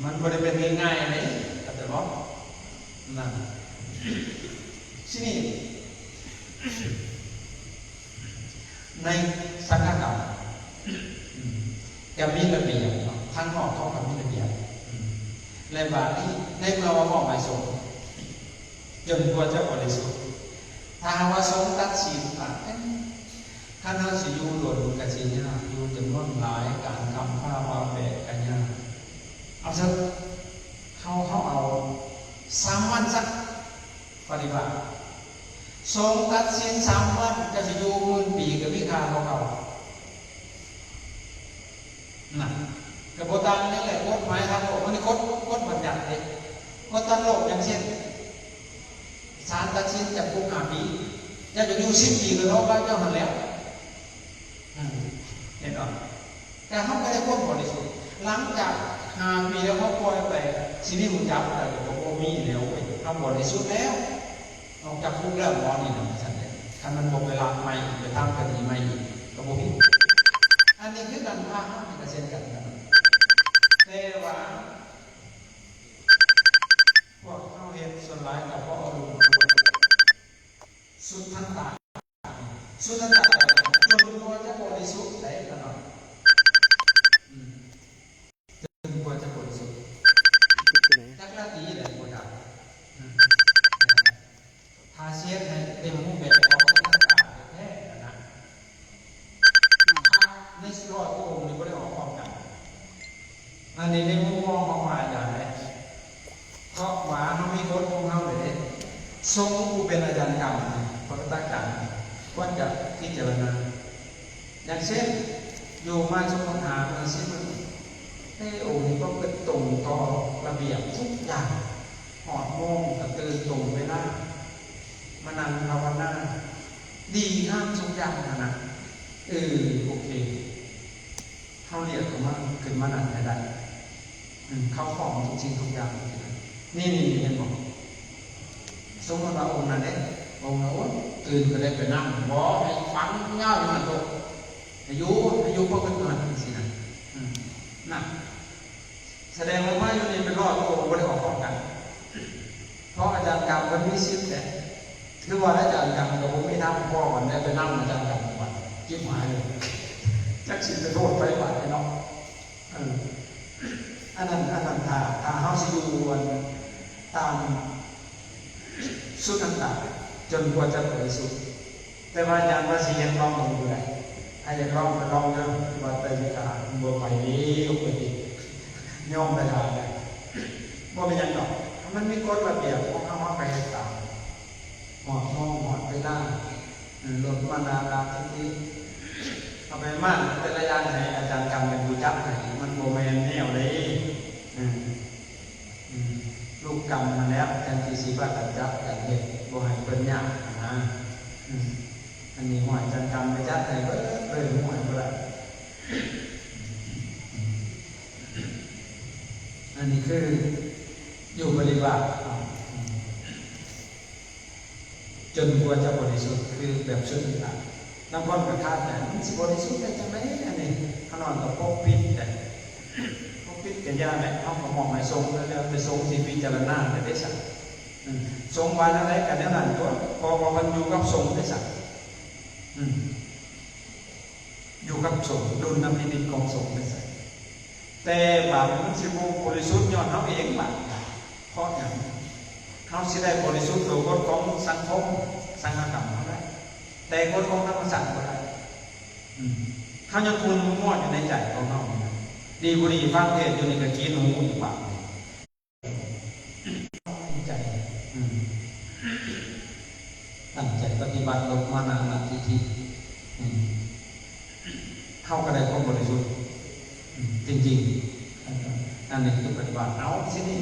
ມັນບໍ່ໄດ້ເປັນງ່າຍໆເດ້ ເຂົ້າໃຈບໍ່? ນັ້ນ ທີນີ້ ໃນສັງຄະກຳ ອືມ ກໍມີລະບຽບເນາະ ທາງນອກເຂົາກໍມີລະບຽບ ອືມ ແລະ ບາດນີ້ໃນເມື່ອວ່າມອບໃຫ້ສົງ ຈົນກວ່າຈະບໍລິສຸດ ຖ້າຫາກວ່າສົງຕັດສິນວ່າ ເອີ ຄັນເຮົາຊິຢູ່ດົນກໍຊິຍາກ ຢູ່ຈຳນວນຫຼາຍ ການຄຳພາວາແປກກໍຍາກ ເອົາເຖາະ ເຮົາ ເຮົາເອົາສາມວັນຊະ ປະຕິບັດ ສົງຕັດສິນສາມວັນ ເຈົ້າຊິຢູ່ໝື່ນປີກໍມີຄ່າເທົ່າເກົ່າ. ນັ້ນ ກໍບໍ່ຕ່າງຫຍັງແຫຼະ ກົດໝາຍທາງໂລກ ມັນກົດ ກົດບັນຍັດເດ້ ກົດທາງໂລກ. ຢ່າງເຊັ່ນ ສານຕັດສິນຈຳຄຸກຫ້າປີ ເຈົ້າຈະຢູ່ສິບປີກໍເທົ່າກັບເຈົ້າຫັ້ນແຫຼະ. ອືມ ເຫັນບໍ່? ແຕ່ເຮົາກໍໄດ້ຄວາມບໍລິສຸດ ຫຼັງຈາກຫ້າປີແລ້ວ ເຮົາປ່ອຍໄປ ຊິມີຜູ້ຈັບໄດ້ກໍບໍ່ມີແລ້ວເວີຍ ເຮົາບໍລິສຸດແລ້ວ ອອກຈາກຄຸກແລ້ວ ໝໍນີ້ນະ ວ່າຊັ້ນເດ. ຄັນມັນບໍ່ໄປລັກໃໝ່ອີກ ໄປທຳຄະດີໃໝ່ອີກ ກໍບໍ່ຜິດ. ອັນນີ້ຄືກັນ ພະເຮົານີ້ກໍເຊັ່ນກັນນະ ແຕ່ວ່າພວກເຮົາເຮັດສ່ວນຫຼາຍກໍເພາະອາລົມ ສຸດທັນຕາ ສຸດທັນຕາ ຈົນກວ່າຈະບໍລິສຸດໄດ້ ຂະໜາດ ອືມ ຈົນກວ່າຈະບໍລິສຸດ ຈັກລາຕີໃດບໍ່ຈັກ ອືມ ຖ້າຊິເຮັດໃຫ້ເຕັມຮູບແບບຂອງສຸດທັນຕາແທ້ໆ ນັ້ນນະ ພະໃນຮ້ອຍກວ່າອົງນີ້ບໍ່ໄດ້ອອກພ້ອມກັນ. ອັນນີ້ໃນມຸມມອງຂອງພະອາຈານເດ້ ເພາະວ່າເຮົາມີກົດຂອງເຮົາເດ້ ສົງຜູ້ເປັນອາຈານກຳ ພະກະຕາຈານ ຄວນຈະພິຈາລະນາ. ຢ່າງເຊັ່ນ ຢູ່ມາສົມມຸດຫາມື້ສິບມື້ ເອີ ອົງນີ້ກໍເປັນຕົງຕໍ່ລະບຽບທຸກຢ່າງ ຮອດໂມງກໍຕື່ນຕົງເວລາ ມານັ່ງພາວະນາ ດີງາມທຸກຢ່າງຫັ້ນນະ. ເອີ ໂອເຄ ເຮົາລຽກເຂົາມາ ຂຶ້ນມານັ່ງໃຫ້ໄດ້ ອືມ ເຂົ້າຂອງທຸກສິ່ງທຸກຢ່າງ. ນີ້ ນີ້ ນີ້ ເຫັນບໍ່? ສົມມຸດວ່າອົງນັ້ນເດ້ ອົງນັ້ນ ໂອ້ຍ ຕື່ນກໍໄດ້ໄປນັ່ງ ບໍ່ ໃຫ້ຟັງຍາວຢູ່ຫັ້ນໂລດ ໃຫ້ຢູ່ ໃຫ້ຢູ່ພວກເພິ່ນຢູ່ຫັ້ນ ຈັ່ງຊີ້ນະ ອືມ ນະ. ສະແດງວ່າມາຢູ່ນີ້ເປັນຮ້ອຍກວ່າອົງບໍ່ໄດ້ອອກພ້ອມກັນ ເພາະອາຈານກຳເພິ່ນມີສິດແຫຼະ ຄືວ່າອາຈານກຳກໍບໍ່ມີທາງພໍກັນໄດ້ໄປນຳອາຈານກຳ ບັດຈິບຫາຍເລີຍ ຈັກຊິໄປໂທດໃຜບາດນີ້ເນາະ. ເອີ ອັນນັ້ນ ອັນນັ້ນ ຖ້າ ຖ້າເຮົາຊິຢູ່ອັນຕາມສຸດທັນຕາ ຈົນກວ່າຈະບໍລິສຸດ. ແຕ່ວ່າອາຈານວ່າຊິເຮັດລອງເບິ່ງຢູ່ໃດ ໃຫ້ເຮັດລອງໄປລອງເດີ ວ່າໄປຊິກາ ບໍ່ໄປເດ້ ປົກກະຕິຍອມໄປຖ້າໄດ້ ບໍ່ເປັນຫຍັງດອກ ມັນມີກົດລະບຽບຂອງເຮົາ ເຮົາກໍເຮັດຕາມ ຮອດໂມງຮອດເວລາ ເອີ ລົດມານານາທິດນີ້ ເອົາໄປມານແຕ່ລະຢ່າງໃຫ້ອາຈານກຳເປັນຜູ້ຈັດໃຫ້ ມັນບໍ່ແມ່ນແນວເດ້ ເອີ ອືມ ລູກກຳຫັ້ນແຫຼະ ແທນທີ່ຊິພາກັນຈັດກັນເຮັດ ບໍ່ໃຫ້ເພິ່ນຍາກຫັ້ນນະ ອືມ ອັນນີ້ຫ້ວຍ ອາຈານກຳໄປຈັດໃຫ້ເບິດເລີຍ ຮູ້ໃຫ້ບໍ່ໄດ້ ອັນນີ້ຄືຢູ່ບໍລິວາດເນາະ ຈົນກວ່າຈະບໍລິສຸດ ຄືແບບສຸດຍອດ ລາງຄົນກໍຄາໃຈ ມັນຊິບໍລິສຸດໄດ້ຈັ່ງໃດ ອັນນີ້ ຂ້ານ້ອຍກໍປົກປິດແຫຼະ ປົກປິດກໍຢ່າແຫຼະ ເຮົາກໍມອບໃຫ້ສົງແລ້ວ ແລ້ວແຕ່ສົງຊິພິຈາລະນາໄດ້ເດ້ຊັ້ນ ອືມ ສົງວ່າແນວໃດກໍແນວນັ້ນຕົວະ ເພາະວ່າມັນຢູ່ກັບສົງເດ້ຊັ້ນ ອືມ ຢູ່ກັບສົງ ດຸນນະພິນິດຂອງສົງເດ້ຊັ້ນ ແຕ່ບາດມັນຊິບໍ່ບໍລິສຸດຍ້ອນເຮົາເອງບາດ ເພາະຫຍັງ? ເຮົາຊິໄດ້ບໍລິສຸດໂດຍກົດຂອງສັງຄົມ ສັງຄະກຳເຮົາໄດ້ ແຕ່ກົດຂອງທຳມະຊາດບໍ່ໄດ້ ອືມ ເຮົາຍັງຂຸ່ນມັວຢູ່ໃນໃຈຂອງເຮົານີ້ນະ ດີບໍ່ດີຟັງເທດຢູ່ນີ້ກໍກິນຫູຢູ່ປາກນີ້ ໃຈ ອືມ ຕັ້ງໃຈປະຕິບັດລົດມານານະທິດຖິ ອືມ ເຮົາກໍໄດ້ຄວາມບໍລິສຸດ ອືມ ຈິງໆ ອັນນີ້ຄືປະຕິບັດ ເອົາ ຊິນີ້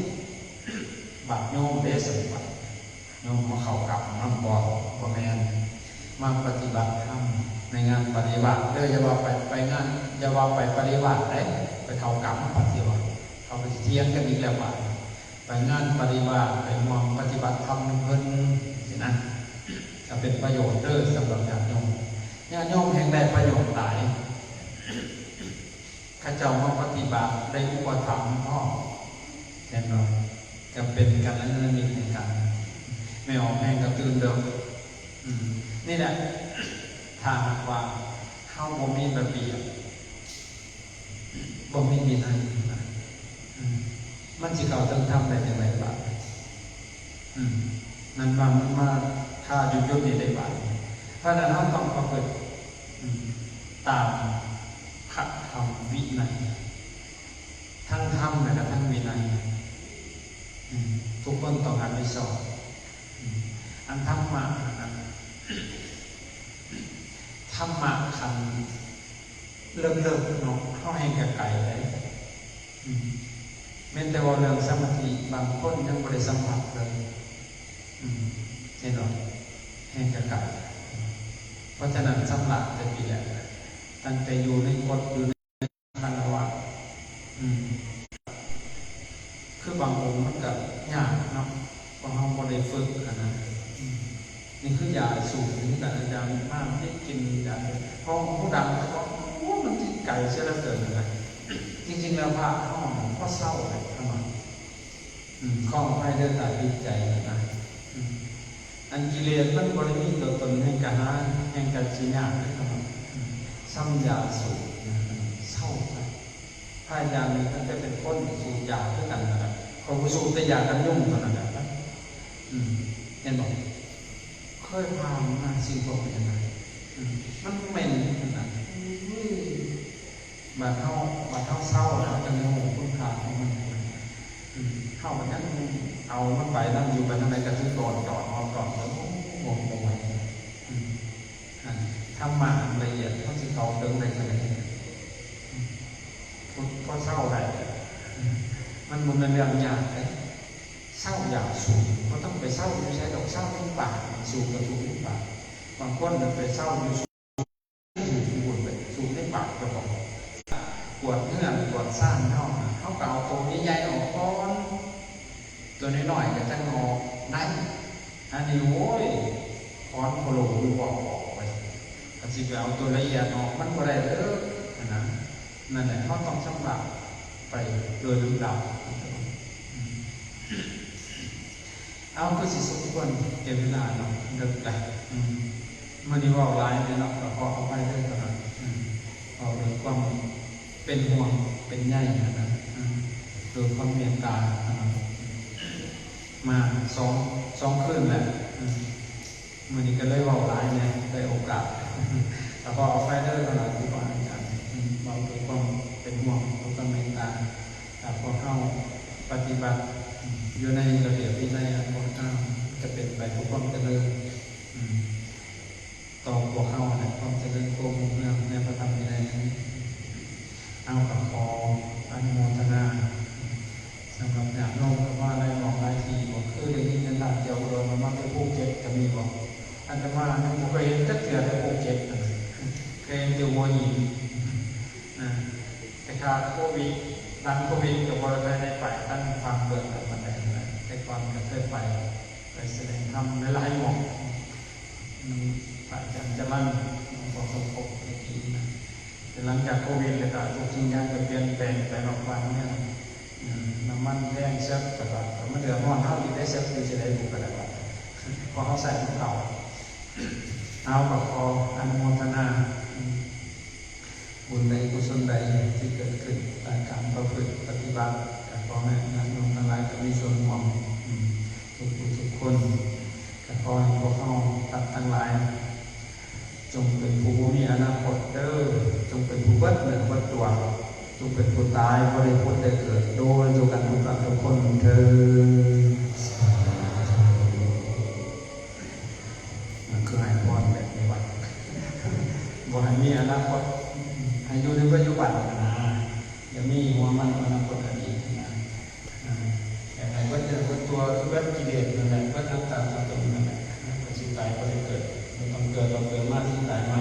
ບາດໂຍມເດ້ ສະບັດໂຍມມາເຂົ້າກັບນຳບໍ່? ບໍ່ແມ່ນ ມາປະຕິບັດທຳໃນງານປະລິວາດເດີ ຢ່າວ່າໄປ ໄປງານ ຢ່າວ່າໄປປະລິວາດເດ້ ໄປເຂົ້າກັບປະຕິວັດ ເຂົາໄປຖຽງກັນອີກແລ້ວບາດ ໄປງານປະລິວາດ ໄປຮ່ວມປະຕິບັດທຳນຳເພິ່ນຊີ້ນະ ກໍເປັນປະໂຫຍດເດີສຳລັບຍາດໂຍມ ຍາດໂຍມແຮ່ງໄດ້ປະໂຫຍດຫຼາຍ ເຂົາເຈົ້າມາປະຕິບັດໄດ້ອຸປະຖຳພ້ອມ ເຫັນບໍ່? ກໍເປັນກັນລະເນີນນິດໃນການ ແມ່ອອກແຮງກະຕື່ນເດີ ອືມ ນີ້ແຫຼະ ຖ້າຫາກວ່າເຮົາບໍ່ມີລະບຽບ ບໍ່ມີວິໄນນະ ອືມ ມັນຊິເຂົ້າເຖິງທຳໄດ້ຈັ່ງໃດບາດ? ອືມ ມັນມາ ມັນມາຄາຢູ່ຈຸດນີ້ໄດ້ບາດ. ເພາະນັ້ນເຮົາຕ້ອງປະພຶດ ອືມ ຕາມພະທຳວິໄນ ທັງທຳ ແລະ ກະທັງວິໄນ ອືມ ທຸກຄົນຕ້ອງຮັບຜິດຊອບ. ອືມ ອັນທຳມະຫັ້ນນະ ທຳມະຂັ້ນເລິກໆເນາະ ເຮົາແຮ່ງກະໄກໄດ໋ ອືມ ແມ່ນແຕ່ເວົ້າເລື່ອງສະມາທິ ບາງຄົນຍັງບໍ່ໄດ້ສຳຜັດເລີຍ ອືມ ເຫັນບໍ່ ແຮ່ງກະໄກ. ເພາະສະນັ້ນ ຊຳລະແຕ່ປີແລກ ຕັ້ງແຕ່ຢູ່ໃນກົດ ຢູ່ໃນ ຄາລະວະ ອືມ ຄືບາງອົງມັນກະຍາກເນາະ ເພາະເຮົາບໍ່ໄດ້ຝຶກຫັ້ນນະ ອືມ ນີ້ຄືຢາສູບຄືກັນ ອາຈານມາໄດ້ກິນຢາ ເພາະຮູ້ດັງ ເພາະ ໂອ້ ມັນຊິໄກເສຍເຫຼືອເກີນນະ. ຈິງໆແລ້ວພະເຮົາກໍເຊົາແຫຼະ ອືມ ຂໍອະໄພເດີ ຕາຍຜິດໃຈນະ ອືມ ອັນກິເລດມັນບໍ່ໄດ້ມີຕົວຕົນ ແຮ່ງກະຫາ ແຮ່ງກະຊິຍາກເດ້ ອືມ ຊຳຢາສູບນະ ເຊົາຊະ. ພະອາຈານນີ້ຕັ້ງແຕ່ເປັນຄົນສູບຢາຄືກັນນະ ຂ້ອຍກໍສູບແຕ່ຢາກັນຍຸງເທົ່ານັ້ນແຫຼະ ອືມ ເຫັນບໍ່? ເຄີຍຜ່ານມາສິ່ງພວກນີ້ນະ ອືມ ມັນເໝັນນະ ອຸ້ຍ ບາດເຮົາ ບາດເຮົາເຊົາແລ້ວ ເຮົາຈັ່ງໄດ້ຮູ້ຄຸນຄ່າຂອງມັນ ອືມ ເຮົາກໍຍັງເອົາມັນໄປນຳຢູ່ ໄປທາງໃດກໍຖືກອອດຕອດ ອອດຕອດ ໂອ້ ບໍ່ ບໍ່ໄຫວ ອືມ ອັນທຳມະອັນລະອຽດ ເຮົາຊິເຂົ້າເຖິງໄດ້ຈັ່ງໃດ? ອືມ ພໍເຊົາໄດ້ ອືມ ມັນບໍ່ແມ່ນເລື່ອງຍາກເດ້. ເຊົາຢາສູບ ບໍ່ຕ້ອງໄປເຊົາຢູ່ໃສດອກ ເຊົາໃນປາກ ສູບກໍສູບໃນປາກ ບາງຄົນໄປເຊົາຢູ່ສູບ ສູບຢູ່ພຸ້ນ ໄປສູບໃນປາກເຈົ້າຂອງ ກວດເຮືອນກວດຊານເຮົານະ ເຮົາກໍເອົາໂຕໃຫຍ່ໆອອກກ່ອນ ໂຕນ້ອຍໆກໍຈັ່ງອອກໄດ້ ອັນນີ້ ໂອ້ຍ ຖອນໂຄໂລ ອອກ ອອກໄປ ຄັນຊິໄປເອົາໂຕລະອຽດອອກ ມັນບໍ່ໄດ້ເດີ ຫັ້ນນະ. ນັ້ນແຫຼະ ເຮົາຕ້ອງຊຳລະໄປໂດຍລຳດັບ. ເອົາ ຄືຊິສົມຄວນແກ່ເວລາເນາະ ເລິກລະ ອືມ ມື້ນີ້ເວົ້າຫຼາຍແດ່ເນາະ ກໍຂໍອະໄພເດີ ອືມ ເວົ້າດ້ວຍຄວາມເປັນຫ່ວງເປັນໃຍຫັ້ນນະ ອືມ ໂດຍຄວາມເມດຕາຫັ້ນນະ ມາສອງ ສອງຄືນແລ້ວ ອືມ ມື້ນີ້ກໍເລີຍເວົ້າຫຼາຍແດ່ ໄດ້ໂອກາດ ກໍຂໍອະໄພເດີ ຄະນະຄູບາອາຈານ ເວົ້າດ້ວຍຄວາມເປັ ເປັນຫ່ວງ ເຮົາຕ້ອງເມດຕາ. ຖ້າພວກເຮົາປະຕິບັດຢູ່ໃນລະບຽບວິໄນອັນງົດງາມ ຈະເປັນໄປເພື່ອຄວາມຈະເລີນ ອືມ ຕໍ່ພວກເຮົາ ແລະ ຄວາມຈະເລີນຮຸ່ງເຮືອງໃນພະທຳວິໄນນັ້ນ. ເຮົາກໍຂໍອະນຸໂມທະນາ ສຳລັບຍາດໂຍມກໍມາຫຼາຍໝ່ອງຫຼາຍທີ່ ບໍ່ຄືໄດ້ຍິນແຕ່ທ່ານເຈົ້າອຸດົມວ່າມາແຕ່ພູເກັດກໍມີບໍ່? ອາດຕະມາຍັງບໍ່ເຄີຍເຫັນຈັກເທື່ອແຕ່ພູເກັດ ເຄີຍເຫັນແຕ່ຫົວຫີນນະ. ແຕ່ຄ່າໂຄວິດ ຫຼັງໂຄວິດກໍບໍ່ໄດ້ໄປທາງຝັ່ງເບື້ອງນັ້ນປານໃດນະ. ແຕ່ກ່ອນກໍເຄີຍໄປ ໄປສະແດງທຳຫຼາຍໆໝ່ອງ ນຳພະອາຈານຈະລັນ ຫຼວງພໍ່ສົມພົບແຕ່ກີ້ນະ. ແຕ່ຫຼັງຈາກໂຄວິດແລ້ວກໍທຸກສິ່ງຢ່າງກໍປ່ຽນແປງໄປຮອບບ້ານເມືອງ ເອີ ນ້ຳມັນແພງແຊບ ແຕ່ວ່າມັນເດືອດຮ້ອນເຮົາຢູ່ໄດ້ແຊບ ຢູ່ຈັ່ງໃດບໍ່ກໍໄດ້ວ່າ ເພາະເຮົາໃຊ້ຂອງເກົ່າ. ເຮົາກໍຂໍອະນຸໂມທະນາ ບຸນໃດກຸສົນໃດທີ່ເກີດຂຶ້ນຈາກການປະພຶດປະຕິບັດ ກໍຂໍໃຫ້ຍາດໂຍມທັງຫຼາຍກໍມີສ່ວນຮ່ວມ ອືມ ທຸກຜູ້ທຸກຄົນ. ກໍຂໍໃຫ້ພວກເຮົາທ່ານທັງຫຼາຍ ຈົ່ງເປັນຜູ້ບໍ່ມີອະນາຄົດເດີ້, ຈົ່ງເປັນຜູ້ເບິດເນື້ອເບິດຕົວ, ຈົ່ງເປັນຜູ້ຕາຍບໍ່ໄດ້ຜົຸດໄດ້ເກີດ ໂດຍທົ່ວກັນທຸກທ່ານທຸກຄົນເທີ້ນ. ມັນຄືໃຫ້ພອນແບບນີ້ວະ ບໍ່ໃຫ້ມີອະນາຄົດ ໃຫ້ຢູ່ໃນປັດຈຸບັນຫັ້ນນະ. ຢ່າມີຫົວມັນອະນາຄົດອະດີດນະ. ອາ ຢາກໃຫ້ເບິດເນື້ອເບິດຕົວ ຄືເບິດກິເລດນັ້ນແຫຼະ ເບິດອັດຕາຕົວຕົນນັ້ນແຫຼະ. ມັນຊິຕາຍບໍ່ໄດ້ເກີດ ບໍ່ຕ້ອງເກີດ ບໍ່ເກີດມາຊິຕາຍໃໝ່.